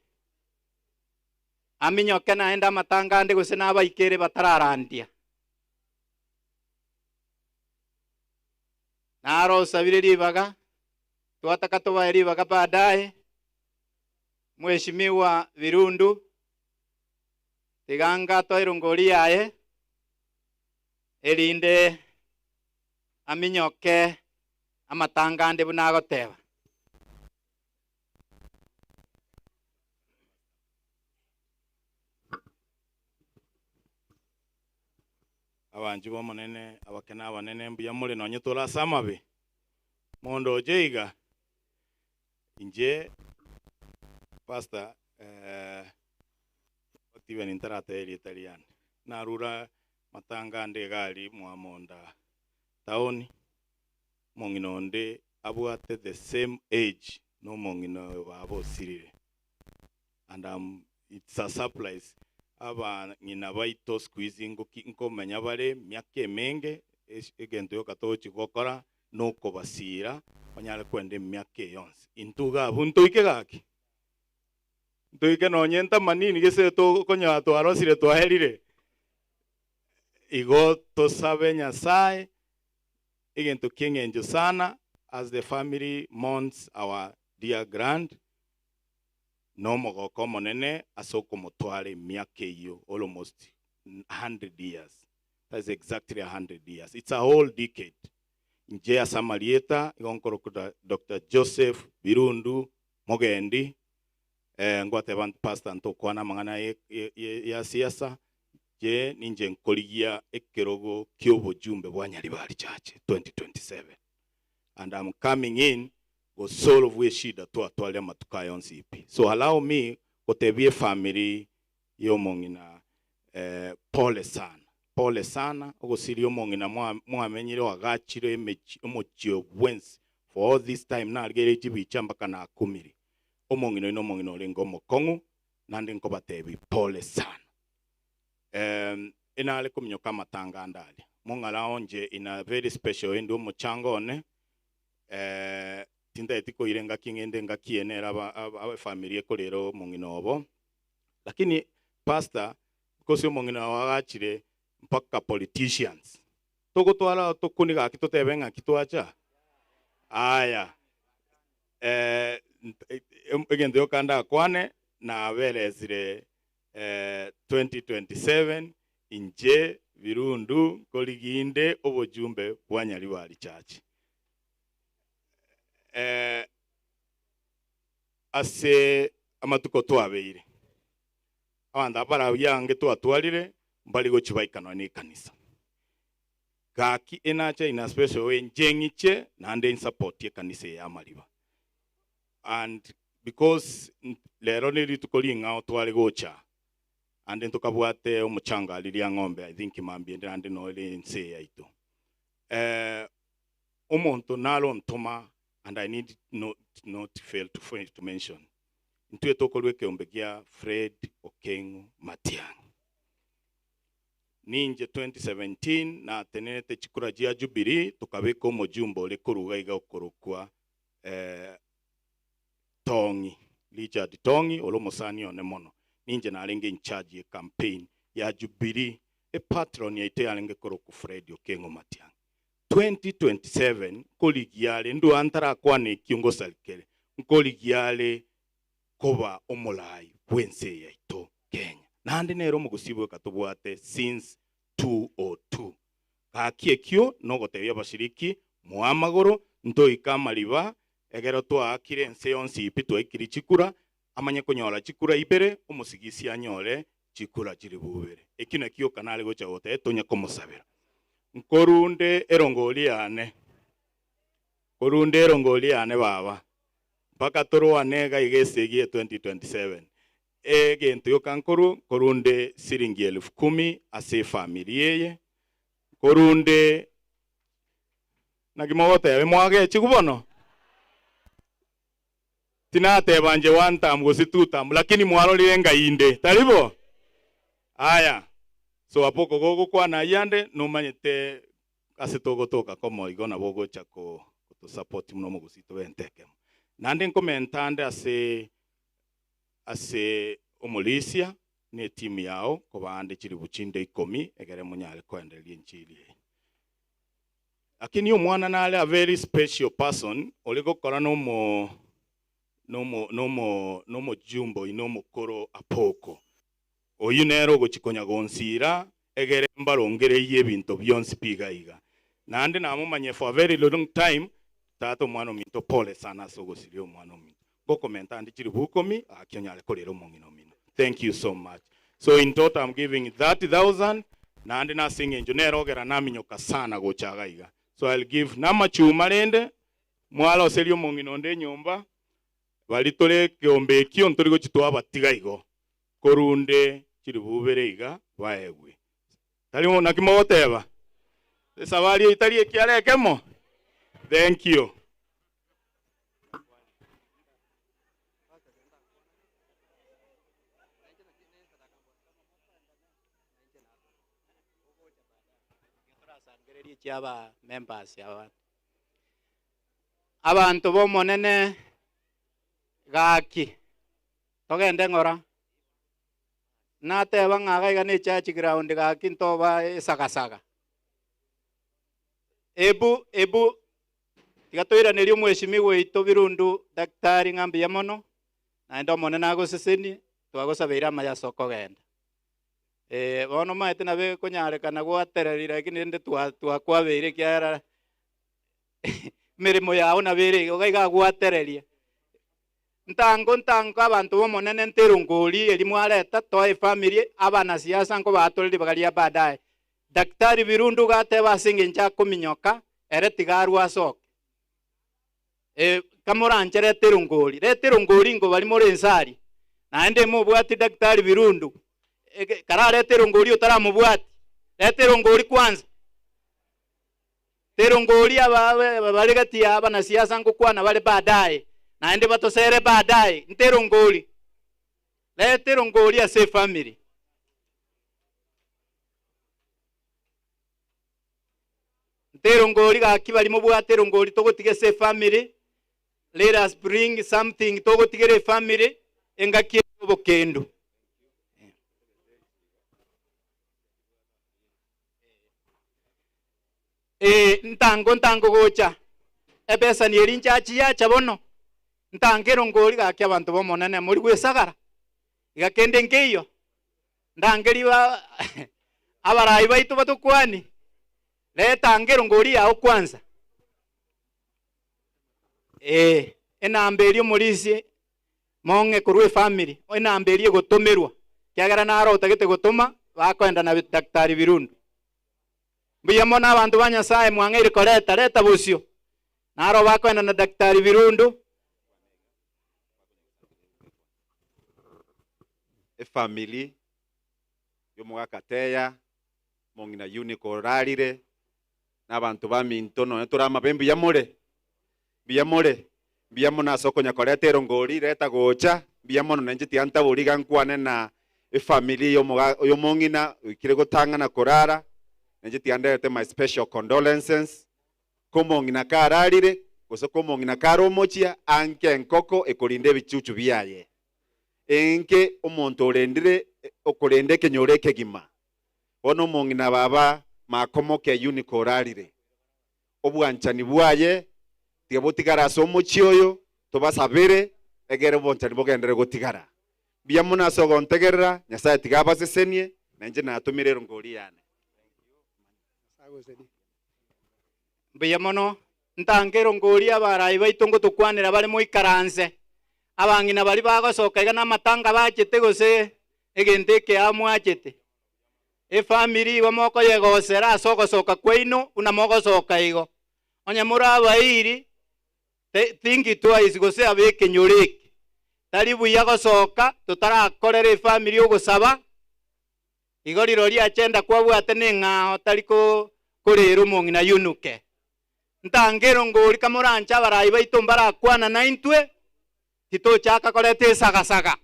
Aminyoke naende amatanga ande gose nabaikere batararandia. Naro usabire ribaga twataka tubae ribaga baadaye. Mheshimiwa Birundu tiganga atoere ngori yaye erinde aminyoke amatanga ande buna agoteba. Abanji bomonene abakena abanene mbuya mure nonye torasamabe mondo ojeiga inje pastor active nintarate Italian narura matanga nde gali mwamonda taoni mongino nde abwate the same age no mongino babo sirire and it's a surprise aba ngina baito squeezing nkomenya bare myaka emenge egento yokatochi gokora nuko basira banyare kwenda emyaka yonse intuga buntu ike gaki ntuike nonye ntamanini gese tokonya twarosire twaherire igo tosabe Nyasaye egento kieng'encho sana as the family mourns our dear grand no mogoko monene asoko motware miaka iyo almost 100 years. That's exactly 100 years. It's a whole decade. Nje asamarieta igonkoro Dr. Joseph Birundu Mogendi ngwate bantu pastor ntokwana mang'ana ya siasa je ninje nkorigia ekerogo ky'obujumbe bwa Nyaribari Church 2027 and I'm coming in go solve shida twatwale matuka yonsi ipi. So allow me kotebie family yomongina pole sana. Pole sana ogosiri omongina mwamenyire wagachire omochio bwensi for all this time na algere chibicha mpaka na akumiri. Omongina ino omongina orengo omokongu nandi nkobatebi pole sana. Inale kuminyoka matanga ndali. Mongala onje in a very special endo omochango one tinda etiko irenga kingende ngakienera aba family ekorero mongino obo. Lakini pastor because mongino wagachire mpaka politicians. Togotwara tokuniga kitotebe ng'a kitwacha. Aya. Egento yokanda kwane na berezire 2027 inje Birundu koliginde obujumbe bwa Nyaribari Church. Ase amatuko twabeire abanda barabyange twatwarire Mbali gochibaikana ni kanisa. Gaki enacha ina special way njengiche nande in support ye kanisa ya Amariba. And because lero ni rituko ring'ao tware gocha ande tukabwate omuchanga liria ng'ombe I think mambie ande no ile nse yaito. Omonto nalo ntoma and I need not fail to mention. Ntwe tokolweke ombegia Fred Okengo Matiang'i. Ninje 2017 na tenete chikura jia Jubilee tukabeka omojumbo ole koruga iga okorokwa Tongi Richard Tongi olomosani one mono. Ninje narenge in charge ya campaign ya Jubilee e patron yaite yarenge koroku Fred Okengo Matiang'i. 2027 koligiale ndu antara kwane kiungo salikele nkoligiale koba omolai bwense yaito Kenya. Nandi nero mugusibwe katubwate since 202. Gaki ekio nogotebia abashiriki muamagoro ntoika amariba egero twaakire ense yonsi ipi twaikiri chikura amanye konyora chikura ibere omusigisi anyore chikura chiri bubere. Ekio nakio kanale gocha gote tonya komosabera. Nkorunde erongoli yane. Korunde erongoli yane baba. Mpaka toroane gaigese gie 2027. Egento yokankoru korunde siringi 10,000 ase family yeye. Korunde nakimogote mwage chikubono. Tinate banje one time gosi two time lakini mwarorire ngainde. Taribo? Aya. So apoko gogo kwa na yande no manyete ase togotoka komo igona bogocha ko to support muno mugusito benteke. Nande nkomentande ase omulisia ne timu yao kobande chiri buchinde 10 egere munyale koendelia nchili. Lakini omwana nale a very special person oligokora no mo jumbo ino mukoro apoko. Oyu nero gochikonya gonsira egere mbarongereye ebinto byonsi piga iga. Nande namumanye for a very long time tato mwana minto pole sana sogosirio mwana minto. Gokomenta andi chiri bukomi akionyale kolero mongino mino. Thank you so much. So in total I'm giving 30,000 nande na sing engineer ogera naminyoka sana gochaga iga. So I'll give namachuma rende mwala oserio mongino nde nyomba balitore kiombe ekio ntori gochitwa batiga igo. Korunde chiri bubere iga baegwe. Tari nakimogoteba. Esabari itari ekiarekemo. Thank you. Aba members aba abantu bomonene gaki togende ngora nateba ng'aga iga ne church ground gaki ntoba esagasaga ebu tigatoiraneria omweshimiwa oito Birundu daktari ng'ambi ya mono naende omonene agoseseni twagosabeire amaya ase okogenda. Bono maete nabe konyarekana gwatererire lakini rende twakwabeire kiara mirimo yao nabere iga gwatereria ntango abantu bomonene nterongori elimu areta toe family abana siasa nko batoreri bagaria baadaye. Daktari Birundu gateba asinge ncha kominyoka ere tigarwa asoke kamoranchere terongori reterongori ngo bari more ensari naende mubwati Daktari Birundu karare terongori utaramubwati reterongori kwanza terongori aba bari gati abana siasa nko kwana bari baadaye naende batosere baadaye nterongori reterongori ase family. Nterongori gaki bari mubwate terongori togotige se family. Let us bring something togotigere family engaki obokendo. Ntango gocha ebesa ni erinchachi yacha bono ntangero ngori gaki abantu bomonene muri gwesagara igakende nkeyo ndangeri ba abarayi baitu batukwani leta ngero ngori yao kwanza. Enamba eri omorisi mong'e korwa efamily enamba eri egotomerwa kiagera naro otagete gotoma Bakoenda na Daktari Birundu. Mbuya mono abanto ba Nyasaye mwang'eire koreta reta bosio. Naro bakoenda na Daktari Birundu. Efamily yomugakateya mong'ina Eunice orarire n'abantu ba minto nonye toramabe mbuya more mbuya more mbuya mono ase okonya koreta erongori reta gocha mbuya mono nenche tiga ntabori iga nkwane na efamily yomong'ina oikire gotang'ana korara nenche tiga nderete my special condolences komong'ina kararire gose komong'ina karomochia anke enkoko ekorinda ebichuchu biaye enke omonto orendire okorenda ekenyoro ekegima bono omong'ina baba makomoke Eunice orarire obwanchani bwaye tiga botigara ase omochie oyo tobasabere egere obwanchani bogendere gotigara mbuya mono ase ogontegerera Nyasaye tiga abasesenie nainche natumire erongori yane. Mbuya mono ntange erongori abarai baito ngotokwanera bare moikaranse abang'ina bari bagosoka iga namatanga bachete gose egento eke amwachete efamily igo mokoyegosera ase ogosoka kwaino buna mogosoka igo onye more abairi think twice gose abe ekenyoro eke tari buya gosoka totarakorera efamily ogosaba igo rirorio agenda kwabwate na eng'ao tari korera omong'ina Eunice ntange erongori kamoranche abarai baito mbarakwana na intwe titochaka koreta esagasaga.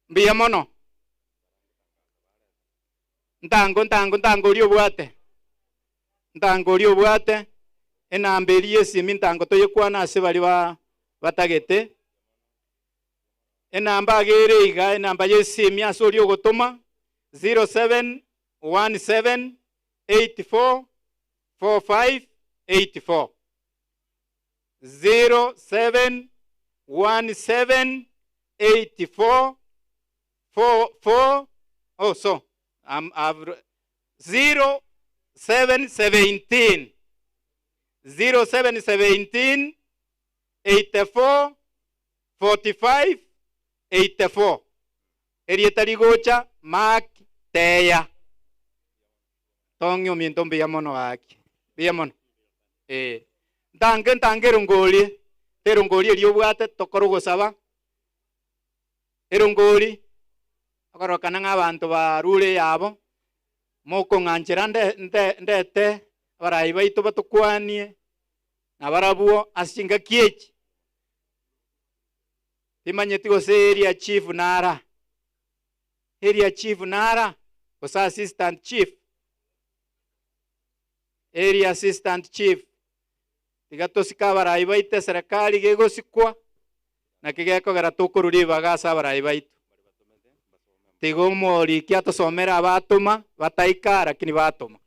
Mbuya mono ntango ntango ntango oria obwate ntango oria obwate enamba eria esimi ntango toyekwana ase bari batagete enamba agere iga enamba ya esimi ase oria ogotoma 0717844584 07178444 oh so I've 0717 0717 84 45 84 erieta rigocha Mark Teya tong'io minto mbuya mono gaki mbuya mono ntange ntange erongori erongori eria obwate tokore ogosaba erongori okorokana ng'a abanto barure yabo mokong'anchera ndete abarai baito batokwanie nabarabwo ase chingaki echi timanyeti gose area chief nara area chief nara gose assistant chief area assistant chief tiga tosika abarai baito eserekari gegosikwa naki gekogera tokorura ibaga ase abarai baito tiga omoriki atosomere abatoma bataika lakini batoma.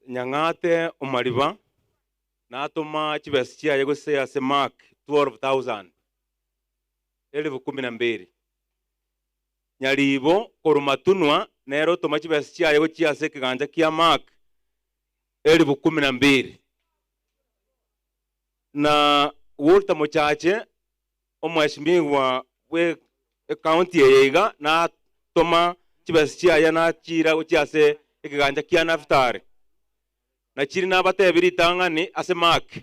Nyang'ate omariba natoma chibesa chiaye gose ase Mark 12,000 12,000 Nyaribo korumatunwa nero otoma chibesa chiaye gochia ase ekeganja kia Mark 12,000 na Walter Mochache omweshimiwa we county eyeiga natoma chibesa chiaye nachira gochia ase ekeganja kia Naftari nachiri nabatebiri itang'ani ase Mark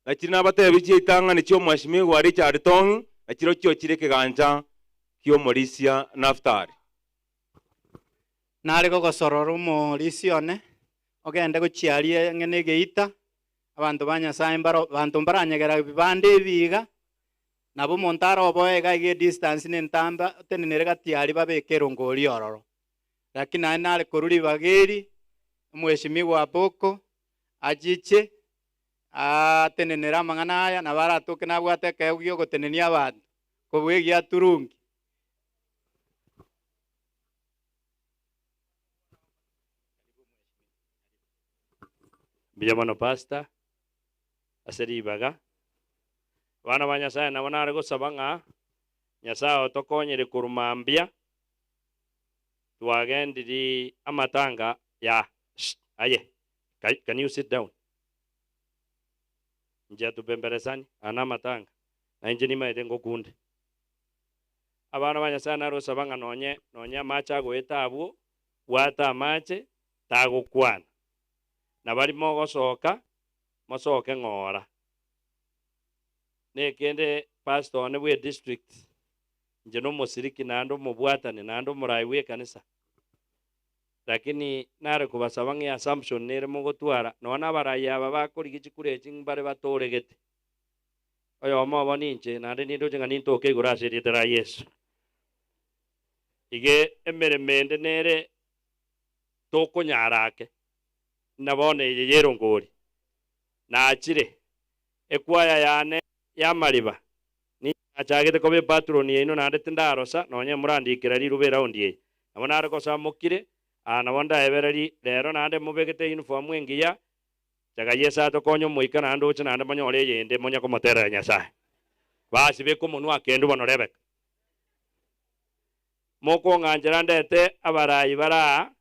nachiri nabatebiri chia itang'ani chia omweshimiwa Richard Tong nachiro chiochire ekeganja kia omorisia Naftari. Nare gogosorora omorisia one ogende gochiaria ng'ene egeita abanto ba Nyasaye mbaro banto mbaranyegera bibande ebiga nabo omonto aroboe iga iga edistance na entamba otenenere gati aria babeke erongori ororo lakini naye nare korwa ribaga eri omweshimiwa Aboko achiche atenenere amang'ana aya nabo aratoke nabwate ekego gia ogotenenia abanto kobua egia turungi. Mbuya mono pastor ase ribaga abana ba Nyasaye nabo nare gosaba ng'a Nyasaye otokonyere koruma mbia twagendiri amatanga ya aye can you sit down nje tupemberesani ana matanga na inje nimaete ngokunde Abana ba Nyasaye narosaba ng'a nonye nonye amache agoeta abwo bwata amache tagokwana na barimo gosoka mosoke ng'ora nekende pastor one bwe district nje nomusiriki nando mubwatane nando murai we kanisa lakini nare kubasaba ng'a assumption nere mugotwara nona barayi aba bakorigia chikura echi mbare batoregete oyo omo ninche nande nindoche ng'a nintoke igoro ase erieta ria Yesu ige emeremende nere tokonyarake nabone eye yerongori nachire ekwaya yane yamariba ni achagete kobe patron ino nande tindarosa nonye murandikira rirube round eye nabo narekosa mukire nabo ndaebereri rero nande mubegete uniform engiya chaga Yesu atokonyo moika nande oche nande monyore eyende monya komoterera Nyasaye basi bekomonwa kendo bono Rebeka mokong'anchera ndete abarayi bara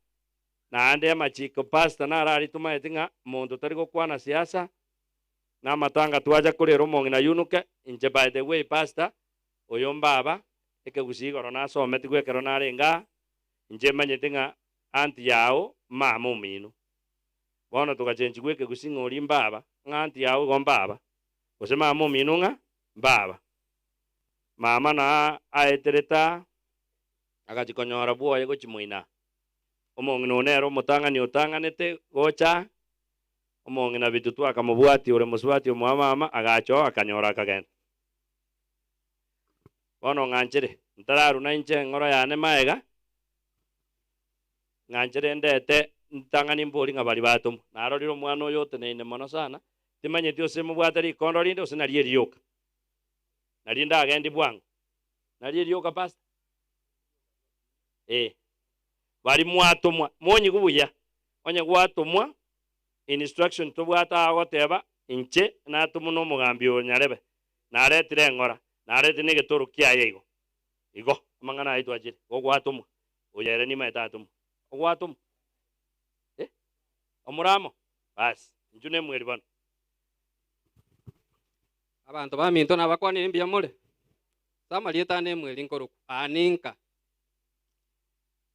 naande amachiko pastor narari tumaete ng'a monto tari gokwana siasa na matanga twaja kurera omong'ina yunuke inche by the way pastor oyo mbaba ekegusi igoro nasomete gwekero narenga inche manyete ng'a anti yao mama omino bono tugachenchi gwekegusi ng'ori mbaba ng'a anti yao igo mbaba gose mama omino ng'a mbaba mama na aetereta agachikonyora bwoye gochimoina omong'ina onere omotang'ani otang'anete gocha omong'ina bitutu akamobwati ore mosubati omwamama agacho akanyora akagenda bono ng'anchere ntararuna inche eng'oro yane maega ng'anchere ndete ntang'ani mbori ng'a bari batomwa narorire omwana oyo oteneine mono sana timanyeti ose mobwate rikondo rinde ose nari erioka nari ndagendi bwango nari erioka pastor bari mwatomwa monyi kubuya onye gwatomwa instruction tobwata agoteba inche natumwa nomogambi oyo nyarebe naretire eng'ora naretire negetoro kiaye igo igo amang'ana aye twachire gogwatomwa oyere nimaete atomwa ogwatomwa omuramo basi inchu nemweri bano abanto baminto nabakwanire mbuya more samarieta nemweri nkoroku aninka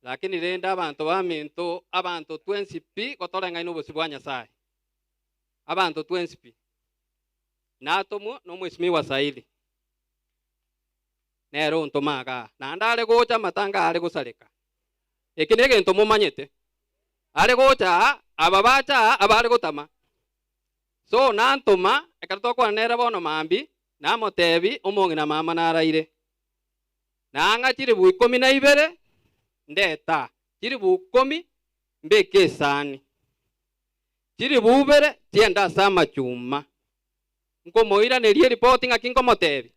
lakini renda abantu baminto abantu twensi pi gotorengaine obosi bwa Nyasaye abantu twensi pi natomwo nomwesimiwa Saidi nero ntomaga nandare gocha matanga are gosareka eki negento mumanyete are gocha aba bacha abare gotama so nantoma ekero tokwanera bono mambi namotebi omong'ina mama naraire nang'a chiribu 12 ndeta chiribu 10 mbeke esani chiribu 2 chienda ase amachuma nkomoiranerie eripoti ng'aki nkomotebi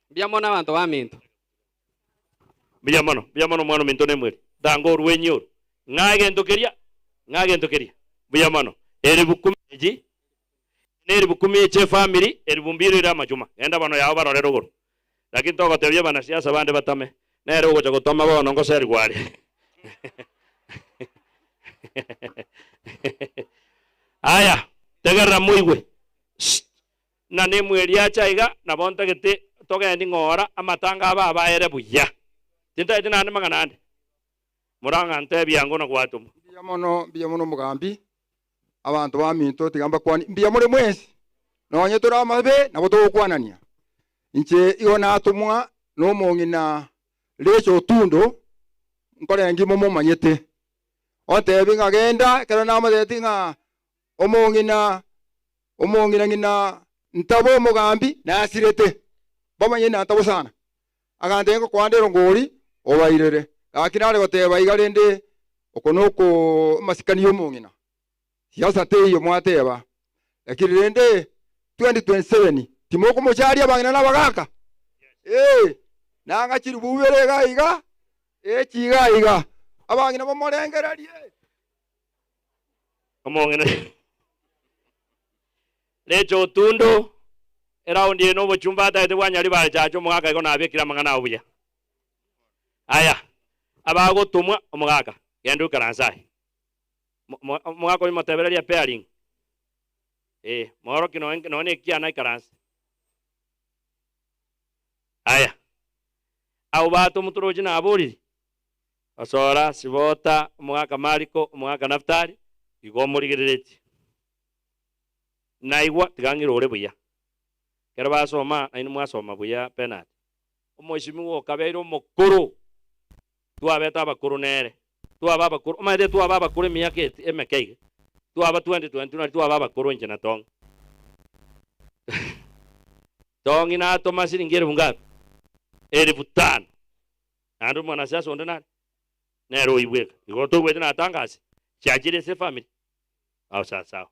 mbuya mono abanto baminto mbuya mono mwana ominto nemweri tanga orwenyi oru ng'agento keria mbuya mono eribu 10 echi neribu 10 eche family eribu 2 ere amachuma genda bano yao barore rogoro lakini togotebia banasiasa bande batame nere ogocha gotoma bono ngoseri gware aya tegerera moigwe na nemweri acha iga nabo ntagete togendi ng'ora amatanga aba abaere buya tintaete nande mang'ana ande murang'a ntebia ngo na gwatoma mbuya mono mugambi abantu baminto tigamba kwani mbuya more mwensi nonye tore amabe nabo togokwanania inche igo natomwa nomong'ina Recho Otundo nkorengi momomanyete otebi ng'agenda ekero namoteti ng'a omong'ina ng'ina ntabo omogambi nasirete bamanye nantabo sana agante ngokwandera ngori obairere lakini are goteba iga rende oko noko amasikani y'omong'ina siasa teiyo mwateba lakini rende 2027 timokomocharia abang'ina nabagaka nanga chiri bubere iga iga echiga iga abang'ina bamorengererie omong'ina Recho Otundo eraundi eno obochumba ataete bwanyari barechacha omogaka igo nabekire amang'ana ao buya aya abagotomwa omogaka genda oikaranse aye omogaka oyo motebereria pairing moroki nonye ekiana ikaranse aya Abo bato muturoji naboriri. Osora sibota omwaka Mariko omwaka Naftali igo murigerereti. Naigwa tigangira ore buya. Kero basoma nainu mwasoma buya penalty. Omweshimiwa okabeire omokuru. Twabeta abakuru nere. Twaba abakuru omaete twaba abakuru emiaka emeke. Twaba 2020 na twaba abakuru nje na tong. Tongi na atoma siringi elfu ngapi? 5,000. Andu mwanasiasa onde nani? Nero ibweka. Igo togwete na tangasi. Chiachire se family. Au sawa sawa.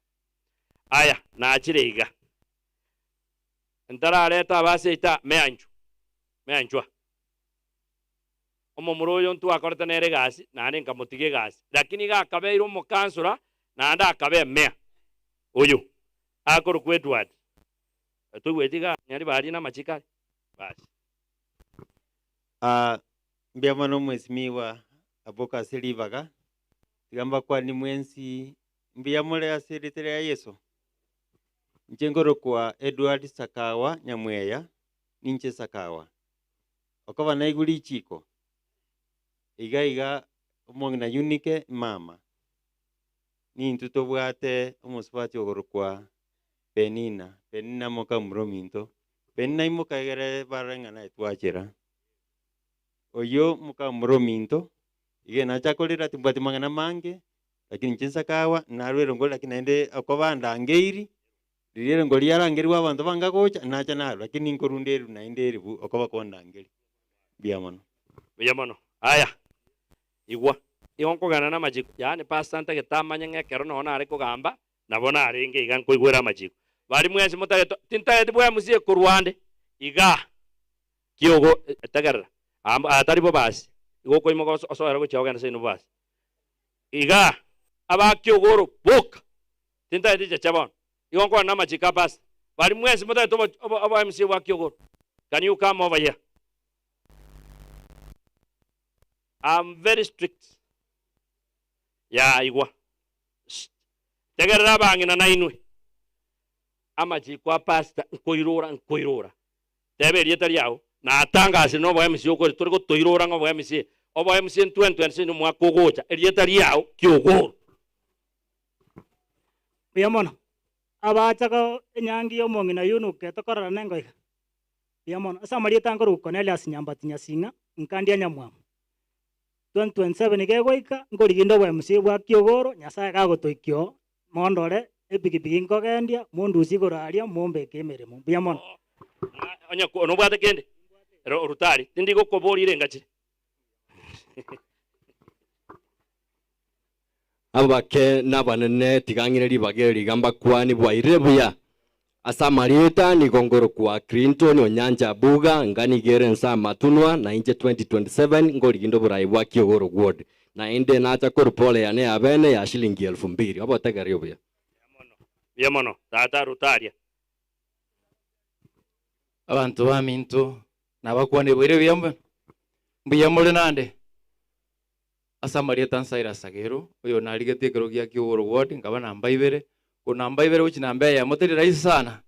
Aya, naachire iga. Ntarareta abaseita meanchu. Meanchwa. Omomuro oyo ntwakorete nere gasi, naende nkamotiga egasi. Lakini iga akabeire omokansora, naende akabe emea. Oyo akorokwa Edward. Togwete iga nyari bari na amachikari. Basi. Mbuya mono mheshimiwa aboka ase ribaga tigamba kwani mwensi mbuya more ase ritere ya Yesu. Inche nkorokwa Edward Sakawa Nyamweya ninche Sakawa. Okoba naigure richiko iga iga omong'ina Unike mama nintwe tobwate omosubati ogorokwa Penina. Penina moka murominto. Penina imoka egere bareng'ana etwachera. Oyo muka murominto ige nachakorera timbwati mang'ana mange lakini inche Sakawa narwere ngori lakini naende okoba ndangeiri riria ngori yarangerwa abanto bangagocha nacha naro lakini nkorunda eru naende eribu okoba kondangeri. Mbuya mono. Mbuya mono. Aya. Igwa. Igo nkogana na amachiko. Yaani pastor ntagete amanye ng'ekero nonya nare kogamba nabo narenge iga nkoigwera amachiko. Bari mwensi motagete tintagete bwemusie korwande iga kiogo tegerera. Atari bo basi. Igo koimoka osoera gochia ogenda seino basi. Iga abakiogoro boka. Tintagete cheche bono. Igo nkogana na amachiko basi. Bari mwensi motagete obo MC wa kiogoro. Can you come over here? I'm very strict. Ya igwa. Tegerera abang'ina nainwe. Amachiko a pastor nkoirora nkoirora. Tebe erieta riao natangase nobo MC okore tori gotoirora ng'obo MC. Obo MC 2026 omwaka ogocha erieta riao kiogoro. Mbuya mono. Abachaga enyangi ya omong'ina Yunuke tokorora nengo iga. Mbuya mono. Ase amarieta nkorokwa Cornelius Nyambati Nyasinga nkandia Nyamwamu. 2027 igegoika nkoriginda obwa MC bwa Kiogoro Nyasaye gagotoikio mondore epikipiki nkogendia mondusi igoro aria mombeke emeremo. Mbuya mono. Onya nobwate kende rutari tindi gokoborire ngachire. Abake nabanene tigang'ire ribaga rigamba kwani bwaire buya. Ase amarieta nigongoro kwa Clinton Onyanja Buga nganigere nsa matunwa na inche 2027 ngorigindo burayi bwa Kiogoro ward. Na inde nacha korupole yane abene ya shilingi 2000. Abotegere buya. Buya mono. Tata rutaria. Abantu baminto nabakwane bwire biyambe. Mbuya more nande. Ase amarieta nsaira Sagero oyo narigete ekero gia Kiogoro ward nkaba namba ibere. Kunamba ibere gochi namba eyemo teri rahisi sana.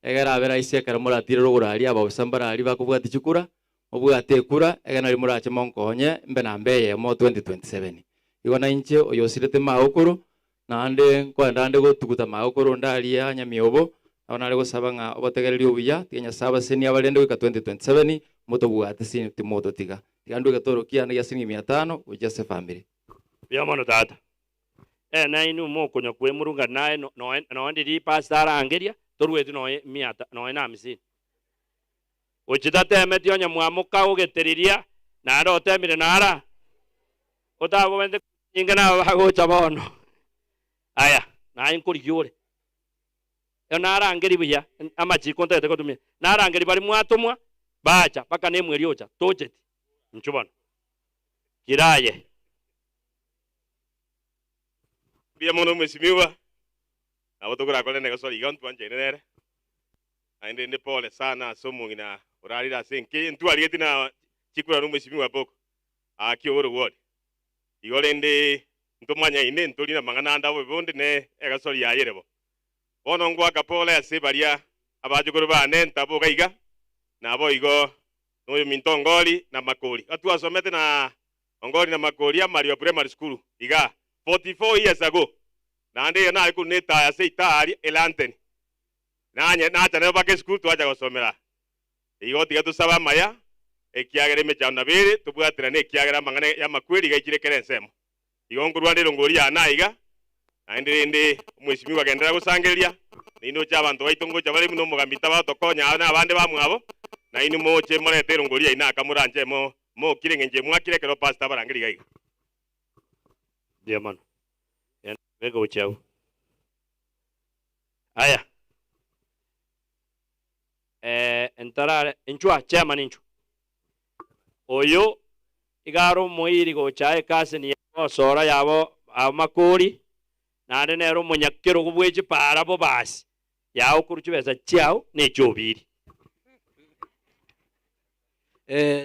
Egera abe rahisi ekero moratire rogoro aria abaosa mbarari bakobwati chikura obwate ekura egera nari morache monkonye mbe namba eyemo 2027. Igo na inche oyo osirete magokoro naende nkoenda ande gotuguta magokoro ndaria nyamiobo nabo nare gosaba ng'a obotegereri obuya tiga Nyasaye abaseni abarende goika 2027 motobwate sini timototiga. Tiga ndwike torokia na gia siringi 500 gochia ase family. Mbuya mono tata. Nainu mokonya kwemurunga naye no ndiri pastor arangeria torweti no miata no na 50. Ochitateme onya mwamuka ogeteriria naende otemire nara otabobente nyinga nabo bagocha bono. Aya naye nkorigiore. Narangeri buya amachiko ntagete gotumia. Narangeri bari mwatomwa bacha paka nemweri ocha tocheti nchubona. Kiraye. Mbuya mono mheshimiwa. Nabo tokorakore negasori iga ntwanchaine nere. Naende ndi pole sana ase omong'ina orarire ase enke ntwarigeti na chikura no mheshimiwa boko. Kiogoro ward. Igo rende ntomanyaine ntori na mang'ana ande abo bonde ne egasori yayere bo. Bono ngwaka pole ase baria abachukuru bane ntaboka iga nabo igo Noyo minto Ongoli na Makori. Atuasomete na Ongoli na Makori ya Mario Primary School. Iga 44 years ago. Na ande na aliku neta ya seitari elanteni. Nanye na acha bake school tuacha gosomera. Igo tiga tusaba maya ekiagere mechano nabere tubwatira ne ekiagera mangane ya makweri gaikire kerensemo. Igo ngurwandiro ngori ya naiga. Naende ndi mheshimiwa gendera gusangeria. Nino cha abantu baitu ngocha bari muno mugambita batokonya na abande bamwabo. Na inu moche moretero ngoria ina akamuranje mo mo kirengenje mwakire kero pastor barangiri gaiga. Ndio mano. Ya bego uchau. Aya. Entarare inchwa chairman inchwa. Oyo igaro moiri gocha ekase ni sora yabo amakori nande nero munyakero kubweje para bo basi. Yao kuruchibesa chiao ne chobiri.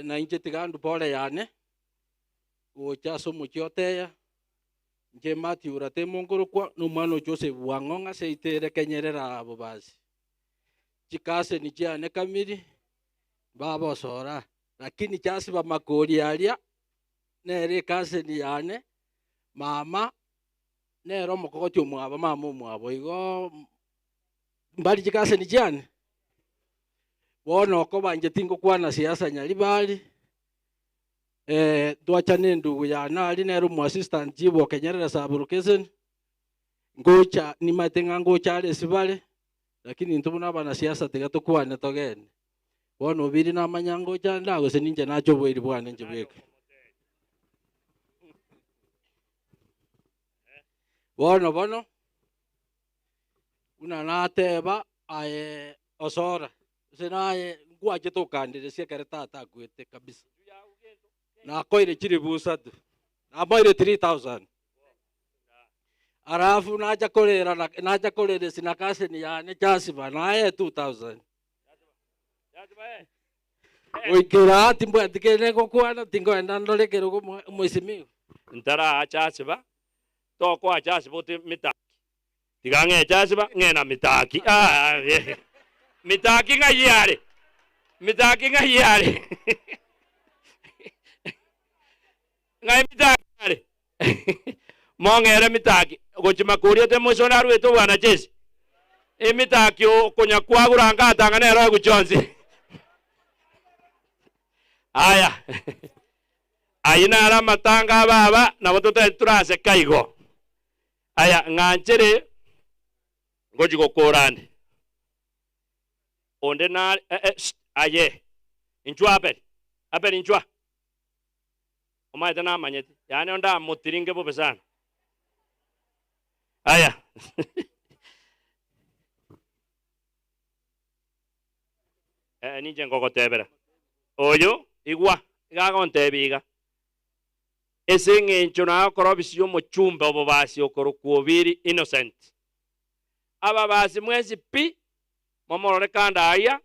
Na inche tigandu pole yane gocha somo chioteya nje Matthew urate mongoro kwa no mwana Joseph Wang'ong'a seitere kenyerera abo basi chikase ni chiane kamiri baba sora lakini chasi ba makori aria nere kase ni yane mama nero mokogoti omwabo mama omwabo igo mbali chikase ni chiane bono ko banje tingo kwana siasa nyalibali twachane ndugu ya nali nero mu assistant jibo kenyerera saburukesen ngocha ni matenga ngocha ale sibale lakini ntubuna bana siasa tiga tukwane togene bono biri na manyango cha ndago se ninje nacho bwiri bwana nje bweke bono bono una nateba ae osora senaye ngwaje tokandire siekere tata kwete kabisa na koire chiribusa tu na moire 3000 arafu naja kolera naja kolere sinakase ni ya ne chasiba naye 2000 oikira timbo atikene kokwana tingo endandole kero mheshimiwa ntara chasiba toko achasiba mitaki tigange chasiba ngena mitaki mitaki ngayare mitaki ngayare ngai mitaki are mongere mitaki gochima kuria te mushona rwetu bwana chesi emitaki okonya kwaguranga atangana ero guchonzi aya aina ara matanga baba nabo tuturase kaigo aya ng'anchere ngoji gokorande onde na aye inchwa aperi aperi inchwa omaete namanyete yaani onda mutiringe bobe sana aya ninche ngogotebera oyo igwa igagontebiga ese ng'encho nakora obisi omochumba obobasi okorokwa Obiri Innocent ababasi mwesi pi momorore kanda aya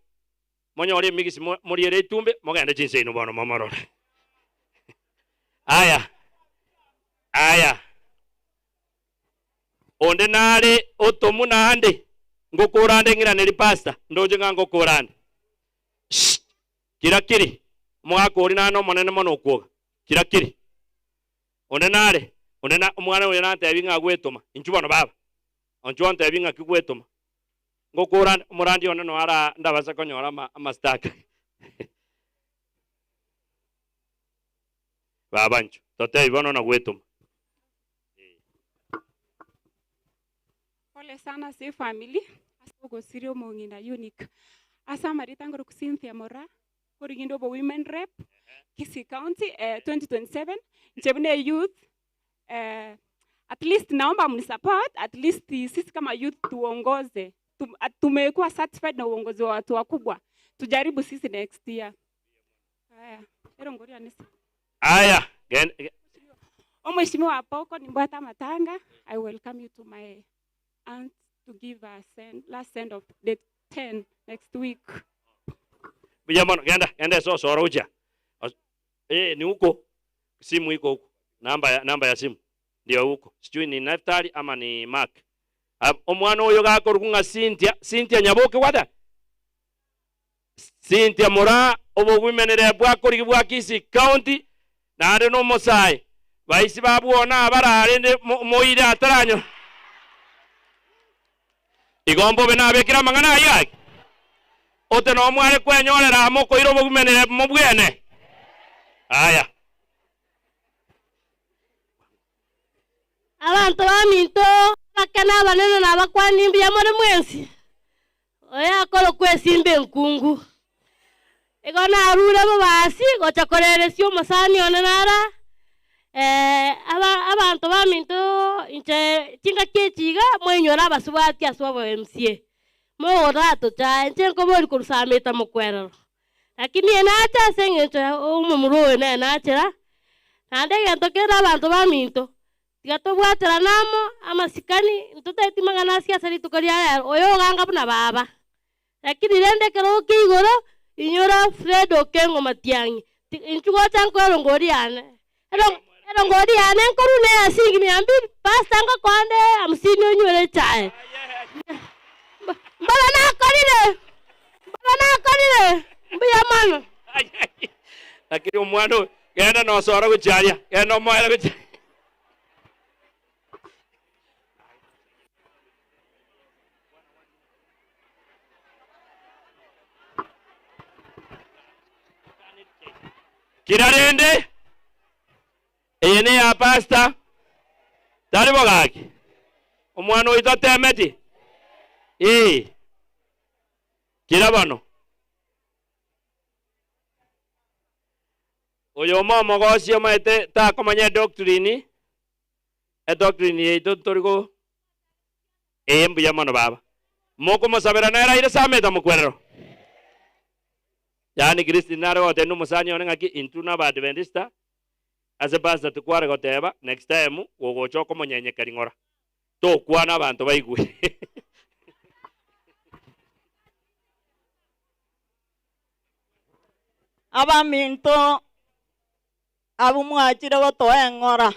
monyore emigisi moriere itumbe mogende chinse ino bono momorore aya aya onde nare otomu nande ngokorande ng'iraneri pastor ndoje ng'a ngokorande kirakiri omogaka nano omonene mono okwoga kirakiri onde nare onde na omwana oyo nantebi ng'a gwetoma inchu bono baba onchu ontebi ng'a kigwetoma ngokorande omorandi one no ara ndabasa konyora amastaka baba nchu totebi bono na gwetoma. Pole sana si family asogosirio mong'ina unique asa marita ngoro Cynthia Mora korigindo bo women rep Kisii County 2027 nchebune youth at least naomba mnisupport at least sisi kama youth tuongoze. Tumekuwa satisfied na uongozi wa watu wakubwa, tujaribu sisi next year. Haya ero ngoria nisi aya Mheshimiwa Apoko Nimbwata Matanga, I welcome you to my aunt to give a last send of date 10 next week. Bijamano genda genda so soroja. Ni huko. Simu iko huko. Namba ya simu ndio huko. Sijui ni Naftali ama ni Mark. Omwana oyo gakorukunga Cynthia, Cynthia Nyaboke wada. Cynthia Mura obogwimenere bwakorigi bwa Kisii County naende n'omosae baisi babwona abararende moire ataranyo igombo be nabekira amang'ana aye ake ote nomware kwenyorera mokoira obogwimenere mobwene aya abantu baminto bakana abanene nabakwani mbuya more mwensi oya akoro kwesimba enkungu igo narure bobasi gocha koreresia omosani one nara abantu baminto inche chingaki echiga mwenyora abasubati ase obo MCA mogorato cha inche nkobori korusameta mokwerero lakini enacha ase eng'encho omomura oyo naye nachera naende egento kere abanto baminto tigatobwatera namo amasikani ntoteti mang'ana ase rituko ria rero oyo oganga buna baba lakini rende ekero oke igoro inyora Fred Okengo Matiang'i inchu gocha nkoero ngori yane ero ngori yane nkorune ya shilingi 200 pasta ngokonde 50 onywere chae mbala nakorire mbuya mono lakini omwana genda nosora gocharia genda omoera gocharia kirarende eye ya pasta tari bogaki omwana oito atemeti kira bano oyo omomogosi omaete takomanya edoctrine edoctrine yaito torigo mbuya mono baba mokomosabera nere aire sameta mokwerero yani Kristi nare gotenda omosani one ng'aki intwe na abadventista ase pastor tukware goteba next time gogocha okomonyenyekeri ng'ora tokwana abanto baigwe abaminto abo mwachire gotoa eng'ora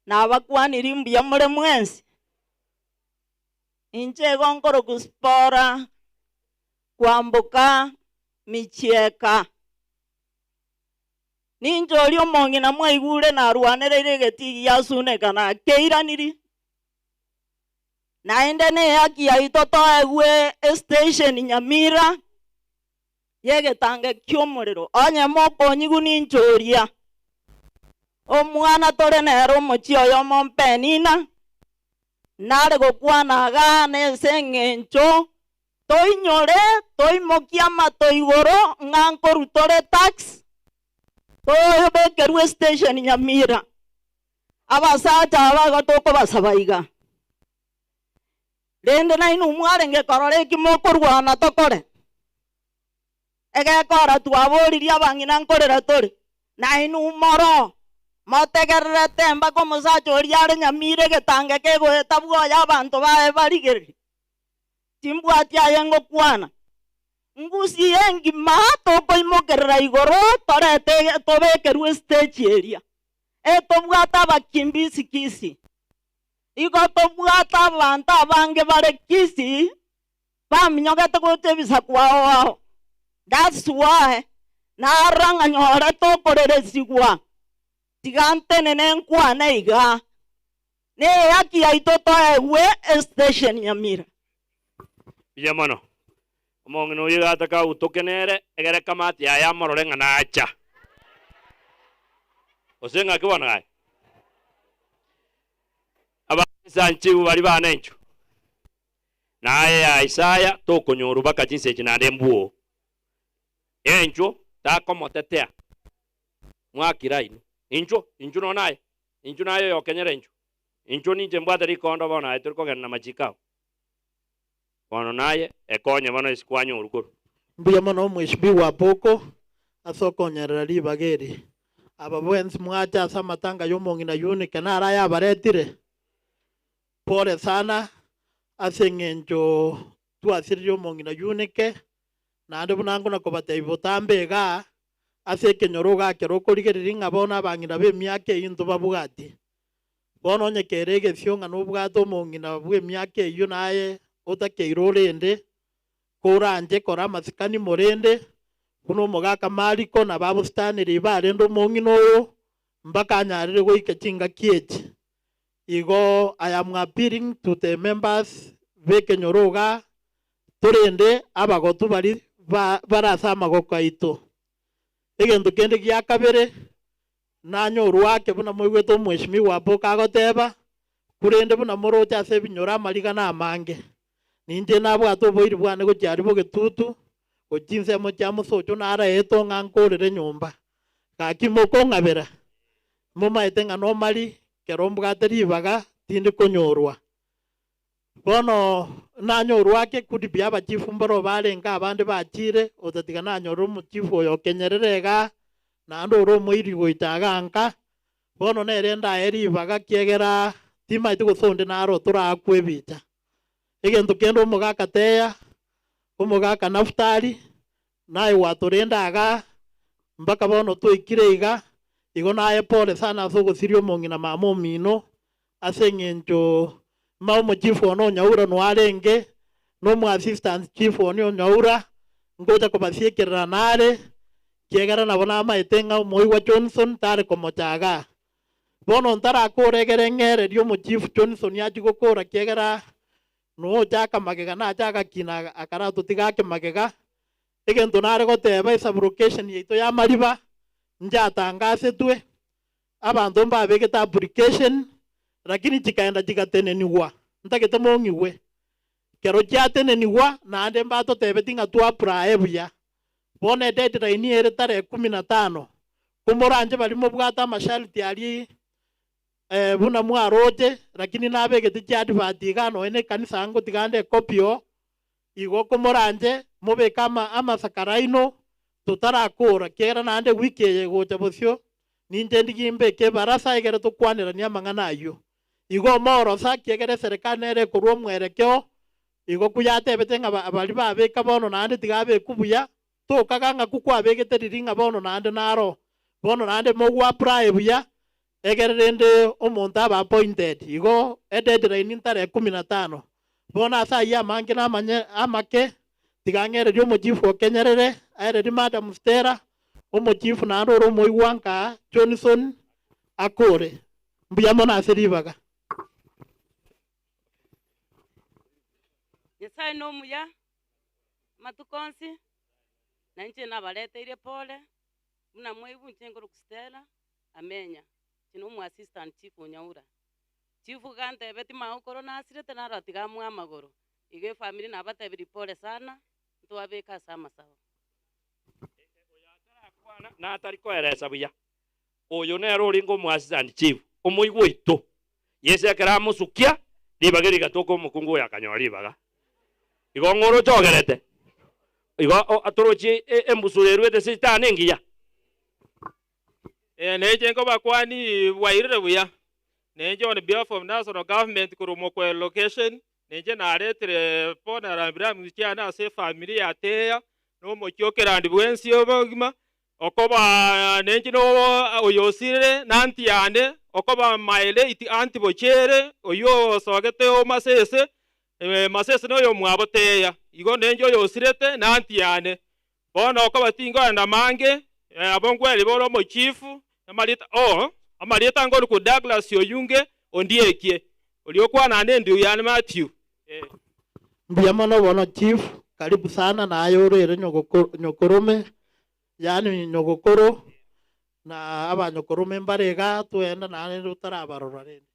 nabakwaniri mbuya more mwensi inche igo nkoro kuspora kwambuka michieka ninjori omong'ina mwaigure narwanereire egetigi yasunekana keiraniri naende ne haki yaito toegwe estation Nyamira yegetange kiomorero onye mokonyigu ninchoria omwana tore nere omochi oyo mompenina nare gokwana iga nese eng'encho toinyore toimokia amato igoro ng'a nkorutore tax toyobekerwe station Nyamira abasacha aba igo tokobasaba iga rende nainwe mwarenge korora eki mokorwana tokore egekora twaboririe abang'ina nkorera tore nainwe moro motegererete mpaka omosacha oria are Nyamira egetange kegoeta bwoya abanto baye barigereria timbwati aye ngokwana ngusi engima tokoimokerera igoro torete tobekerwe stage eria etobwata abakimbisi Kisii igo tobwata abanto abange bare Kisii baminyogete gocha ebisaku ao ao that's why narang'anyore tokoreresigwa tiga ntenene nkwane iga ne haki yaito toegwe estation Nyamira mbuya mono omong'ina oyo gataka utokenere egere kamati yaya amorore ng'a nacha ose ng'aki bono gaye abasanchibu bari bana enchu naye ya Isaya tokonyoru baka chinse echi naende mbuo enchu takomotetea mwakira inu inchu inchu nonaye inchu nayo yokenyera enchu inchu ninche mbwate rikondo bono aye torikogenda na machikao bono naye ekonye bono isikwanya orukuru mbuya mono mheshimiwa Boko ase okonyerera ribaga eri aba bwensi mwacha ase amatanga ya omong'ina Yunike nara yabaretire pole sana ase eng'encho twasiririe omong'ina Yunike naende buna nkona kobatebia botambe iga ase ekenyoro ogakera okorigereria ng'a bono abang'ina ba emiaka eywo ntobabwati bono onye kere egesio ng'a nobwate omong'ina bwa emiaka eywo naye otakeire orende Koranje kora amasikani morende kuno omogaka Mariko na babustanire barende omong'ina oyo mpaka anyarire goika chingaki echi. Igo I am appealing to the members bekenyoro iga torende abagotu bari barasa amagoko aito. Egento kende gia kabere nanyorwa ake buna moigwete omweshimiwa Boka agoteba kurende buna moroche ase ebinyoro amariga na amange. Ninche nabwate oboiri bwane gochia aria bogetutu gochia ensemo chia mosocho naraetwe ng'a nkorere nyomba. Gaki mokong'abera momaete ng'a nomari kero mbwate ribaga tindi konyorwa. Bono nanyorwa ake kudi bia abachifu mbaro barenge abande bachire otatiga nanyora omochifu oyo okenyerere iga naende ore omoiri goita iga nka. Bono nere ndaye ribaga kiegera timaete gose onde naro torakwa ebicha. Egento kende omogaka Teya, omogaka Naftali, naye gwatorende iga mpaka bono twaikire iga, igo naye pole sana ase ogosiria omong'ina mama omino ase eng'encho ma omochifu one onyaura noarenge na omo assistant chief one onyaura ngocha kobasiekerera nare kiegera nabo namaete ng'a omoigwa Johnson tare komochaga. Bono ntarakora egere ng'ereria omochifu Johnson achia gokora kiegera noochaka magega nachaka kina akaratotiga ake magega. Egento nare goteba esublocation yaito ya mariba njatangasetwe abanto mbabegete application lakini chikaenda chigateneniwa ntagete mong'iwe kero chiateneniwa naende mbatotebeti ng'a twapply buya. Bono edeadline ere tarehe 15 komoranje bari mobwate amasharti aria buna mwaroche lakini nabegete chiadvert iga nonya na ekanisa ngotiga nde ecopy oo igo komoranje mobeke amasakara totarakora kiegera naende wiki eye gocha bosio ninche ndigie mbeke ebarasa egere tokwanerania amang'ana aywo. Igo omorosa kiegera eserekari nere ekorwa omwerekeo igo kuyatebete ng'a bari babeka bono naende tiga abeku buya tokaga ng'a kukwabegete riri ng'a bono naende naro bono naende mogwapply buya egere rende omonto aba appointed. Igo edeadline tarehe 15. Bono ase aywo amange namanye amake tiga ng'ererie omochifu okenyerere aererie Madam Stella omochifu naende ore omoigwa nka Johnson akore. Mbuya mono ase ribaga. Nyasaye nomuya matuko onsi na inche nabareteire pole buna mwaibu inche nkoroku Stella amenya chino omu assistant chief onyaura. Chief gantebeti magokoro nasirete naro tiga amwe amagoro iga efamiri nabatebiri pole sana ntwabeka ase amasabo. Natari koeresa buya oyo nere oringe omu assistant chief omoigwa oito yese ekero amosukia ribaga rigatoka omokungu oyo akanyora ribaga igo ng'oro ochogerete igo atorochie embusuro erwete sitani engiya. Neche nkobakwani bwairire buya nenche on behalf of national government korwa location nenche naretire pona rambira chiana ase family ya Teya nomochie okerandi bwensi obogima okoba nenche no oyosirire na anti yane okoba my late anti Bochere oyo osogete omasese masese noyo mwabo Teya igo nenche oyosirete na anti yane bono okoba tingoenda mange abongweri boro omochifu amarita amarita ngori ku Douglas Oyunge ondiekie oliokwana nende yani Matthew. Mbuya mono bono chief karibu sana na ayorere nyokorome yani nyogokoro na abanyokorome mbarega twenda naende otarabarora rende.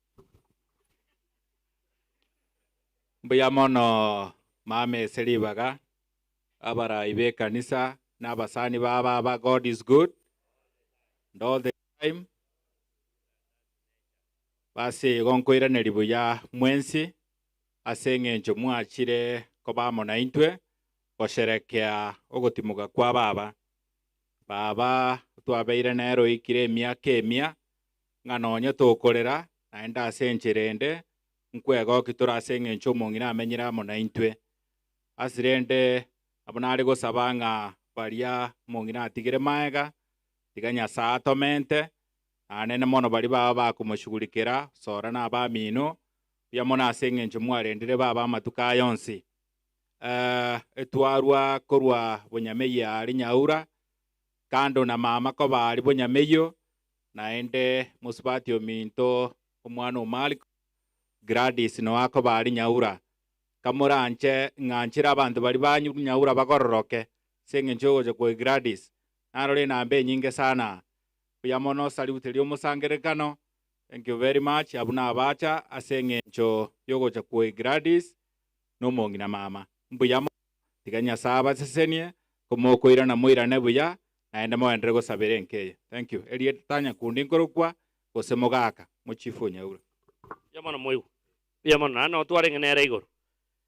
Mbuya mono mame eseribaga abarai be kanisa n'abasani baba God is good and all the time. Basi igo nkoiraneri buya mwensi ase eng'encho mwachire kobamo na intwe gosherekea ogotimoka kwa baba. Baba twabeire nero oikire emiaka emia ng'a nonye tokorera naende ase enchera ende nkwegoki tore ase eng'encho omong'ina amenyire amo na intwe. Ase rende abo nare gosaba ng'a baria omong'ina atigire maega tiga Nyasaye atomente anene mono bari baba bakomoshughulikera sora na abamino buya mono ase eng'encho mwarendire baba amatuko aya onsi. Etwarwa korwa Bonyamei ari Nyaura kando na mama koba ari Bonyameyo naende musubati ominto omwana omali Gladys no akoba ari Nyaura kamoranche ng'anchira abantu bari banyu Nyaura bagororoke seng'encho gocha kwa Gladys narore nambe nyinge sana buya mono salute rio musangerekano. Thank you very much abuna abacha aseng'encho yogocha kwa Gladys nomong'ina mama mbuya tiga Nyasaye abasesenie komokoirana moirane buya naende moendere gosabera enkeye. Thank you. Erietanya kundi nkorokwa gose mogaka mochifu Nyaura. Yamono moigu yamono no twarenge nere igoro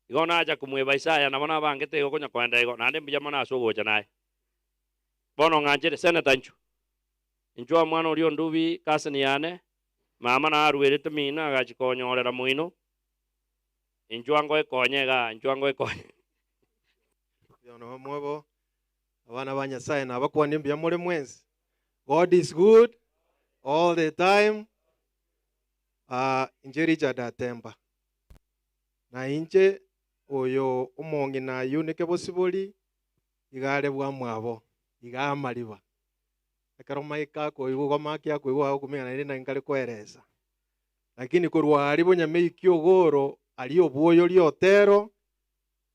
igo naja kumweba Isaya nabo nabangete igo konya kwenda igo naende mbuya mono ase ogocha naye bono ng'anchire seneta nchu inchwa mwana orio ndubi kasini yane mama narwerete mina agachikonyorera moino inchwa ngoekonyega inchwa ngoekonye yono mwebo abana ba Nyasaye nabakwani mbuya muri mwensi. God is good all the time. Inche Richard Atemba na inche oyo omong'ina Yunike Bosibori igare bwa mwabo iga amariba ekero maika koigwa makia koigwa okumenya na nkari koeresa lakini korwa ari Bonyamei kiogoro ari obwoyo riotero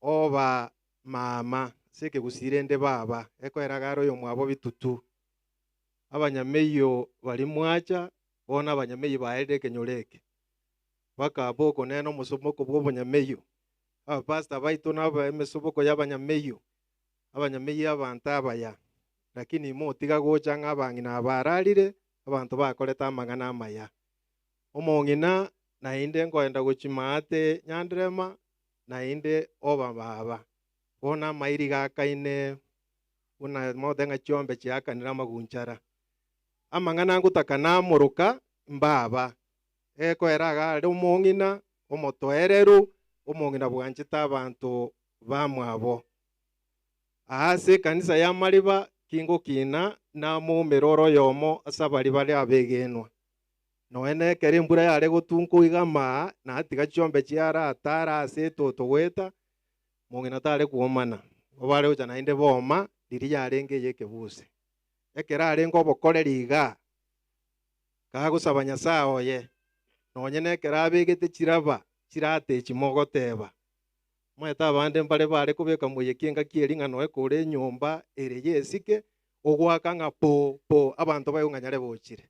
oba mama seke gusirende baba ekoeragaro yo mwabo bitutu abanyameyo bari mwacha bona abanyameyi baerere kenyoreke bakaboko neno musomoko bwo Bonyameyo abapastor baito naba emesoboko y'abanyameyo abanyameyi abantu abaya lakini motiga gocha ng'abang'ina abararire abantu bakoreta amang'ana amaya omong'ina nainde ngoenda gochimaate nyanderema nainde oba baba bona mairi gakaine una motenga chiombe chiakanira magunchara amang'ana ngutaka namoroka mbaba ekoeraga ari omong'ina omotoereru omong'ina bwanchete abantu bamwabo ase kanisa ya Mariba kingo kina namumeroro yomo asabari bari abegenwa noene kere mbura yare gotunko igama na tiga chiombe chiara atara ase totogweta mong'ina tare kuomana obare ocha nainde boma riri yarenge yekebuse ekera arenge obokoreri iga kagosaba Nyasaye oye nonye nekera abegete chiraba chirate chimogoteba mweta abande mbare bare kubeka muyekinga kieringa noe kore nyomba ere yesike ogwaka ng'a po po abantu bayong'anyare bochire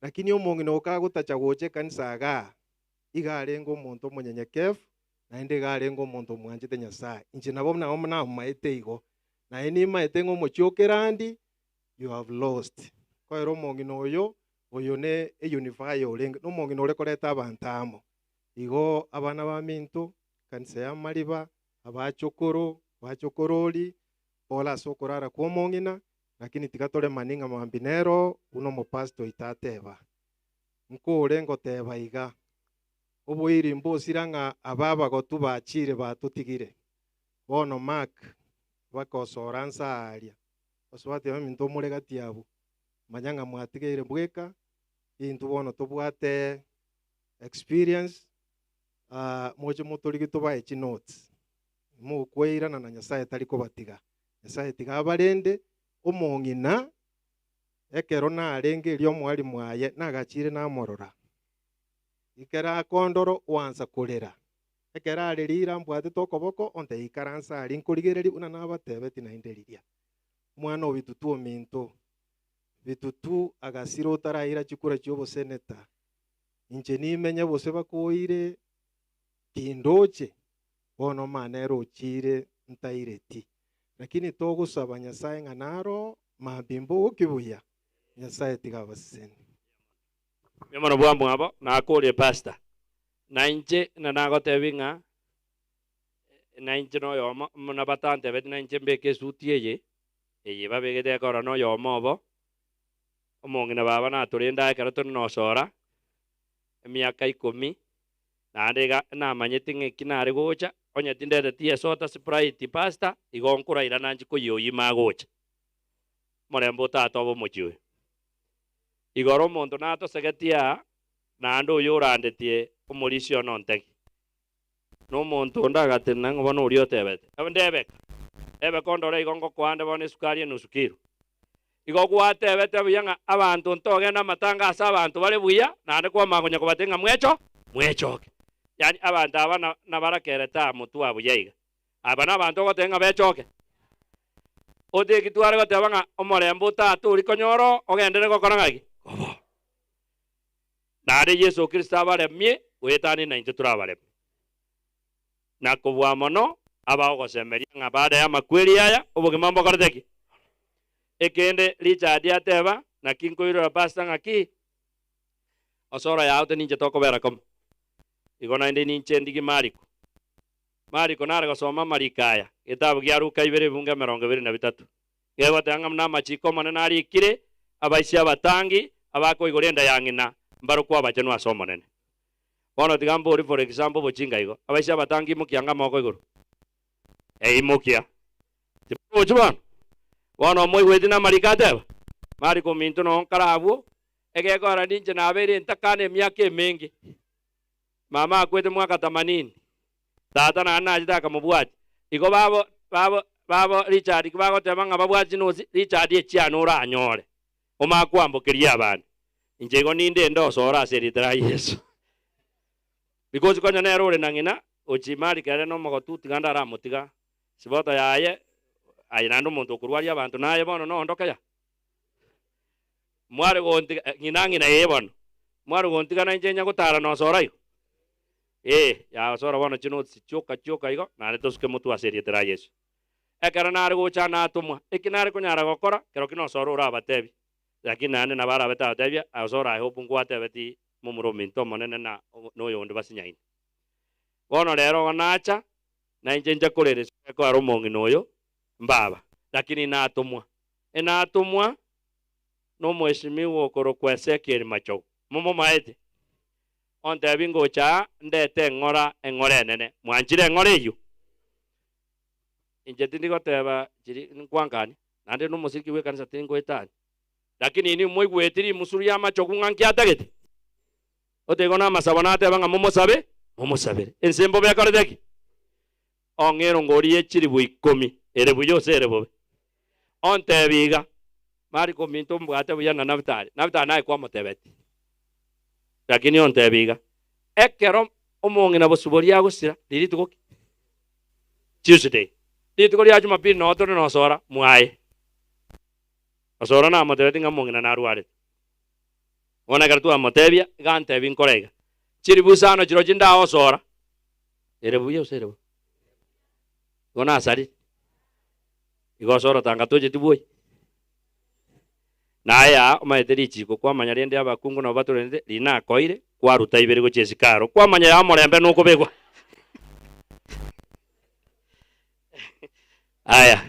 lakini omong'ina okagotacha goche kanisa aga iga arenge omonto omonyenyekevu naende iga arenge omonto omwanchete Nyasaye inche nabo nabo namaete igo naye nimaete ng'omochiokerandi you have lost koera omong'ina oyo oyo ne eunify orenge nomong'ina ore koreta abantu amo igo abana baminto kanisa ya Mariba abachokoro bachokorori bola sokorara kwa omong'ina lakini tigatore maninga mambinero uno mopasto itateba nkore ngoteba iga oboiri mbosiranga ababa gotubachire batutigire bono mark bakosora nsaria oswate baminto muregati abo manyanga mwatigeire bweka intu bono tobwate experience moche motorigi tobae chinotes mukweirana na Nyasaye tari kobatiga Nyasaye tiga abarende omong'ina ekero narenge erio omwari mwaye nagachire namorora ikera akondoro wansa korera ekero arerira mbwatete okoboko onte ikaransa ari nkorigereri una nabatebeti nainde riria omwana obitutu ominto bitutu agasira otaraira chikura chioboseneta inche nimenye bose bakoire kindoche bono manero ochire ntaireti lakini togosaba Nyasaye ng'a naro mabimbo okibuya Nyasaye tiga abaseseni. Mwana bwa mwabo nakorie pastor na inche na nagotebi ng'a na inche noyomo muna batantebeti na inche mbeke esuti eye eye babegete ekora noyomo obo omong'ina baba naturenda ekero tore nosora emiaka 10 naende namanyete ng'eki nare gocha onye tindeteti esota Sprite pastor igo nkuraira nanchi koyoyima agocha morembo tata obo omochi oyo igoro omonto natosegetia naende oyo orandetie omorisia ono ntegi N'omonto onde agatena ng'a bono oria otebete. Abo ndebeka. Ebeka ondore igo ngokoande bono esukari enusu kilo. Igo gwatebete buya ng'a abanto ntogenda amatanga ase abanto bare buya, naende kwamanya konya kobatebia ng'a mwecho, mwechoke. Yaani abanto aba nabarakerete aa motwe abuya iga. Aba na abanto ogotebia ng'a bechoke. Oteki tware goteba ng'a omorembe otata ori konyora ogendere gokora ng'aki? Kobo. Naende Yeso Kristo abaremie, goetania naintwe torabaremie. Na kobua mono, abagogosemeria ng'a baada ya amakweri aya, obogima mbokorete ki? Ekende Richard ateba, naki nkoirora pastor ng'aki, osoro yao te ninche tokobera komo. Igo naende ninche ndigi Mariko. Mariko nare gosoma amariko aya, getabu gia Luka ibere ebunge emerongo ebere na bitato. Gegoteba ng'a buna amachiko omonene arikire, abaisia abatangi, abakoigora enda ya ng'ina, mbarokwo abachenwa ase Omonene. Bono tiga mbori for example bochinga igo, abaisia abatangi imokia ng'a amaboko igoro. Eimokia. Timogochi bono. Bono omoigweti na amariko ateba, Mariko ominto noo nkare abwo, egekora ninche nabeire entakana emiaka emenge. Mama akwete mwaka themanini. Tata naende nachete akamobwatia. Igo babo, babo, babo Richard bagoteba ng'a babwate chinosi, Richard echiane oranyore. Omakwambokeria abande. Inche igo ninde ende osore ase erieta ria Yeso. Because konya nere ore na ng'ina, ochi Mariko ere nomogotu tiga ndaramotiga. Sibota yaye, aye naende omonto okorwaria abanto naye bono noondoke ya. Mware gontiga, ng'ina ng'ina eye bono. Mware gontiga nainche nyagotara nosora igo. Yasora bono chinotes chioka chioka igo, naende tosuke motwe ase erieta ria Yeso. Ekero nare gocha natomwa, eki nare konyara gokora, kero ki nosora orabatebi. Lakini naende nabo arabete abatebia, osora I hope nkwatebeti momura ominto omonene na noyonde basinyaine. Bono rero igo nacha, nainche nche korera esiko ekero omong'ina oyo, mbaba. Lakini natomwa. Enatomwa, nomweshimiwa okorokwa Ezekiel Machogu. Momomaete? Ontebi ngocha aa, ndete eng'ora, eng'ora enene. Mwanchire eng'ora eyio? Inche tindi goteba chiri nkwankani, naende nomosiriki bwa ekanisa tingoetania. Lakini inwe moigweti rimusu ria amachogu ng'a nki atagete? Otaigo namasabo nateba ng'a momosabe, momosabere. Ense mbobe ekorete ki? Ong'e erongori ye chilifu ikomi, ere buya ose ere bobe? Ontebi iga, Mariko ominto mbwate buya na Nafutali. Nafutali naye kwamotebeti. Lakini ontebi iga, ekero omong'ina bosibori agosira, riri rituko ki? Tuesday. Rituko ria Jumapili noo tore nosora mwaye. Osora namotebeti ng'a omong'ina narwarete. Bono ekero twamotebia, iga ntebi nkore iga. Chilifu isano chirochio ndaosora. Ere buya ose ere bobe? Igo nasarire. Igo osora tanga tocheti bwoyi. Naye aa omanyete richiko kwamanya rende abakungu nabo batorente rinakoire kwaruta ibere gochia esikaro kwamanya ya omorembe nokobekwa. Aya,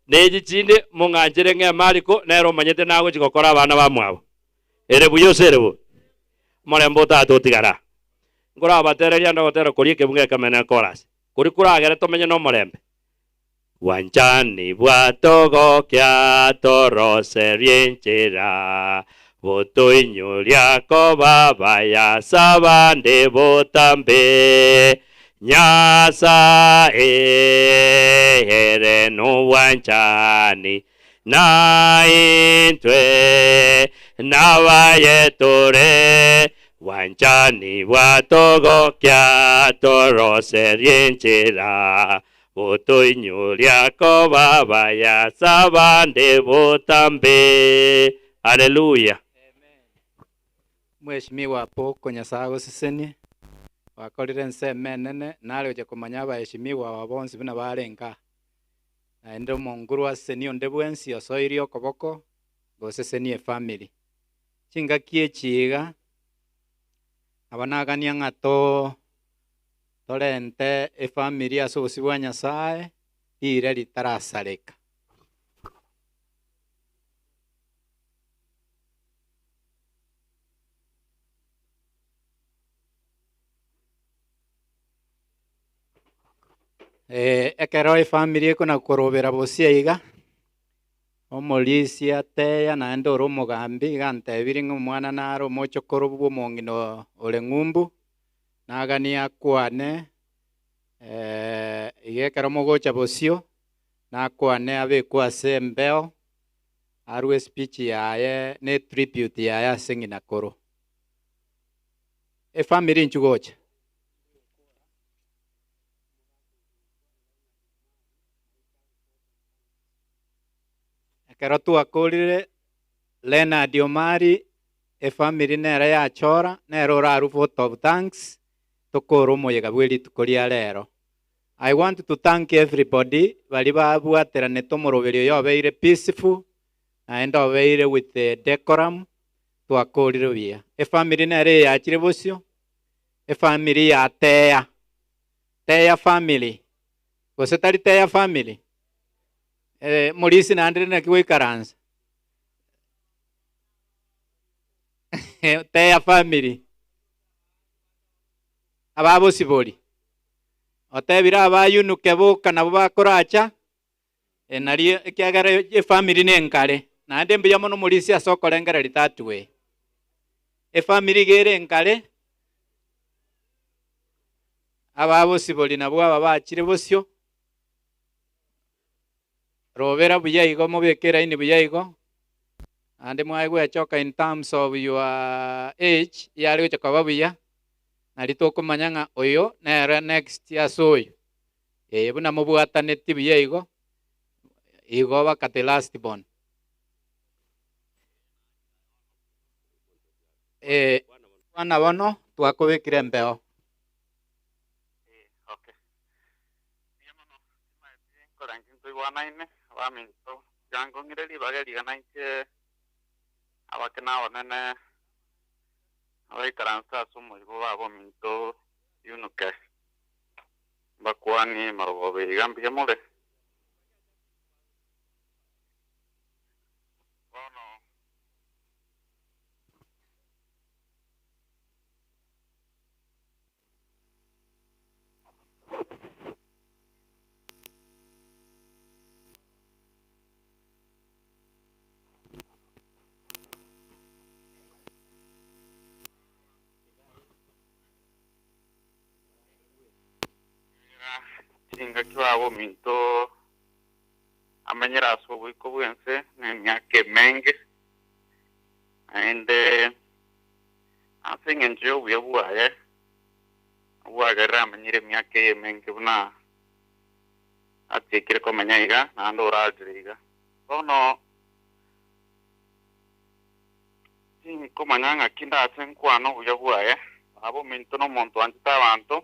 nechi chinde mong'anchere ng'a Mariko nere omanyete nagochi gokora abana bamwabo. Ere buya ose ere bobe? Omorembe otata otigara. Nkorabatereria ande ogotera koria ekebungo ekamene chorus. Kori koragere tomenye nomorembe. Bwanchani bwatogokia toroserie enchera, botoinyuria koba bayasa bande botambe. Nyasae ere nobwanchani, na intwe nabayetore. Bwanchani bwatogokia toroserie enchera, botoinyuria koba bayasa bande botambe. Haleluya. Mheshimiwa Poko Nyasaye agosesenie, wakorire ensemo enene, nare gocha komanya abaheshimiwa aba bonsi buna barenga. Naende omonguru asesenie onde bwensi osoirie okoboko, gosesenie efamily. Chingaki echi iga, aba nagania ng'a torente efamily ase obosi bwa Nyasaye, rire ritarasareka. Ekero efamily ekona korobera bosia iga, omorisia ateya naende ore omogambi, iga ntebire ng'a omwana nare omochokoro bwa omong'ina ore ng'umbu, nagania akwane, Igekero mogocha bosio nakwane abekwa ase embeo arwe speech yaye ne tribute yaye ase ng'ina koro. Efamily nchugocha. Ekero twakorire Leonard Omari efamily nere yachora nere oraru vote of thanks tokora omoyega bwe rituko ria rero. I want to thank everybody bari babwateranete omoroberi oyo obeire peaceful naende obeire with the decorum twakorire buya. Efamily nere yachire bosio, efamily ya Teya, Teya family gose tari Teya family Morisi naende naki goikaransa Teya family ababosibori otebire abayunuke boka nabo bakoracha nari ekiagera efamily nenkare naende mbuya mono Morisi ase okorengera ritatwe efamily gere enkare ababosibori nabo aba bachire bosio robera buya igo mobekera ini buya igo ande mwae gwechoka in terms of your age yari gochoka buya nari tokomanya ng'a oyo nere next ase oyo buna mobwataneti buya igo igo bakate last born bana bono twakobekire embeo. Okay. Korangi baminto jangongire ribaga riganainche abake nabonene abaikaransa ase omoigo babo minto yunuke bakwani marogobe iga mbuya more. Bono chingaki babo minto amenyera ase oboiko bwense n'emiaka emenge naende ase eng'encho ya obuya bwaye obwagerera amenyire emiaka eye emenge buna atiekire komenya iga naende orarire iga bono tinkomanya ng'aki ndase nkwana obuya bwaye abo minto n'omonto wanchete abanto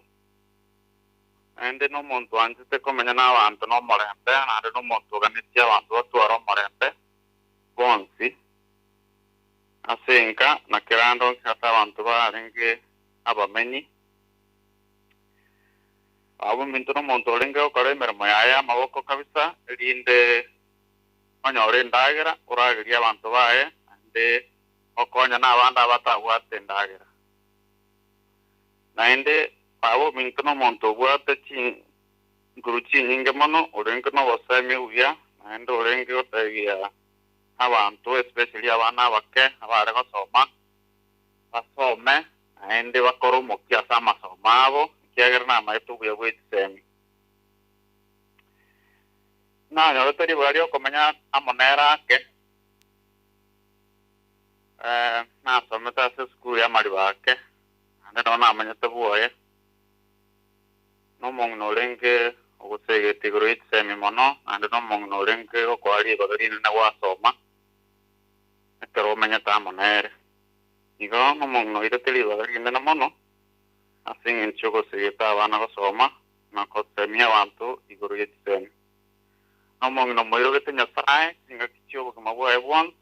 naende n'omonto wanchete komenya n'abanto n'omorembe naende n'omonto oganetie abanto batwara omorembe bonsi ase enka na kerando onsi ase abanto barenge abamenyi abo minto n'omonto orenge gokora emeremo yaye amaboko kabisa erinde onyore endagera orageria abanto baye naende okonya n'abande abatabwate endagera naende abo minto n'omonto obwate chinguru chinyinge mono orenge n'obosemi buya naende orenge gotegia abanto especially abana abake abare gosoma basome naende bakore omokia ase amasomo abo ekiagera namaete obuya bwa echisemi nanyorete ribaga ria okomenya amo nere ake nasomete ase esukuru ya amariba ake naende nabo namanyete bwoye n'omong'ina orenge ogosegete igoro ya echisemi mono naende n'omong'ina orenge gokoa ribaga rinene gwasoma ekero omenyete amo nere igo n'omong'ina oirete ribaga rinene mono ase eng'encho ogosegete abana gosoma na gosemia abanto igoro ya echisemi n'omong'ina omoirogete Nyasaye chingaki chia obogima bwaye bwonsi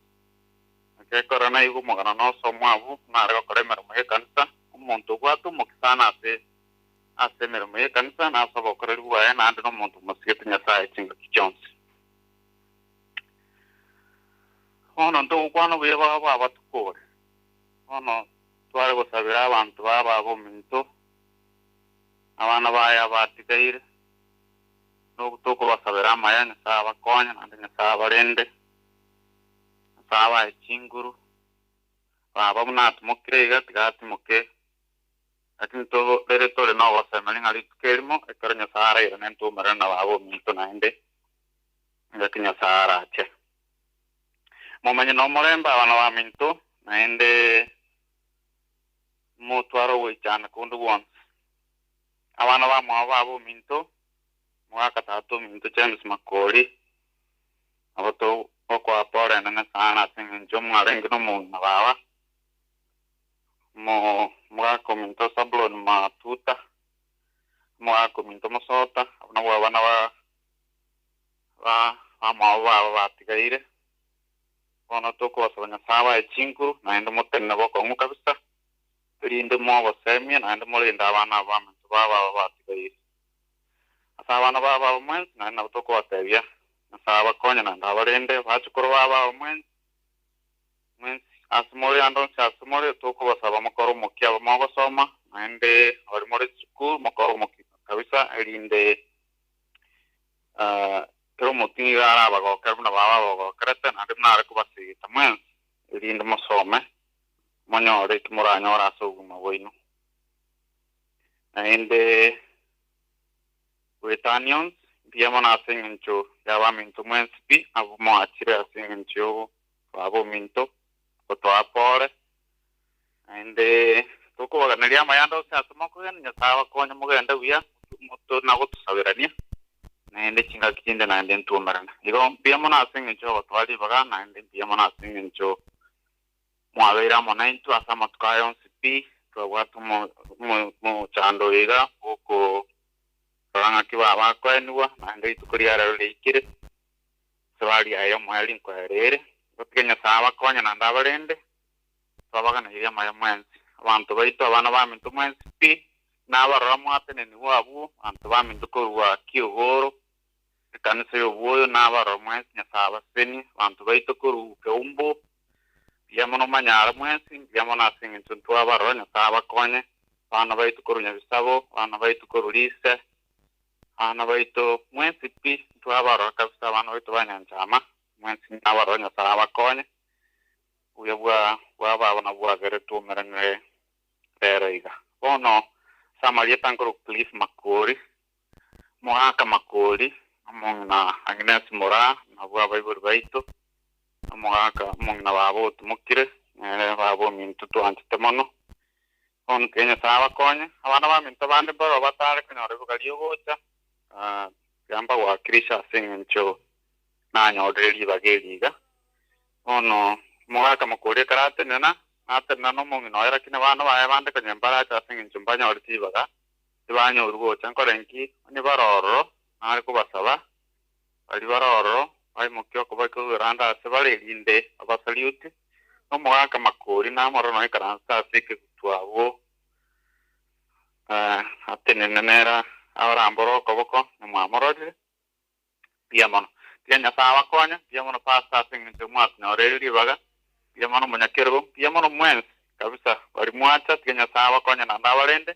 ekekora naigo omogano nosomwa abwo nare gokora emeremo ya ekanisa omonto obwate omokisana ase ase emeremo ya ekanisa nase obokoreri bwaye naende n'omonto omosigete Nyasaye chingaki chionsi. Bono ntogokwana obuya bwabo abatukore bono tware gosabera abanto baba abominto abana baye abatigaire nokobasabera amaya Nyasaye abakonya naende Nyasaye abarende Nyasaye abae chinguru baba buna atimokire iga tiga atimoke lakini rere tore nogosemeri ng'a rituko erimo ekero Nyasaye arairane ntumerane na baba ominto naende ngaki Nyasaye arache. Momenye no omorembe abana ba minto naende motwaro goichana kundu gwonsi. Abana ba mwabo baba ominto mwaka tatu ominto James Makori abo togokoa pore enene sana ase eng'encho mwarenge na omong'ina baba mwaka ominto Sablon Matuta mwaka ominto Mosota abo nabwo abana ba mwabo baba batigaire. Bono tokobasaba Nyasaye abae chinkuru naende motenene bokong'u kabisa erinde mwogosemia naende morinde abana aba baminto baba aba batigaire. Ase abana baba aba mwensi naende nabo tokobatebia Nyasaye abakonye naende abarinde bachukuru baba aba mwensi mwensi ase more ande onsi ase more tokobasaba mokore omokia aba mogosoma naende abari more esukuru mokore omokia kabisa erinde kero omoting'i iga arabagokera buna baba abagokerete naende buna are kobasigita mwensi erinde mosome monyore eki moranyore ase obogima bwaino. Naende gwetania mbuya mono ase eng'encho ya abaminto mwensi pi abo mwachire ase eng'encho baba ominto gotoa pore naende tokobaganeria amayanda ase ase mokogenda Nyasaye abakonye mogende buya nagotosaberania naende chingaki chinde naende ntumerana. Igo mbuya mono ase eng'encho ogotoa ribaga naende mbuya mono ase eng'encho mwabeire amo naintwe ase amatuko aya onsi pi twabwate omochando iga goko rora ng'aki baba akoenigwa naende rituko riarero riikire ase bariaye omoerio nkoerere gotiga Nyasaye abakonye naende abarinde twabaganeirie amaya mwensi. Abanto baito abana baminto mwensi pi nabarora mwateneniwa abwo abanto baminto korwa Kiogoro ekanisa ya obwoyo nabarora mwensi Nyasaye abasenie abanto baito korwa Keumbu mbuya mono manyara mwensi mbuya mono ase eng'encho ntwabarora Nyasaye abakonye abana baito korwa Nyabisabo abana baito korwa Rise abana baito mwensi pi ntwabarora kabisa abana baito ba Nyanchama mwensi nabarora Nyasaye abakonye buya bwa baba nabwagere tumerane rero iga. Bono samarieta nkoro Cliff Makori Mogaka Makori omong'ina Agnes Mora nabwo abaibori baito omogaka omong'ina babo otumokire nere babo ominto twanchete mono. Bono tiga Nyasaye abakonye abana baminto bande mbaro batare konyora ibuga riogocha gamba gwakirisha ase eng'encho nanyorire ribaga eri iga. Bono Mogaka Makori ekero atenena natenena na omong'ina oye lakini abana baye bande konya mbarache ase eng'encho mbanyorete ribaga tibanyorwa gocha nkore nki onye barororo nare kobasaba bari barororo baimokia okoba koigoranda ase bare erinde abasaliuti na omogaka Makori namororo noikaransa ase ekegutu abwo atenene nera abarambore okoboko nimwamororire mbuya mono. Tiga Nyasaye abakonye mbuya mono pastor ase eng'encho mwatonyorere ribaga mbuya mono monyakerogo mbuya mono mwensi kabisa bari mwacha tiga Nyasaye abakonye naende abarinde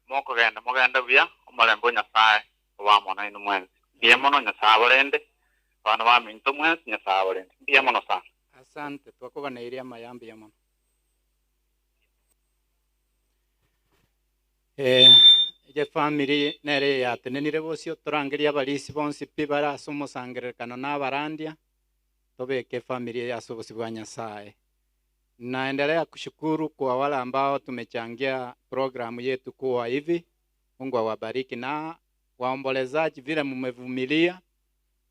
mokogenda mogende buya omorembe o Nyasaye oba mono inwe mwensi. Mbuya mono Nyasaye abarinde abana baminto mwensi Nyasaye abarinde mbuya mono sana. Asante twakoganeirie amaya mbuya mono. Eye family nere yatenenire bosio torangeria abarisi bonsi pi bare ase omosangererekano na abarandia tobeke familia ya ase obosi bwa Nyasaye. Naendelea kushukuru kwa wale ambao tumechangia programu yetu kuwa hivi. Mungu awabariki na waombolezaji vile mmevumilia.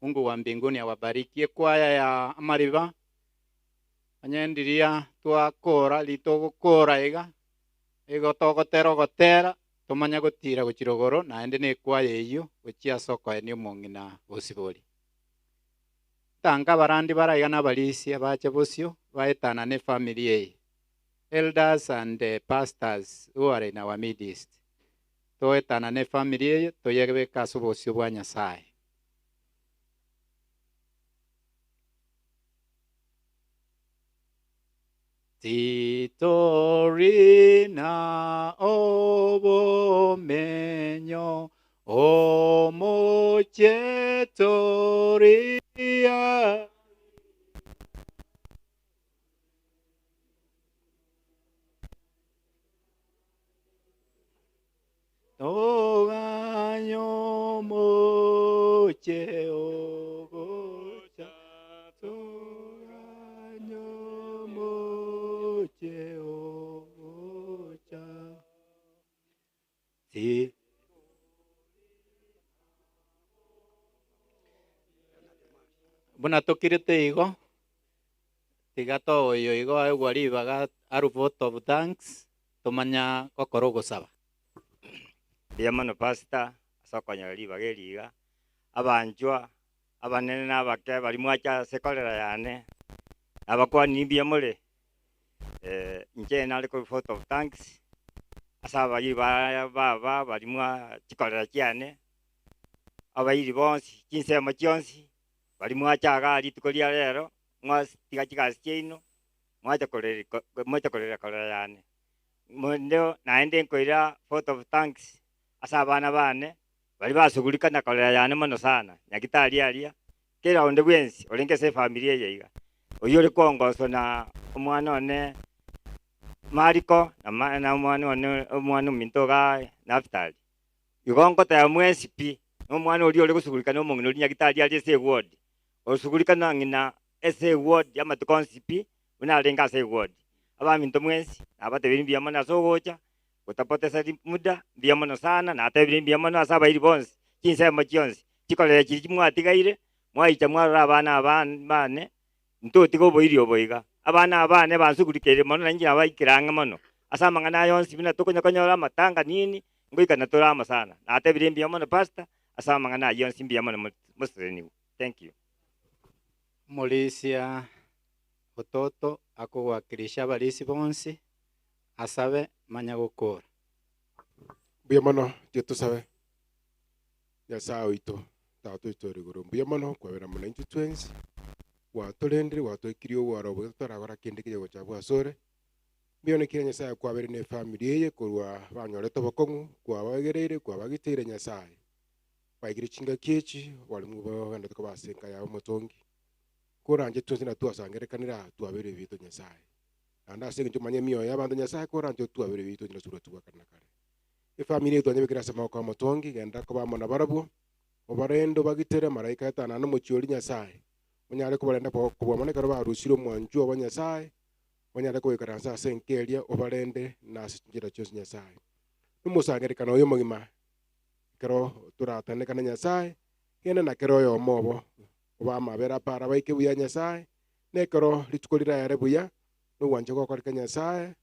Mungu wa mbinguni awabarikie. Kwaya ya Amariba anyendiria twakora litogokora iga igo togotera gotera tumanya gotira gochirogoro naende ne kwaya eyo gochia soko eni omong'ina bosibori. Tanga barandi baraiga n'abalisia bache bosio baetana ne family eyi. Elders and pastors who are in our midst. Toetana ne family eyi toyebeka ase obosio bwa Nyasaye. Titorina obomenyo omochetoria Toga Omoche ogocha toganyo moche ogocha si buna tokirete igo tigato oyo igo aegwa ribaga aru vote of thanks tomanya gokora ogosaba. Mbuya mono pastor ase okonyora ribaga eri iga abanchwa abanene na abake bari mwacha ase ekorera yane abakwani mbuya more inche nare ko vote of thanks ase abayi baba bari mwa chikorera chiane abayiri bonsi chinsemo chionsi bari mwacha iga rituko ria rero mwatiga chigasi chiaino mwacha korera korera yane mondo naende nkoira vote of thanks ase abana bane bari basugurika na korera yane mono sana nyagitari aria kera onde bwensi orenge ase efamiri eye iga oyo ori kuongoswa na omwana one Mariko na omwana one omwana ominto iga Naftali igo nkoteba mwensi pi na omwana oria ore gosugurika na omong'ina oria nyagitari aria ase eward osugurika na ng'ina ase eward amatuko onsi pi buna arenge ase eward abaminto mwensi nabatebire mbuya mono ase ogocha gotapoteza muda mbuya mono sana natebire mbuya mono ase abairi bonsi chinsemo chionsi chikorera chiri chimwatigaire mwaicha mwarora abana abane ntotiga oboiri obo iga abana abane bansugurikire mono nainche nabaikire ang'e mono ase amang'ana aya onsi buna tokonyakonyora amatanga nini ngoikana tore amo sana natebire mbuya mono pastor ase amang'ana aywo onsi mbuya mono mosereniwe. Thank you. Omorisia ototo akogwakirisha abarisi bonsi asabe manya gokora. Mbuya mono tie tusabe Nyasaye oito tata oito ore igoro mbuya mono kwabera mono intwe twensi gwatorendire gwatoikirie obwaro obo totaragora kende keye gocha bwasore mbuya nekire Nyasaye kwabere na efamiri eye korwa banyorete obokong'u kwabagereire kwabagiteire Nyasaye baigire chingaki echi barimu bagendete kobase enka yabo omotongi koranje twensi na twasangerekanera twabere ebinto Nyasaye naende ase eng'encho omanye emioyo ya abanto Nyasaye koranje twabere ebinto nyina tubwakana na kare efamiri eye twanyebekire ase amaboko ya omotongi genda koba amo na barabwo obarende obagitere maraika etana na omochi oria Nyasaye onyare kobarenda kobua mono ekero barusire omwancho obo Nyasaye onyare koikaransa ase enka eria obarende na ase chinchera chionsi Nyasaye nomosangerekano oyo omogima ekero toratanekana Nyasaye genda na kero oyomo obo obamabera apara baike buya Nyasaye nekero rituko riraere buya nogwancha gokoreka Nyasaye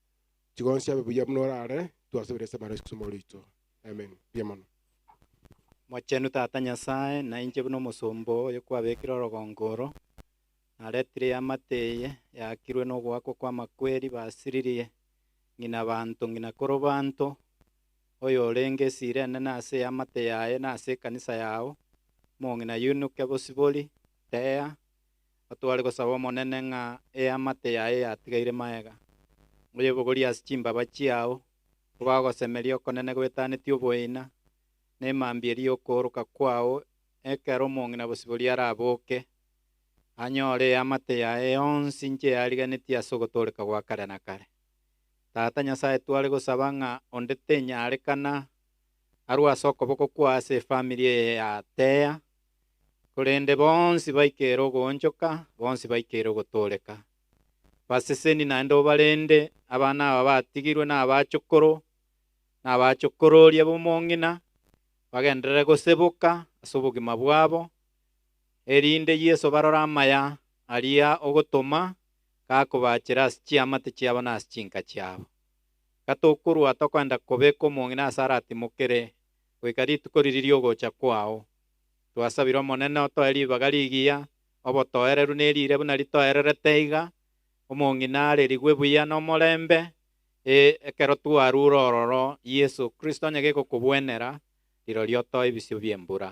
chigonsi abe buya buna orare twasabire ase amara ase omorito. Amen. Mbuya mono. Mochenu tata Nyasaye na inche buna omosombo oyo kwabekire orogongoro naretire amate eye yakirwe na ogoakwa kwa amakweri basiririe ng'ina banto ng'ina koro banto oyo orenge esira enene ase amate yaye na ase ekanisa yao mong'ina yunuke bosibori tea otware gosaba omonene ng'a eamate yaye yatigaire maega oyebogoria ase chimbaba chiao obagosemeria okonene gwetanetie oboina na emambia eria okoroka kwao ekero omong'ina bosibori araboke anyore eamate yaye yonsi inche yariganetie ase ogotoreka gwa kare na kare. Tata Nyasaye tware gosaba ng'a onde tenyarekana arwa ase okoboko kwa ase efamiri eye ya tea korende bonsi baikere ogoonchoka bonsi baikere ogotoreka baseseni naende obarende abana aba batigirwe na abachokoro na abachokororia bomong'ina bagenderere goseboka ase obogima bwabo erinde Yeso barora amaya aria ogotoma gakobachera ase chiamate chiabo na ase chinka chiabo gatokorwa tokoenda kobeka omong'ina ase aratimokere goika rituko riri riogocha kwao twasabire omonene otoe ribaga rigiya obotoereru na erire buna ritoererete iga omong'ina arerigwe buya na omorembe ekero twarure ororo Yesu Kristo onye gegokobwenera rirorio otoe ebisio bia embura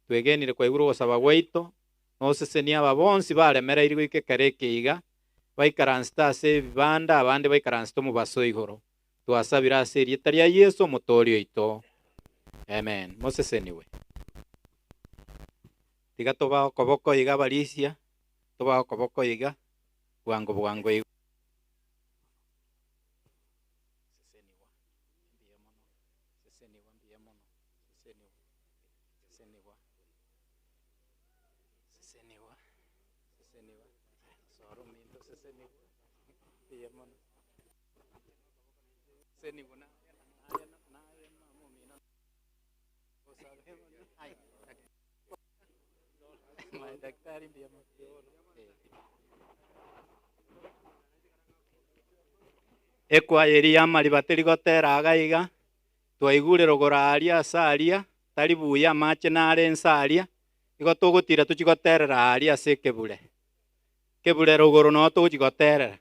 twegenire kwaigure ogosaba gwaito nosesenia aba bonsi baremereire goika ekero eke iga baikaransete ase ebibanda abande baikaransete omobaso igoro twasabire ase erieta ria Yesu omotori oito. Amen. Moseseniwe. Tiga toba okoboko iga barisia toba okoboko iga bwango bwango iga. Seseniwa. Seseniwa. Soro minto seseniwa. Iya mono. Seseniwa na na na mino. Ai. Ma daktari ndiye mo. Ekwa eri amari bateri gotera agaiga twaigure rogoro aria asaria tari buya mache nare ensaria igo tugutira tuchigoterera aria ase ekebure kebure rogoro no tuchigoterera.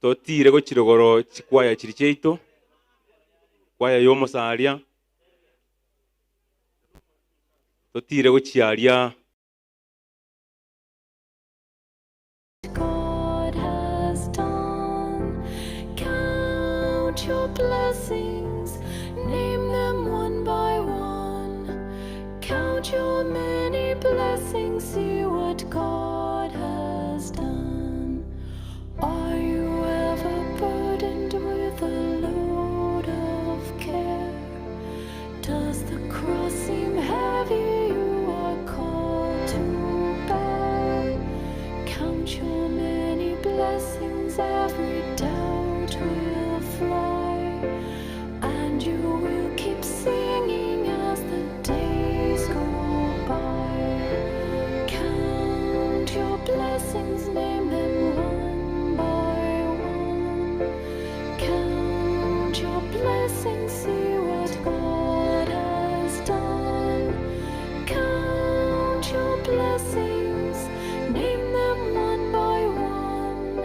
Totire gochirogoro chikwaya chiri chiaito kwaya yomosaria totire gochiaria. God has done. Count your blessings, name them one by one. Count your many blessings, see what God has done. Are you ever burdened with a load of care? Does the cross seem heavy you are called to bear? Count your many blessings, every doubt will fly, and you will keep singing as the days go by. Count your blessings, name them one by one. Count your blessings, see what God has done. Count your blessings, name them one by one.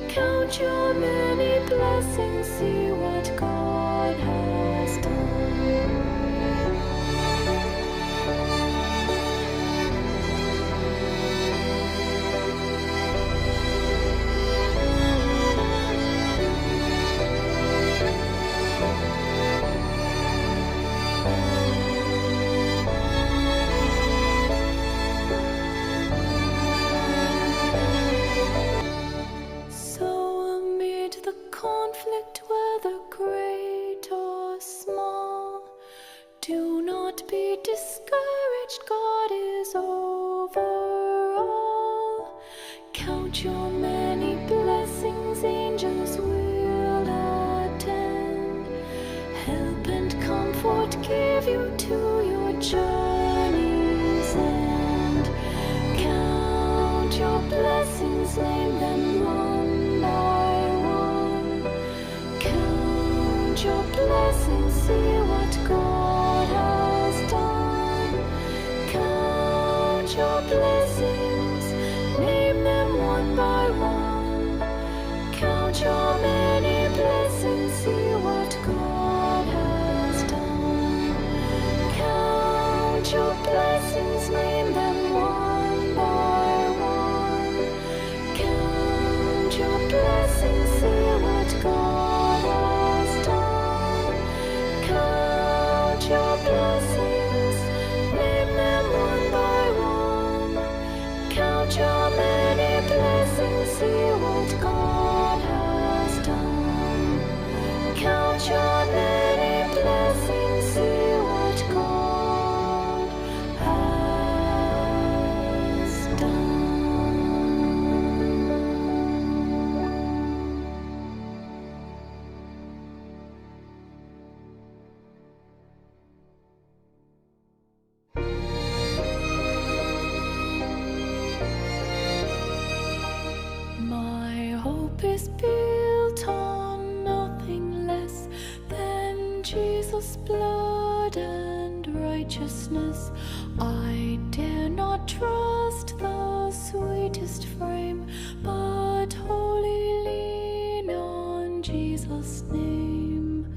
Count your many blessings, see what God has done. So amid the conflict, whether great or small, do not be discouraged, God is over all. Count your many blessings, angels will attend. Help and comfort give you to your journey's end. Count your blessings, name them one by one. Count your blessings, see what God has done. Count your blessings, name them one by one. Count your many blessings, see what God has done. Count your blessings, name them one by one. Count your blessings, see what God has done. Count your blessings, name them one by one. Count your many blessings, see what God has done. Count your many blessings, see what God has done. My hope is built on nothing less than Jesus' blood and righteousness. righteousness. I dare not trust the sweetest frame, but wholly lean on Jesus' name.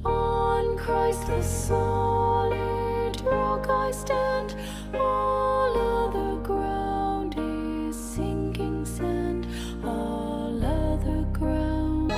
On Christ the solid rock I stand, all other ground is sinking sand, all other ground.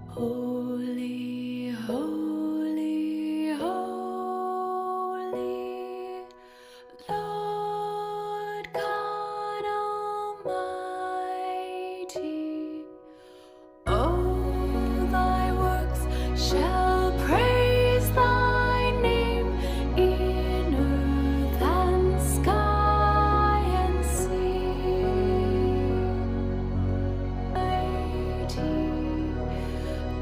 Holy, holy, holy, Lord God Almighty. Oh, thy works shall praise thy name in earth and sky and sea. Mighty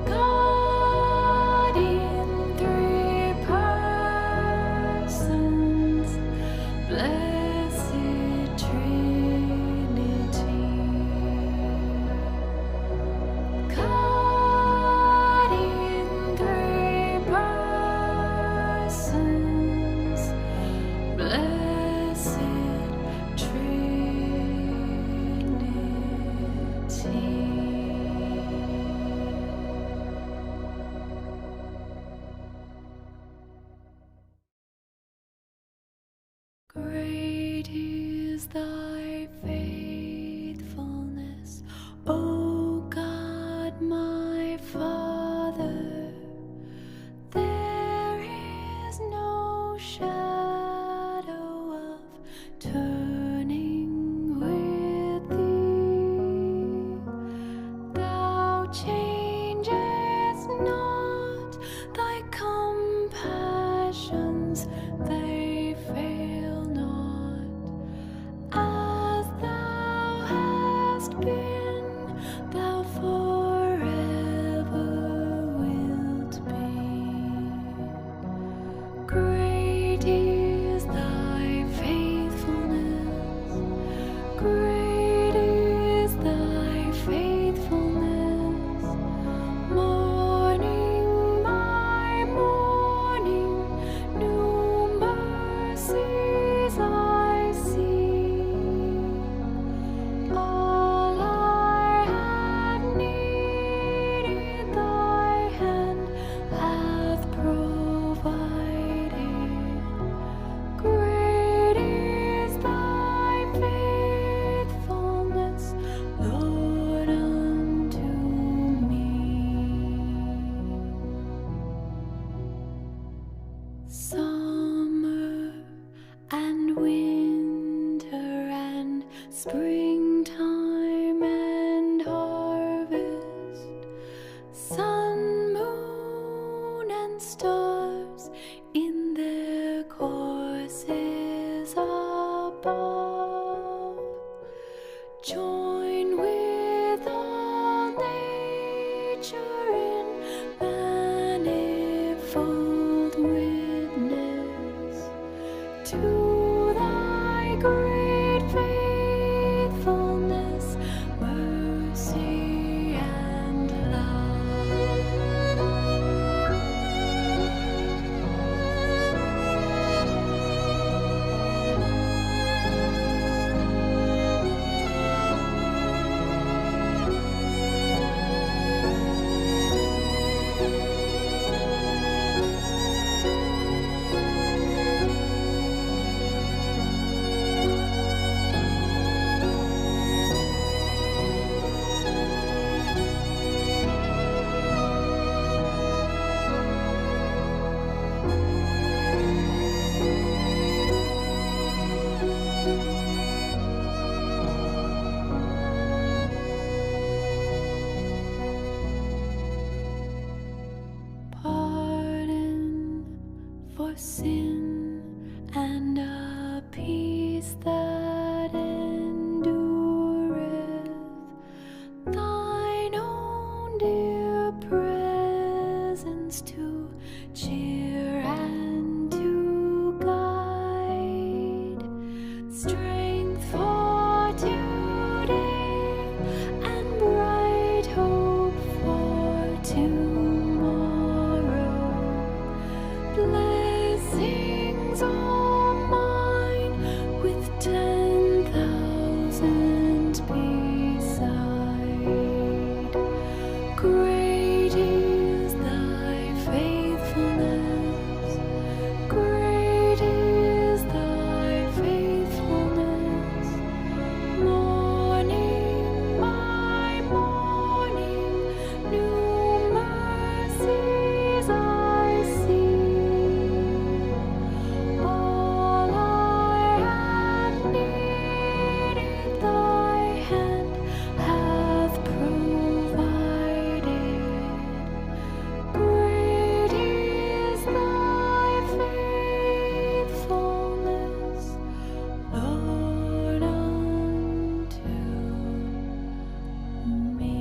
God in three persons, blessed Trinity. God in three persons, blessed Trinity. Great is thy faithfulness, O God, my Father. There is no shadow of turning with thee. Thou changest not thy compassions, they fail not. As thou hast been, thou forever wilt be. Great is thy faithfulness. Great is thy faithfulness. Morning by morning, new mercies I see. All I have needed, thy hand hath provided. Great is thy faithfulness, Lord, unto me. Summer and winter and springtime and harvest, sun, moon, and stars in their courses above, join with all nature in manifold witness to thy great faithfulness, mercy, and love. Pardon for sin and a peace that endureth, thine own dear a presence to cheer and to guide, strength for today and bright hope for tomorrow. Blessings all mine with 10,000 beside. Great is thy faithfulness. Great is thy faithfulness. Morning by morning, new mercies I see. All I have needed, thy hand hath provided. Great is thy faithfulness, Lord, unto me.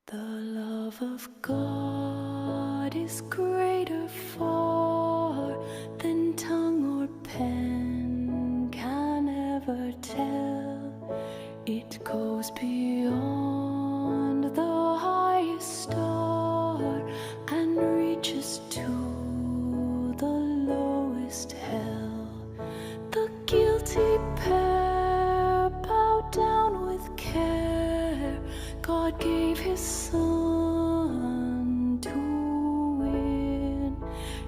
The love of God is greater far than tongue or pen can ever tell. It goes beyond the highest star and reaches to the lowest hell. The guilty pair bow down with care. God gave his son to win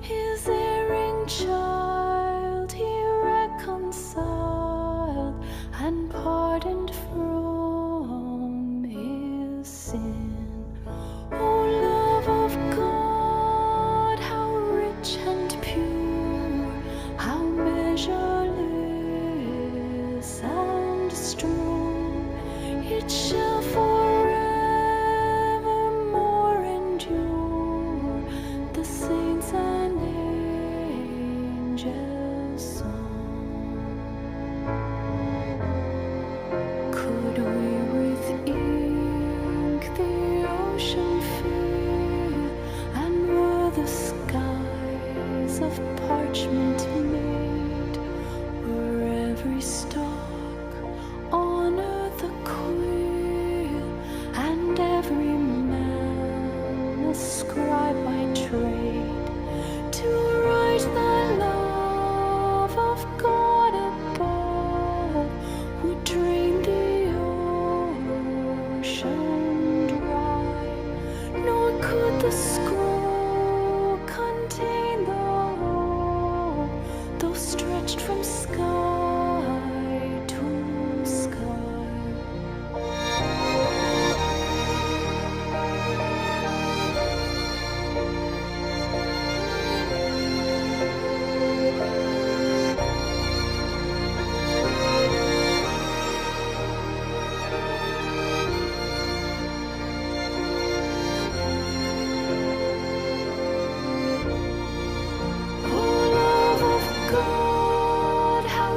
his erring child. He reconciled and pardoned from his sin. O love of God, how rich and pure, how measureless and strong, it shall forevermore endure the saints and angels' song. Could we with ink the ocean fill, and were the skies of parchment made, were every stalk on earth a quill, and every man a scribe by trade, to write the love of God above would drain the ocean dry, nor could the scroll contain the whole, though stretched from sky to sky. O love of God, how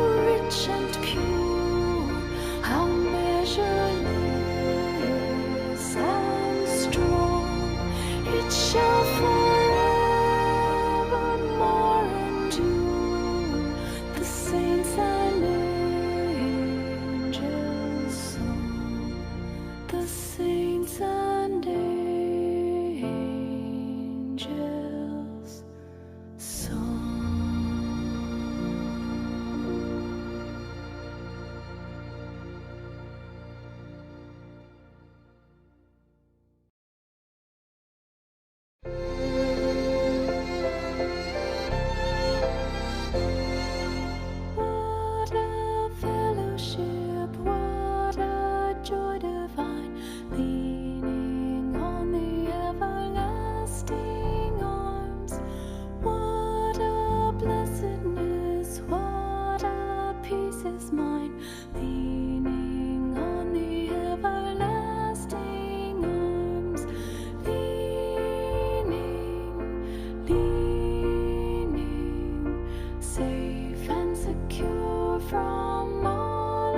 from all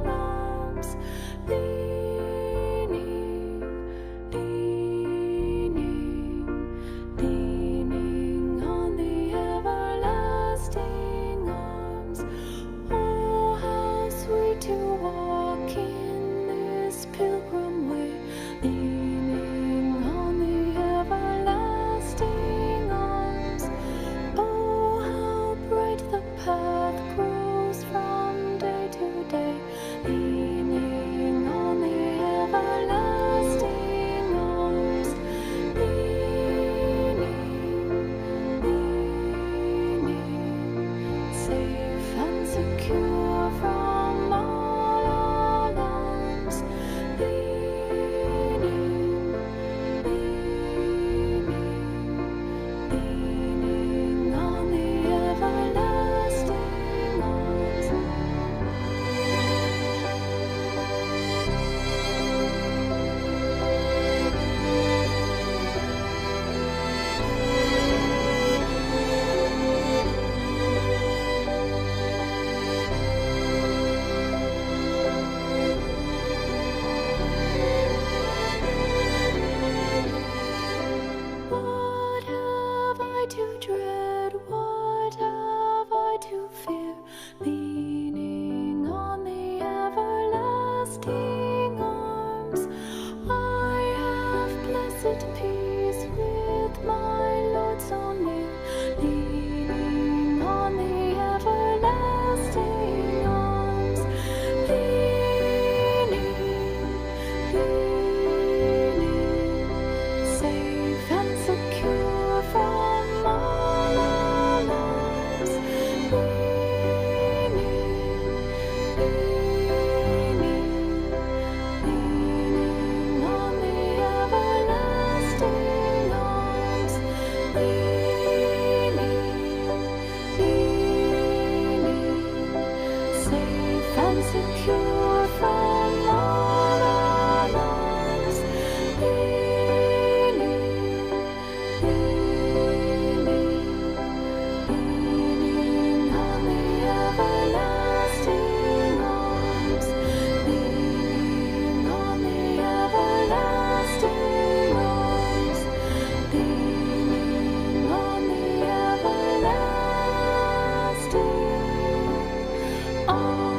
alarms, leaning, leaning, leaning on the everlasting arms. Oh, how sweet to walk in this pilgrim way, leaning on the everlasting arms. Oh, how bright the path grows from day to day, leaning on the everlasting arms, leaning, leaning, safe and secure from all alarms, leaning, leaning, leaning on the everlasting arms. What have I to dread? What have I to fear? Leaning on the everlasting arms, I have blessed peace with my Lord so near. Leaning on the everlasting arms, leaning, leaning, safe and secure from all alarms, leaning, leaning, leaning on the everlasting arms, leaning, leaning, safe and secure from all alarms, leaning, leaning, leaning on the everlasting arms, leaning on the everlasting arms, leaning on the everlasting arms.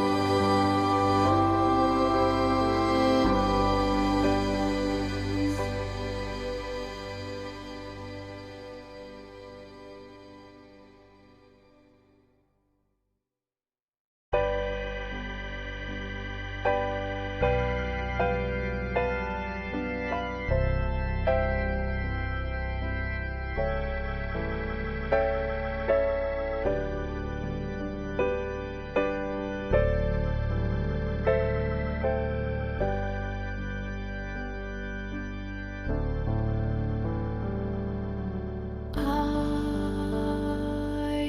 I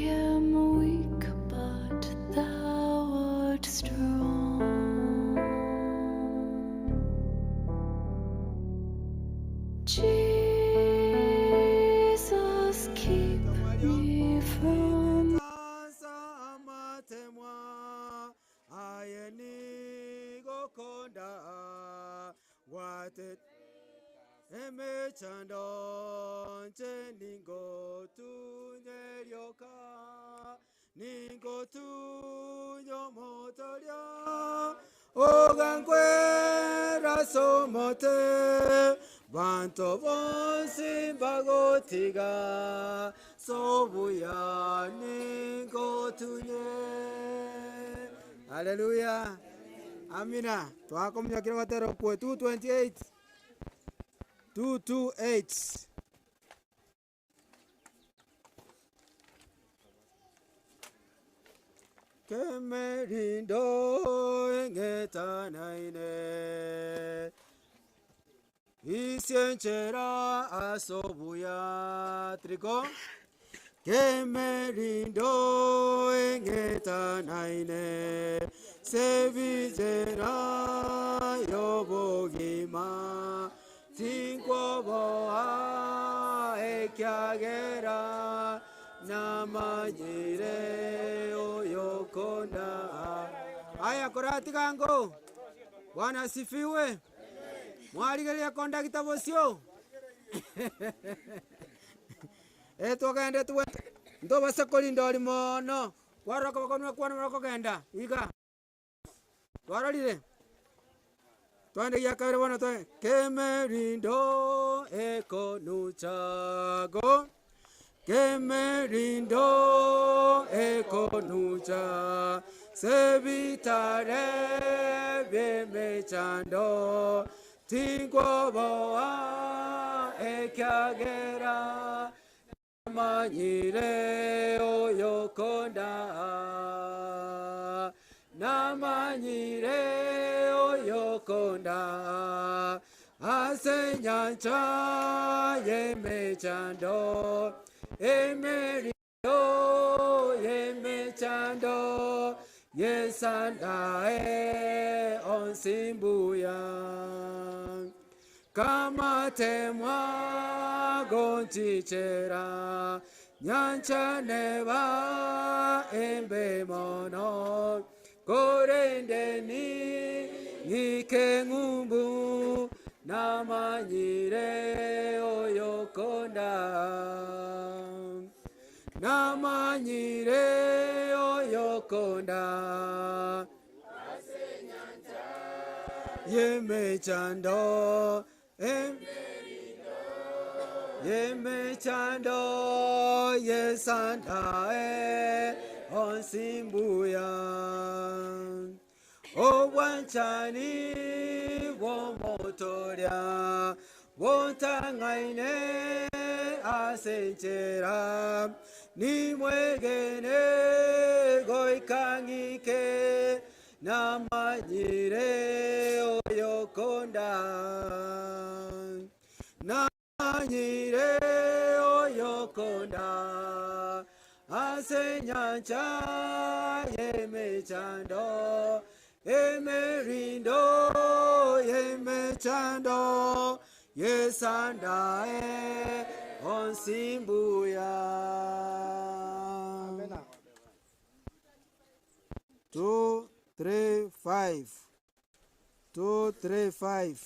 am weak, but thou art strong. Jesus, keep me from Ogankwera somote bantu bonsi bagotiga sobuya ningotunye. Haleluya, amina. Twakomnya kira kwe 228 228. Kemerindo engetanaine isienchera asobuya triko. Kemerindo engetanaine sevizera yobogima tinkoboa ekyagera namanyire oyokona. Akoratigango. Bwana asifiwe. Mwarigeria kondakta bosio. Twagende tuwe ntobase kolinda oli mono kwarora bakonwa kwana barokogenda iga twarorire twande ya kabere bono twa kemerindo ekonuchago kemerindo ekonucha sebitare byemechando tingwoboa ekyagera namanyire oyokonda namanyire oyokonda ase nyancha yemechando emerindo yemechando yesandae onsimbuya kamatemwa gonchichera nyancha neba embe mono korendeni nike ngumbu namanyire oyokonda namanyire oyokonda yemechando yemechando yesandae onsimbuya obwanchani bwomotoria bwontang'aine asenchera nimwegene goikang'ike namanyire oyokonda namanyire oyokonda ase nyancha yemechando emerindo yemechando yesandae onsimbuya. Amen. 2 3 5 2 3 5.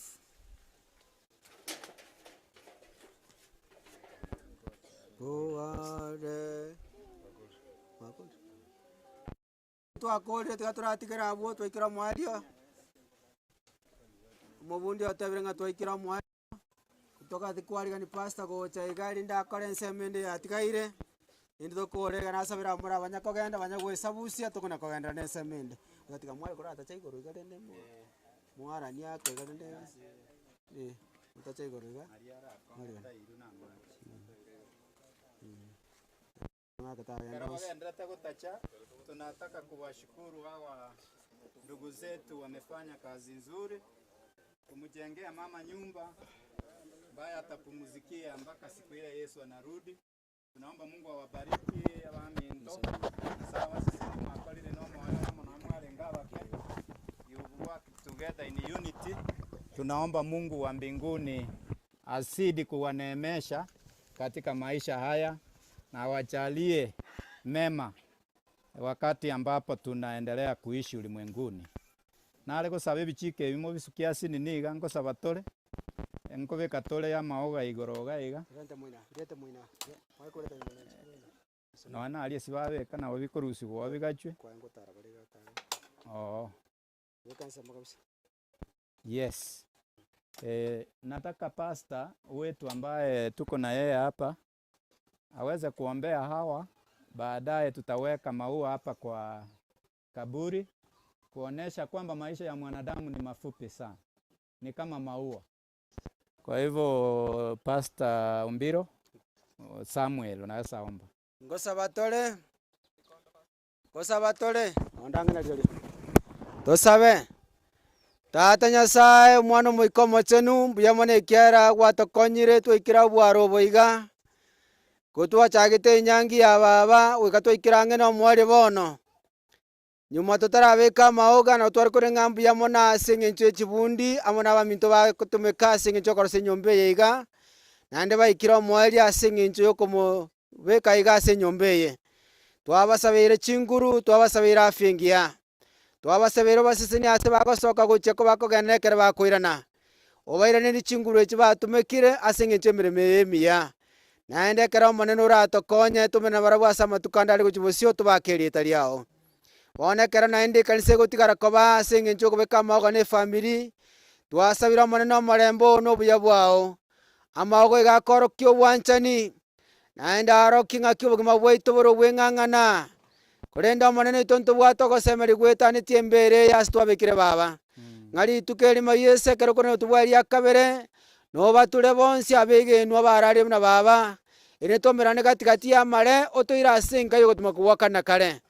Goare. Twakore twaturatigera abo twikira mwario. Mubundi atabire nga twikira mwario. Kutoka tikwariga ni pastor gocha igari ndakore ensemende yatigaire. Indi tokorega nasabira mura abanyakogenda banyagwesabusia tokona kogenda nensemende. Gatiga mwari korata chaigoro igare ndemo. Mwarani ako igare ndemo. Utacha igoro iga. Tunataka kuwashukuru hawa ndugu zetu, wamefanya kazi nzuri kumjengea mama nyumba ambaye atapumuzikia mpaka siku ile Yesu anarudi. Tunaomba Mungu awabariki abaminto sawa sisi mwakolile no moyo na mwalenga bake. You work together in unity. Tunaomba Mungu wa mbinguni azidi kuwaneemesha katika maisha haya na awajalie mema wakati ambapo tunaendelea kuishi ulimwenguni. Nale gosaba ebichike ebimo bisukia sini niga ngosaba tore nkobeka tore ya maoga igoro gaiga no na ali sibabeka nabo bikorusigwa bigachwe. Oh. Yes. Nataka pasta wetu ambaye tuko na yeye hapa aweze kuombea hawa. Baadaye tutaweka maua hapa kwa kaburi kuonesha kwamba maisha ya mwanadamu ni mafupi sana, ni kama maua. Kwa hivyo Pastor Umbiro Samuel unaweza omba. Ngosa batole ondangana lyo tosabe Tata Nyasaye omwana omoika omochenu mbuya mono ekiara gwatokonyire twaikera bwaro boiga kotwachagete enyangi ya baba goika twaikera ang'e na omwari bono nyuma totarabeka amaoga na tware korenga mbuya mono ase eng'encho ya echibundi amo na abaminto bagotumeka ase eng'encho okorosia enyomba eye iga naende baikire omwari ase eng'encho ya okomobeka iga ase enyomba eye twabasabeire chinguru twabasabeire afya engiya Twabasabire baseseni ase bagosoka gochia ko bakogenda ekero bakoirana. Obairane ni chinguru echi batumekire ase eng'encho emeremo eye emiya. Naende ekero omonene oratokonye tumene barabwo ase amatuko ande are gochia bosio tobake erieta riao. Bono ekero naende ekanisa egotigara koba ase eng'encho okobeka amaogo na efamiri, twasabire omonene omorembe oo na obuya bwao. Amaogo iga akorokia obwanchani, naende arokia ng'aki obogima bwaito bore obweng'ang'ana. Korende omonene oito ntobwate ogosemeria gwetanetie embere eye ase twabekire baba. Ng'a rituko erimo Yeso ekero korende otobwari akabere, nobature bonsi abegenwa bararie buna baba, ere tomerane katikati ya amare otoire ase enka yogotuma kobwakana kare.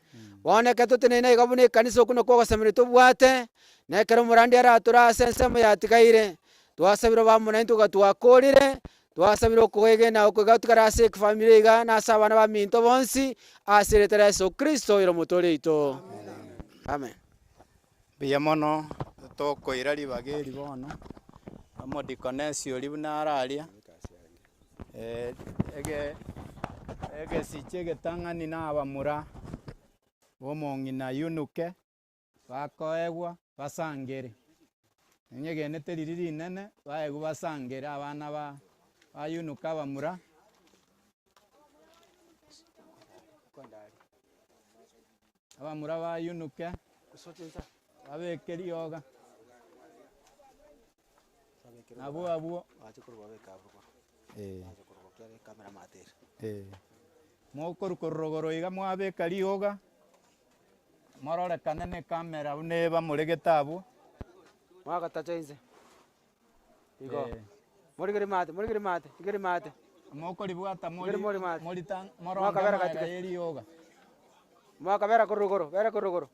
Bono ekero totenene iga buna ekanisa okwo nakwo ogosemeria tobwate, na ekero omorandi arature ase ensemo yatigaire, twasabire bamuna intwe twakorire, twasabire okoegena okoiga ase efamiri iga na ase abana baminto bonsi ase erieta ria Yeso Kristo ere omotore oito. Amen. Mbuya mono tokoira ribaga eri bono omodikonesi oria buna araria ege egesiche egetang'ani na abamura bomong'ina yunuke bakoegwa basangere enyegenete riri rinene baegwa basangere abana ba bayunuka abamura abamura bayunuke babeke rioga nabo abwo mokorukorogoro iga mwabeka rioga mororekane ne kamera bune bamuregete abwo mwagatacha inze igo morigere mate morigere mate igere mate mokoribwata mori moritang Mwakabera moronga katika. rioga mwakabera korogoro bera korogoro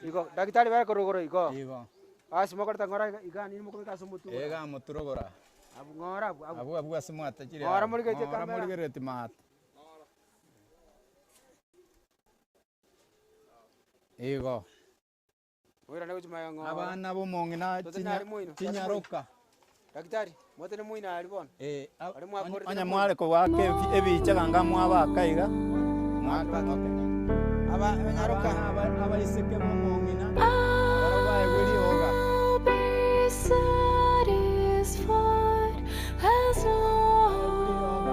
igo daktari bera korogoro igo igo asi mokoreta ngora iga ni mokobeka ase omotu ega muturogora abu ngora abu abu abu abu ase mwatachire Ngora morigetie kamera. morigereti mate igo oirane gochimaya ngora abana bomong'ina Totenari moino, chinyaroka daktari mwatene moino ari bono Ari mwakorete onya na mware kobwaka ebicha ganga mwabaka iga mwaka okay aba abanyaroka abaiseke bomong'ina babaegwe rioga I'll be satisfied as long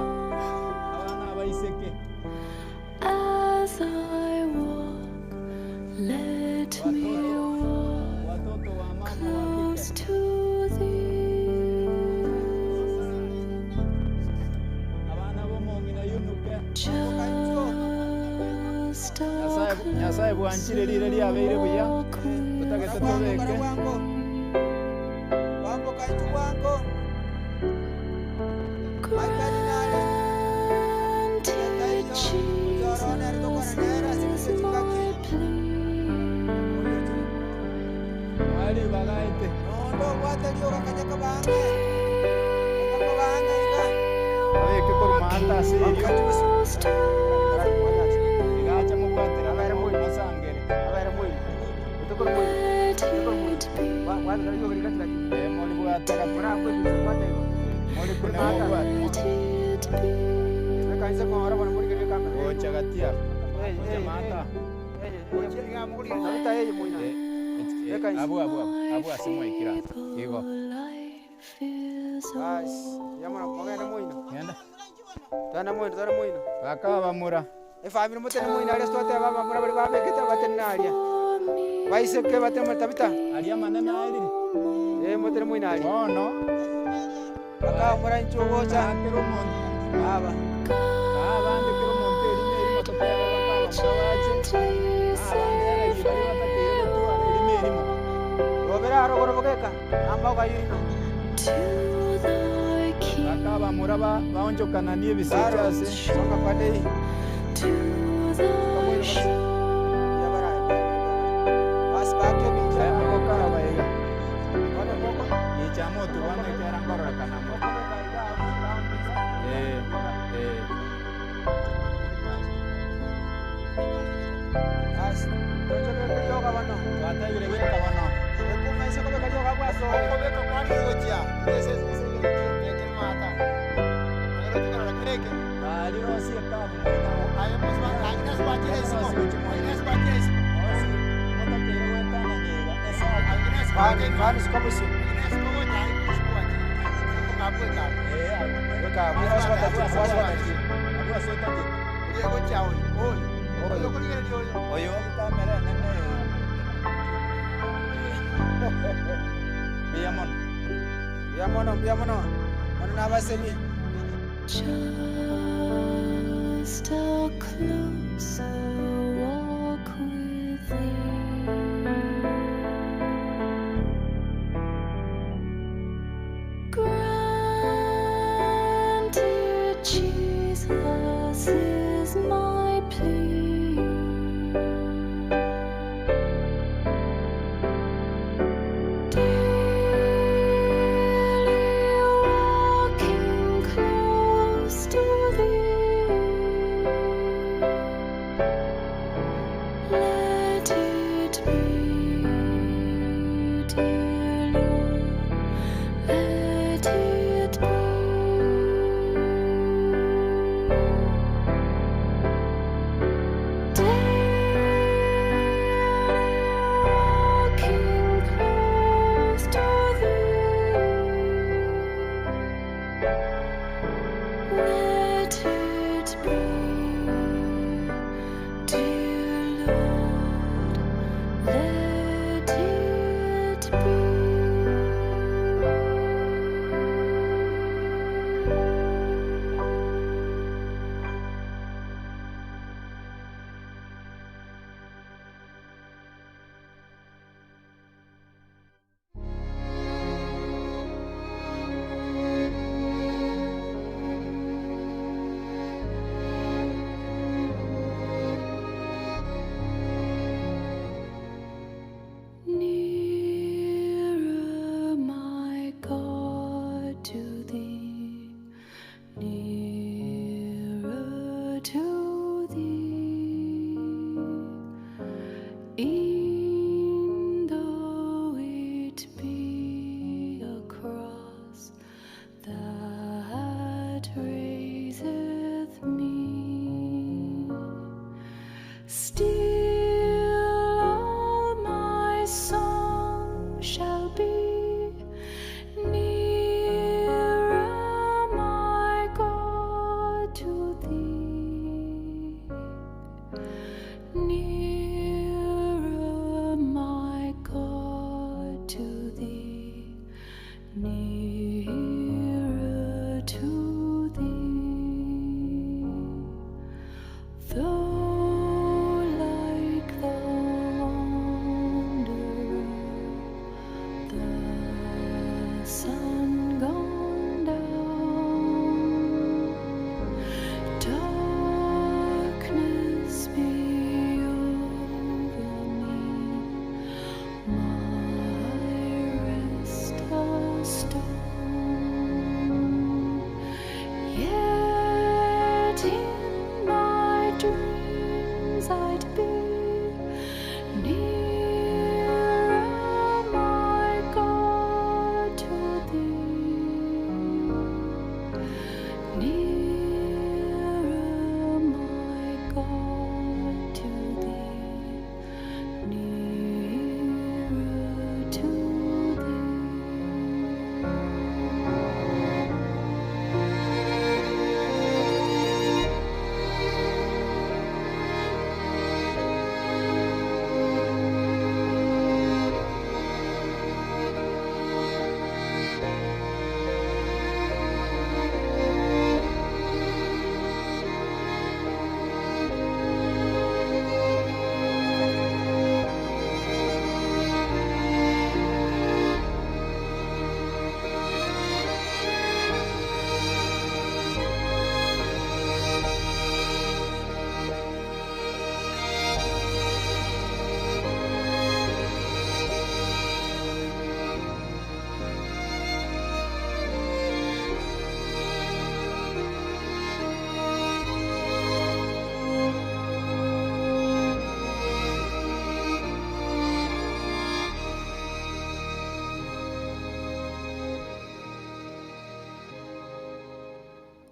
abana abaiseke as I walk. Let me walk close to thee. abana bomong'ina yunuke Just a Nyasaye bwanchire rire riabeire buya totagete tobeke wamboka inchu bwango granted Jesus is my plea. bari bagaete nondo obwate rioga kanyaka bange kanyaka bange iga babeke korumata ase erio Close to igacha mubwatera musangere abere moino otokoro moino let it be. wabeka rioga rikatikati mori bwata ora kwebisa bwata igo mori kune mobwate Let it be. ekanisa ngora bono morigerie kamera gocha gatia gocha mata Tabita yeye moino abu abu abu ase mwaikira igo Life is basi yamara mogenda moino genda tana moino tana moino bakaba bamura efamiri mutene moino aria twateba bamura bari babekete batene aria baiseke batene tabita aria manene aerire mutene moino aria bono bakaba mura inchu gocha akero omonto aba abande kero omonto erime erimo totebe bakaba mura bache abande aragi bari batakeire gotwara erime erimo robera arogoro bogeka ambago ayino to thy kingdom. bakaba mura baonjokana n'ebisicha ase soka pandei To thy shore. yabara basi bake bicha mokokaba iga bono moko ichamo tubone kera ngororekana mo basi tocho rioga bono twatebire beka bono ekumaisa kobeka rioga bwaso Kobeka kwari gochia ese ese bekere mata agero tikorora kereke bari rosie kabu aye musba agnes bwakire isiko agnes bwakire isiko osi motakeire gwetana Fani sikomusi. Just a closer walk with thee. Grant it, Jesus, is my plea. Daily walking close to thee. Let it be, dear Lord, let it be. Daily walking close to thee. Let it be, dear Lord, let it be. Nearer, my God, to thee, nearer to thee. E'en though it be a cross that raiseth me, still all my song shall be nearer, my God, to thee. Nearer, my God, to thee. Nearer to thee. Though like the wanderer, the sun gone down, darkness be over me, my rest a stone. Yet in my dreams I'd be nearer, my God, to thee. Nearer, my God, to thee. Nearer to thee.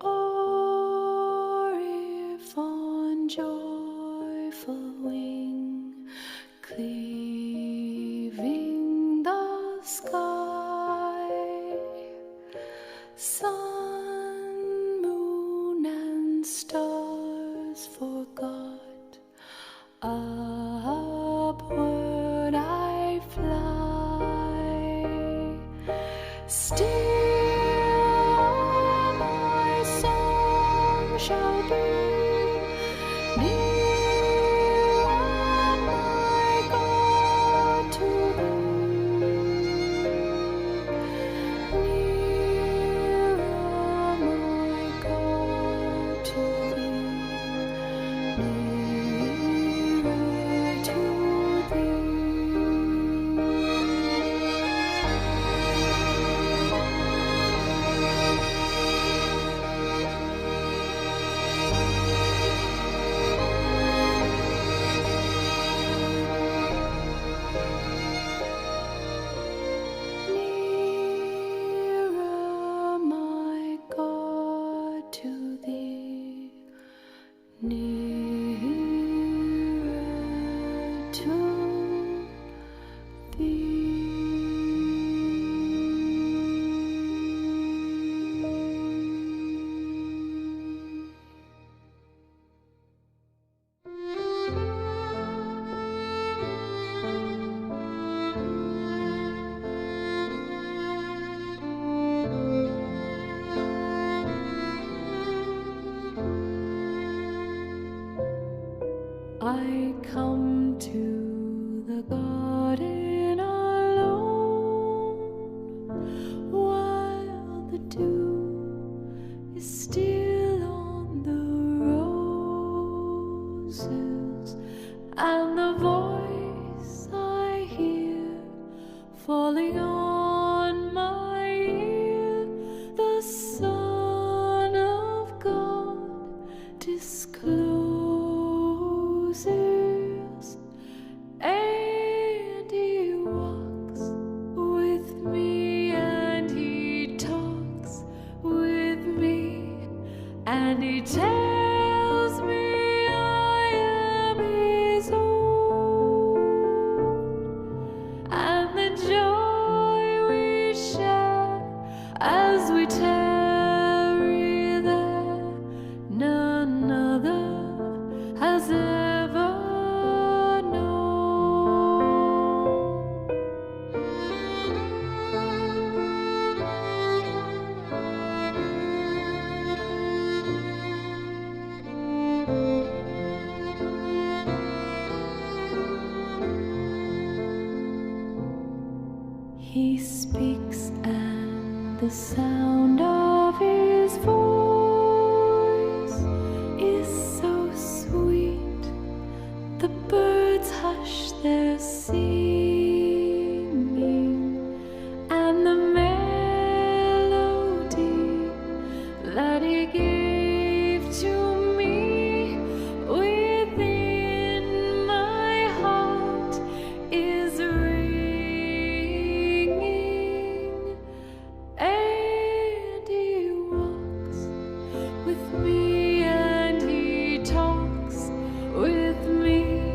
Or if on joyful wing, cleaving the to thee. I come to the garden alone, while the dew is still on the roses, and the voice I hear falling on my ear, the Son of God discloses. And he walks with me, and he talks with me, and he tells me I am his own, and the joy we share as we tarry there, none other has ever known. He speaks, and the sound of his voice is so sweet. The birds hush their singing, and the melody that he gave to me within my heart is ringing. And he walks with me, and he talks with me,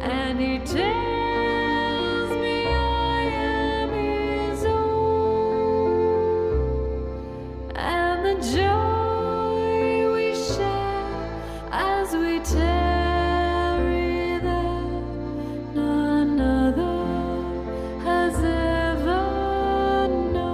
and he tells me I am his own, and the joy we share as we tarry there, none other has ever known.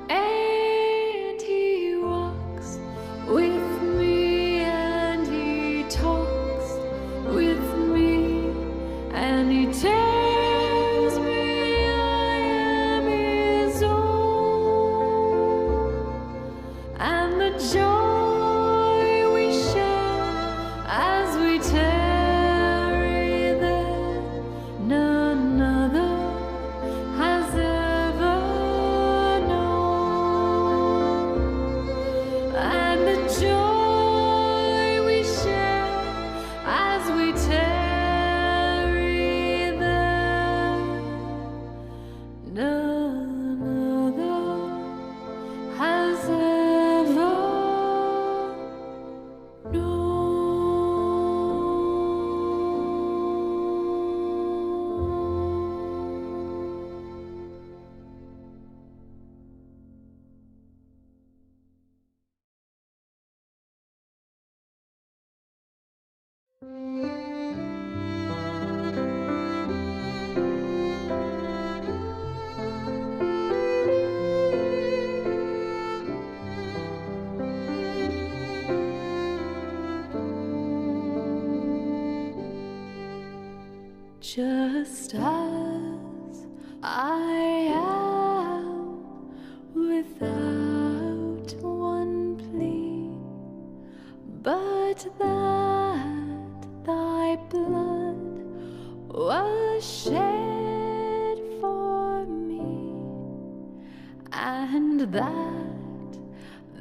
And he walks with me, and he talks with me, and he tells me I am his own, and the joy we share as we tarry there, none other has ever known. And the joy we share as we tarry there, none other has ever known. Just as I am, without one plea, but that thy blood was shed for me, and that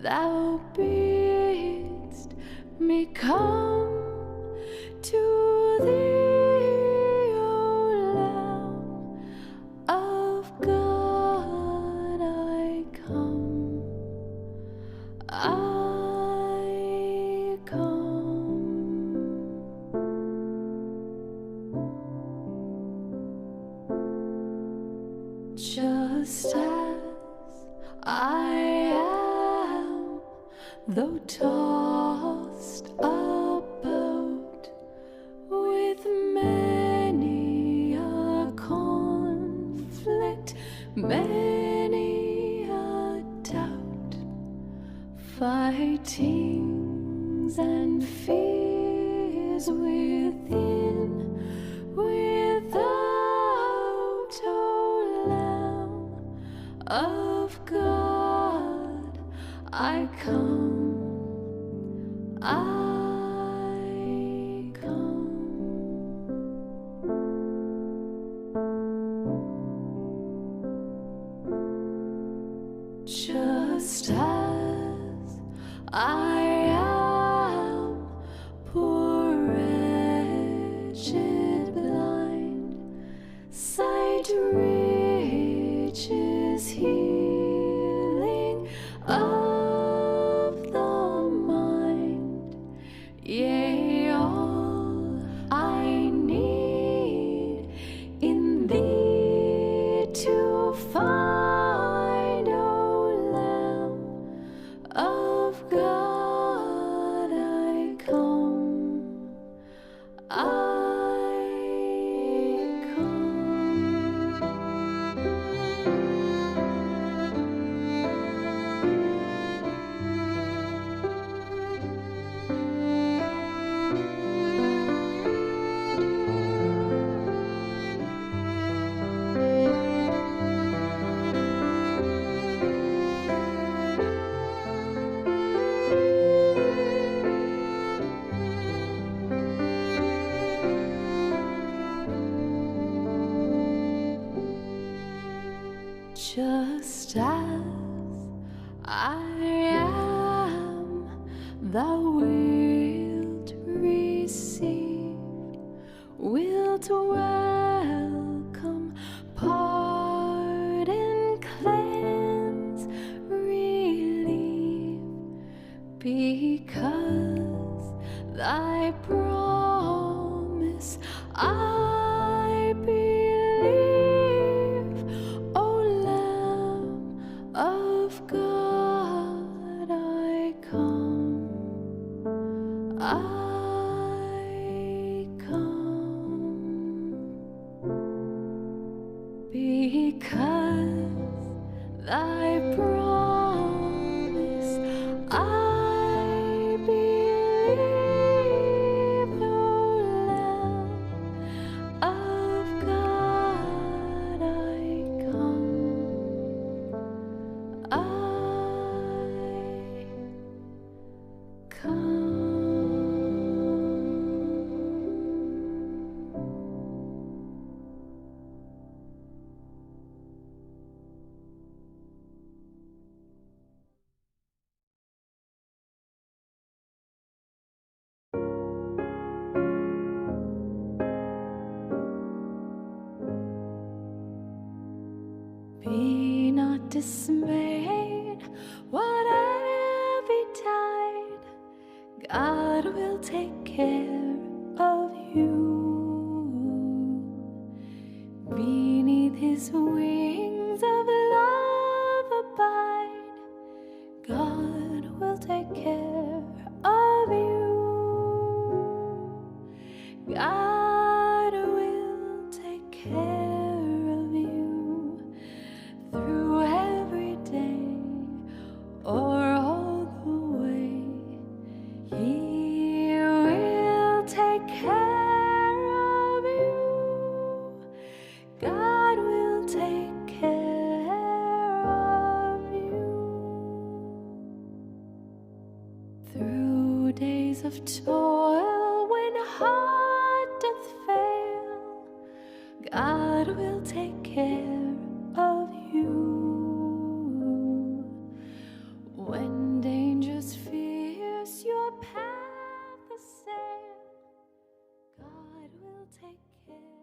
thou bidst me come to thee, O Lamb of God, I come, I come. Just as I am, though tossed about with many a conflict, many a doubt, fightings and fears within, without, O Lamb of God, I come, I come. Just as I am, poor, wretched, blind, sight riches, healing of the mind. Yea, all I need in thee to find, O Lamb of God, I come, I come. Just as I am, thou wilt receive, wilt welcome, pardon, cleanse, relieve, because thy promise I believe, O Lamb of God, I come, I come, because thy promise I believe, O Lamb of God, I come, I come. Be not dismayed, whatever betide, God will take care of you. Beneath his wings of love abide, God will take care of you. God will take care of you through every day or all the way. He will take care of you. God will take care of you through days Days of toil, when heart doth fail, God will take care of you. When dangers fierce your path assail, God will take care.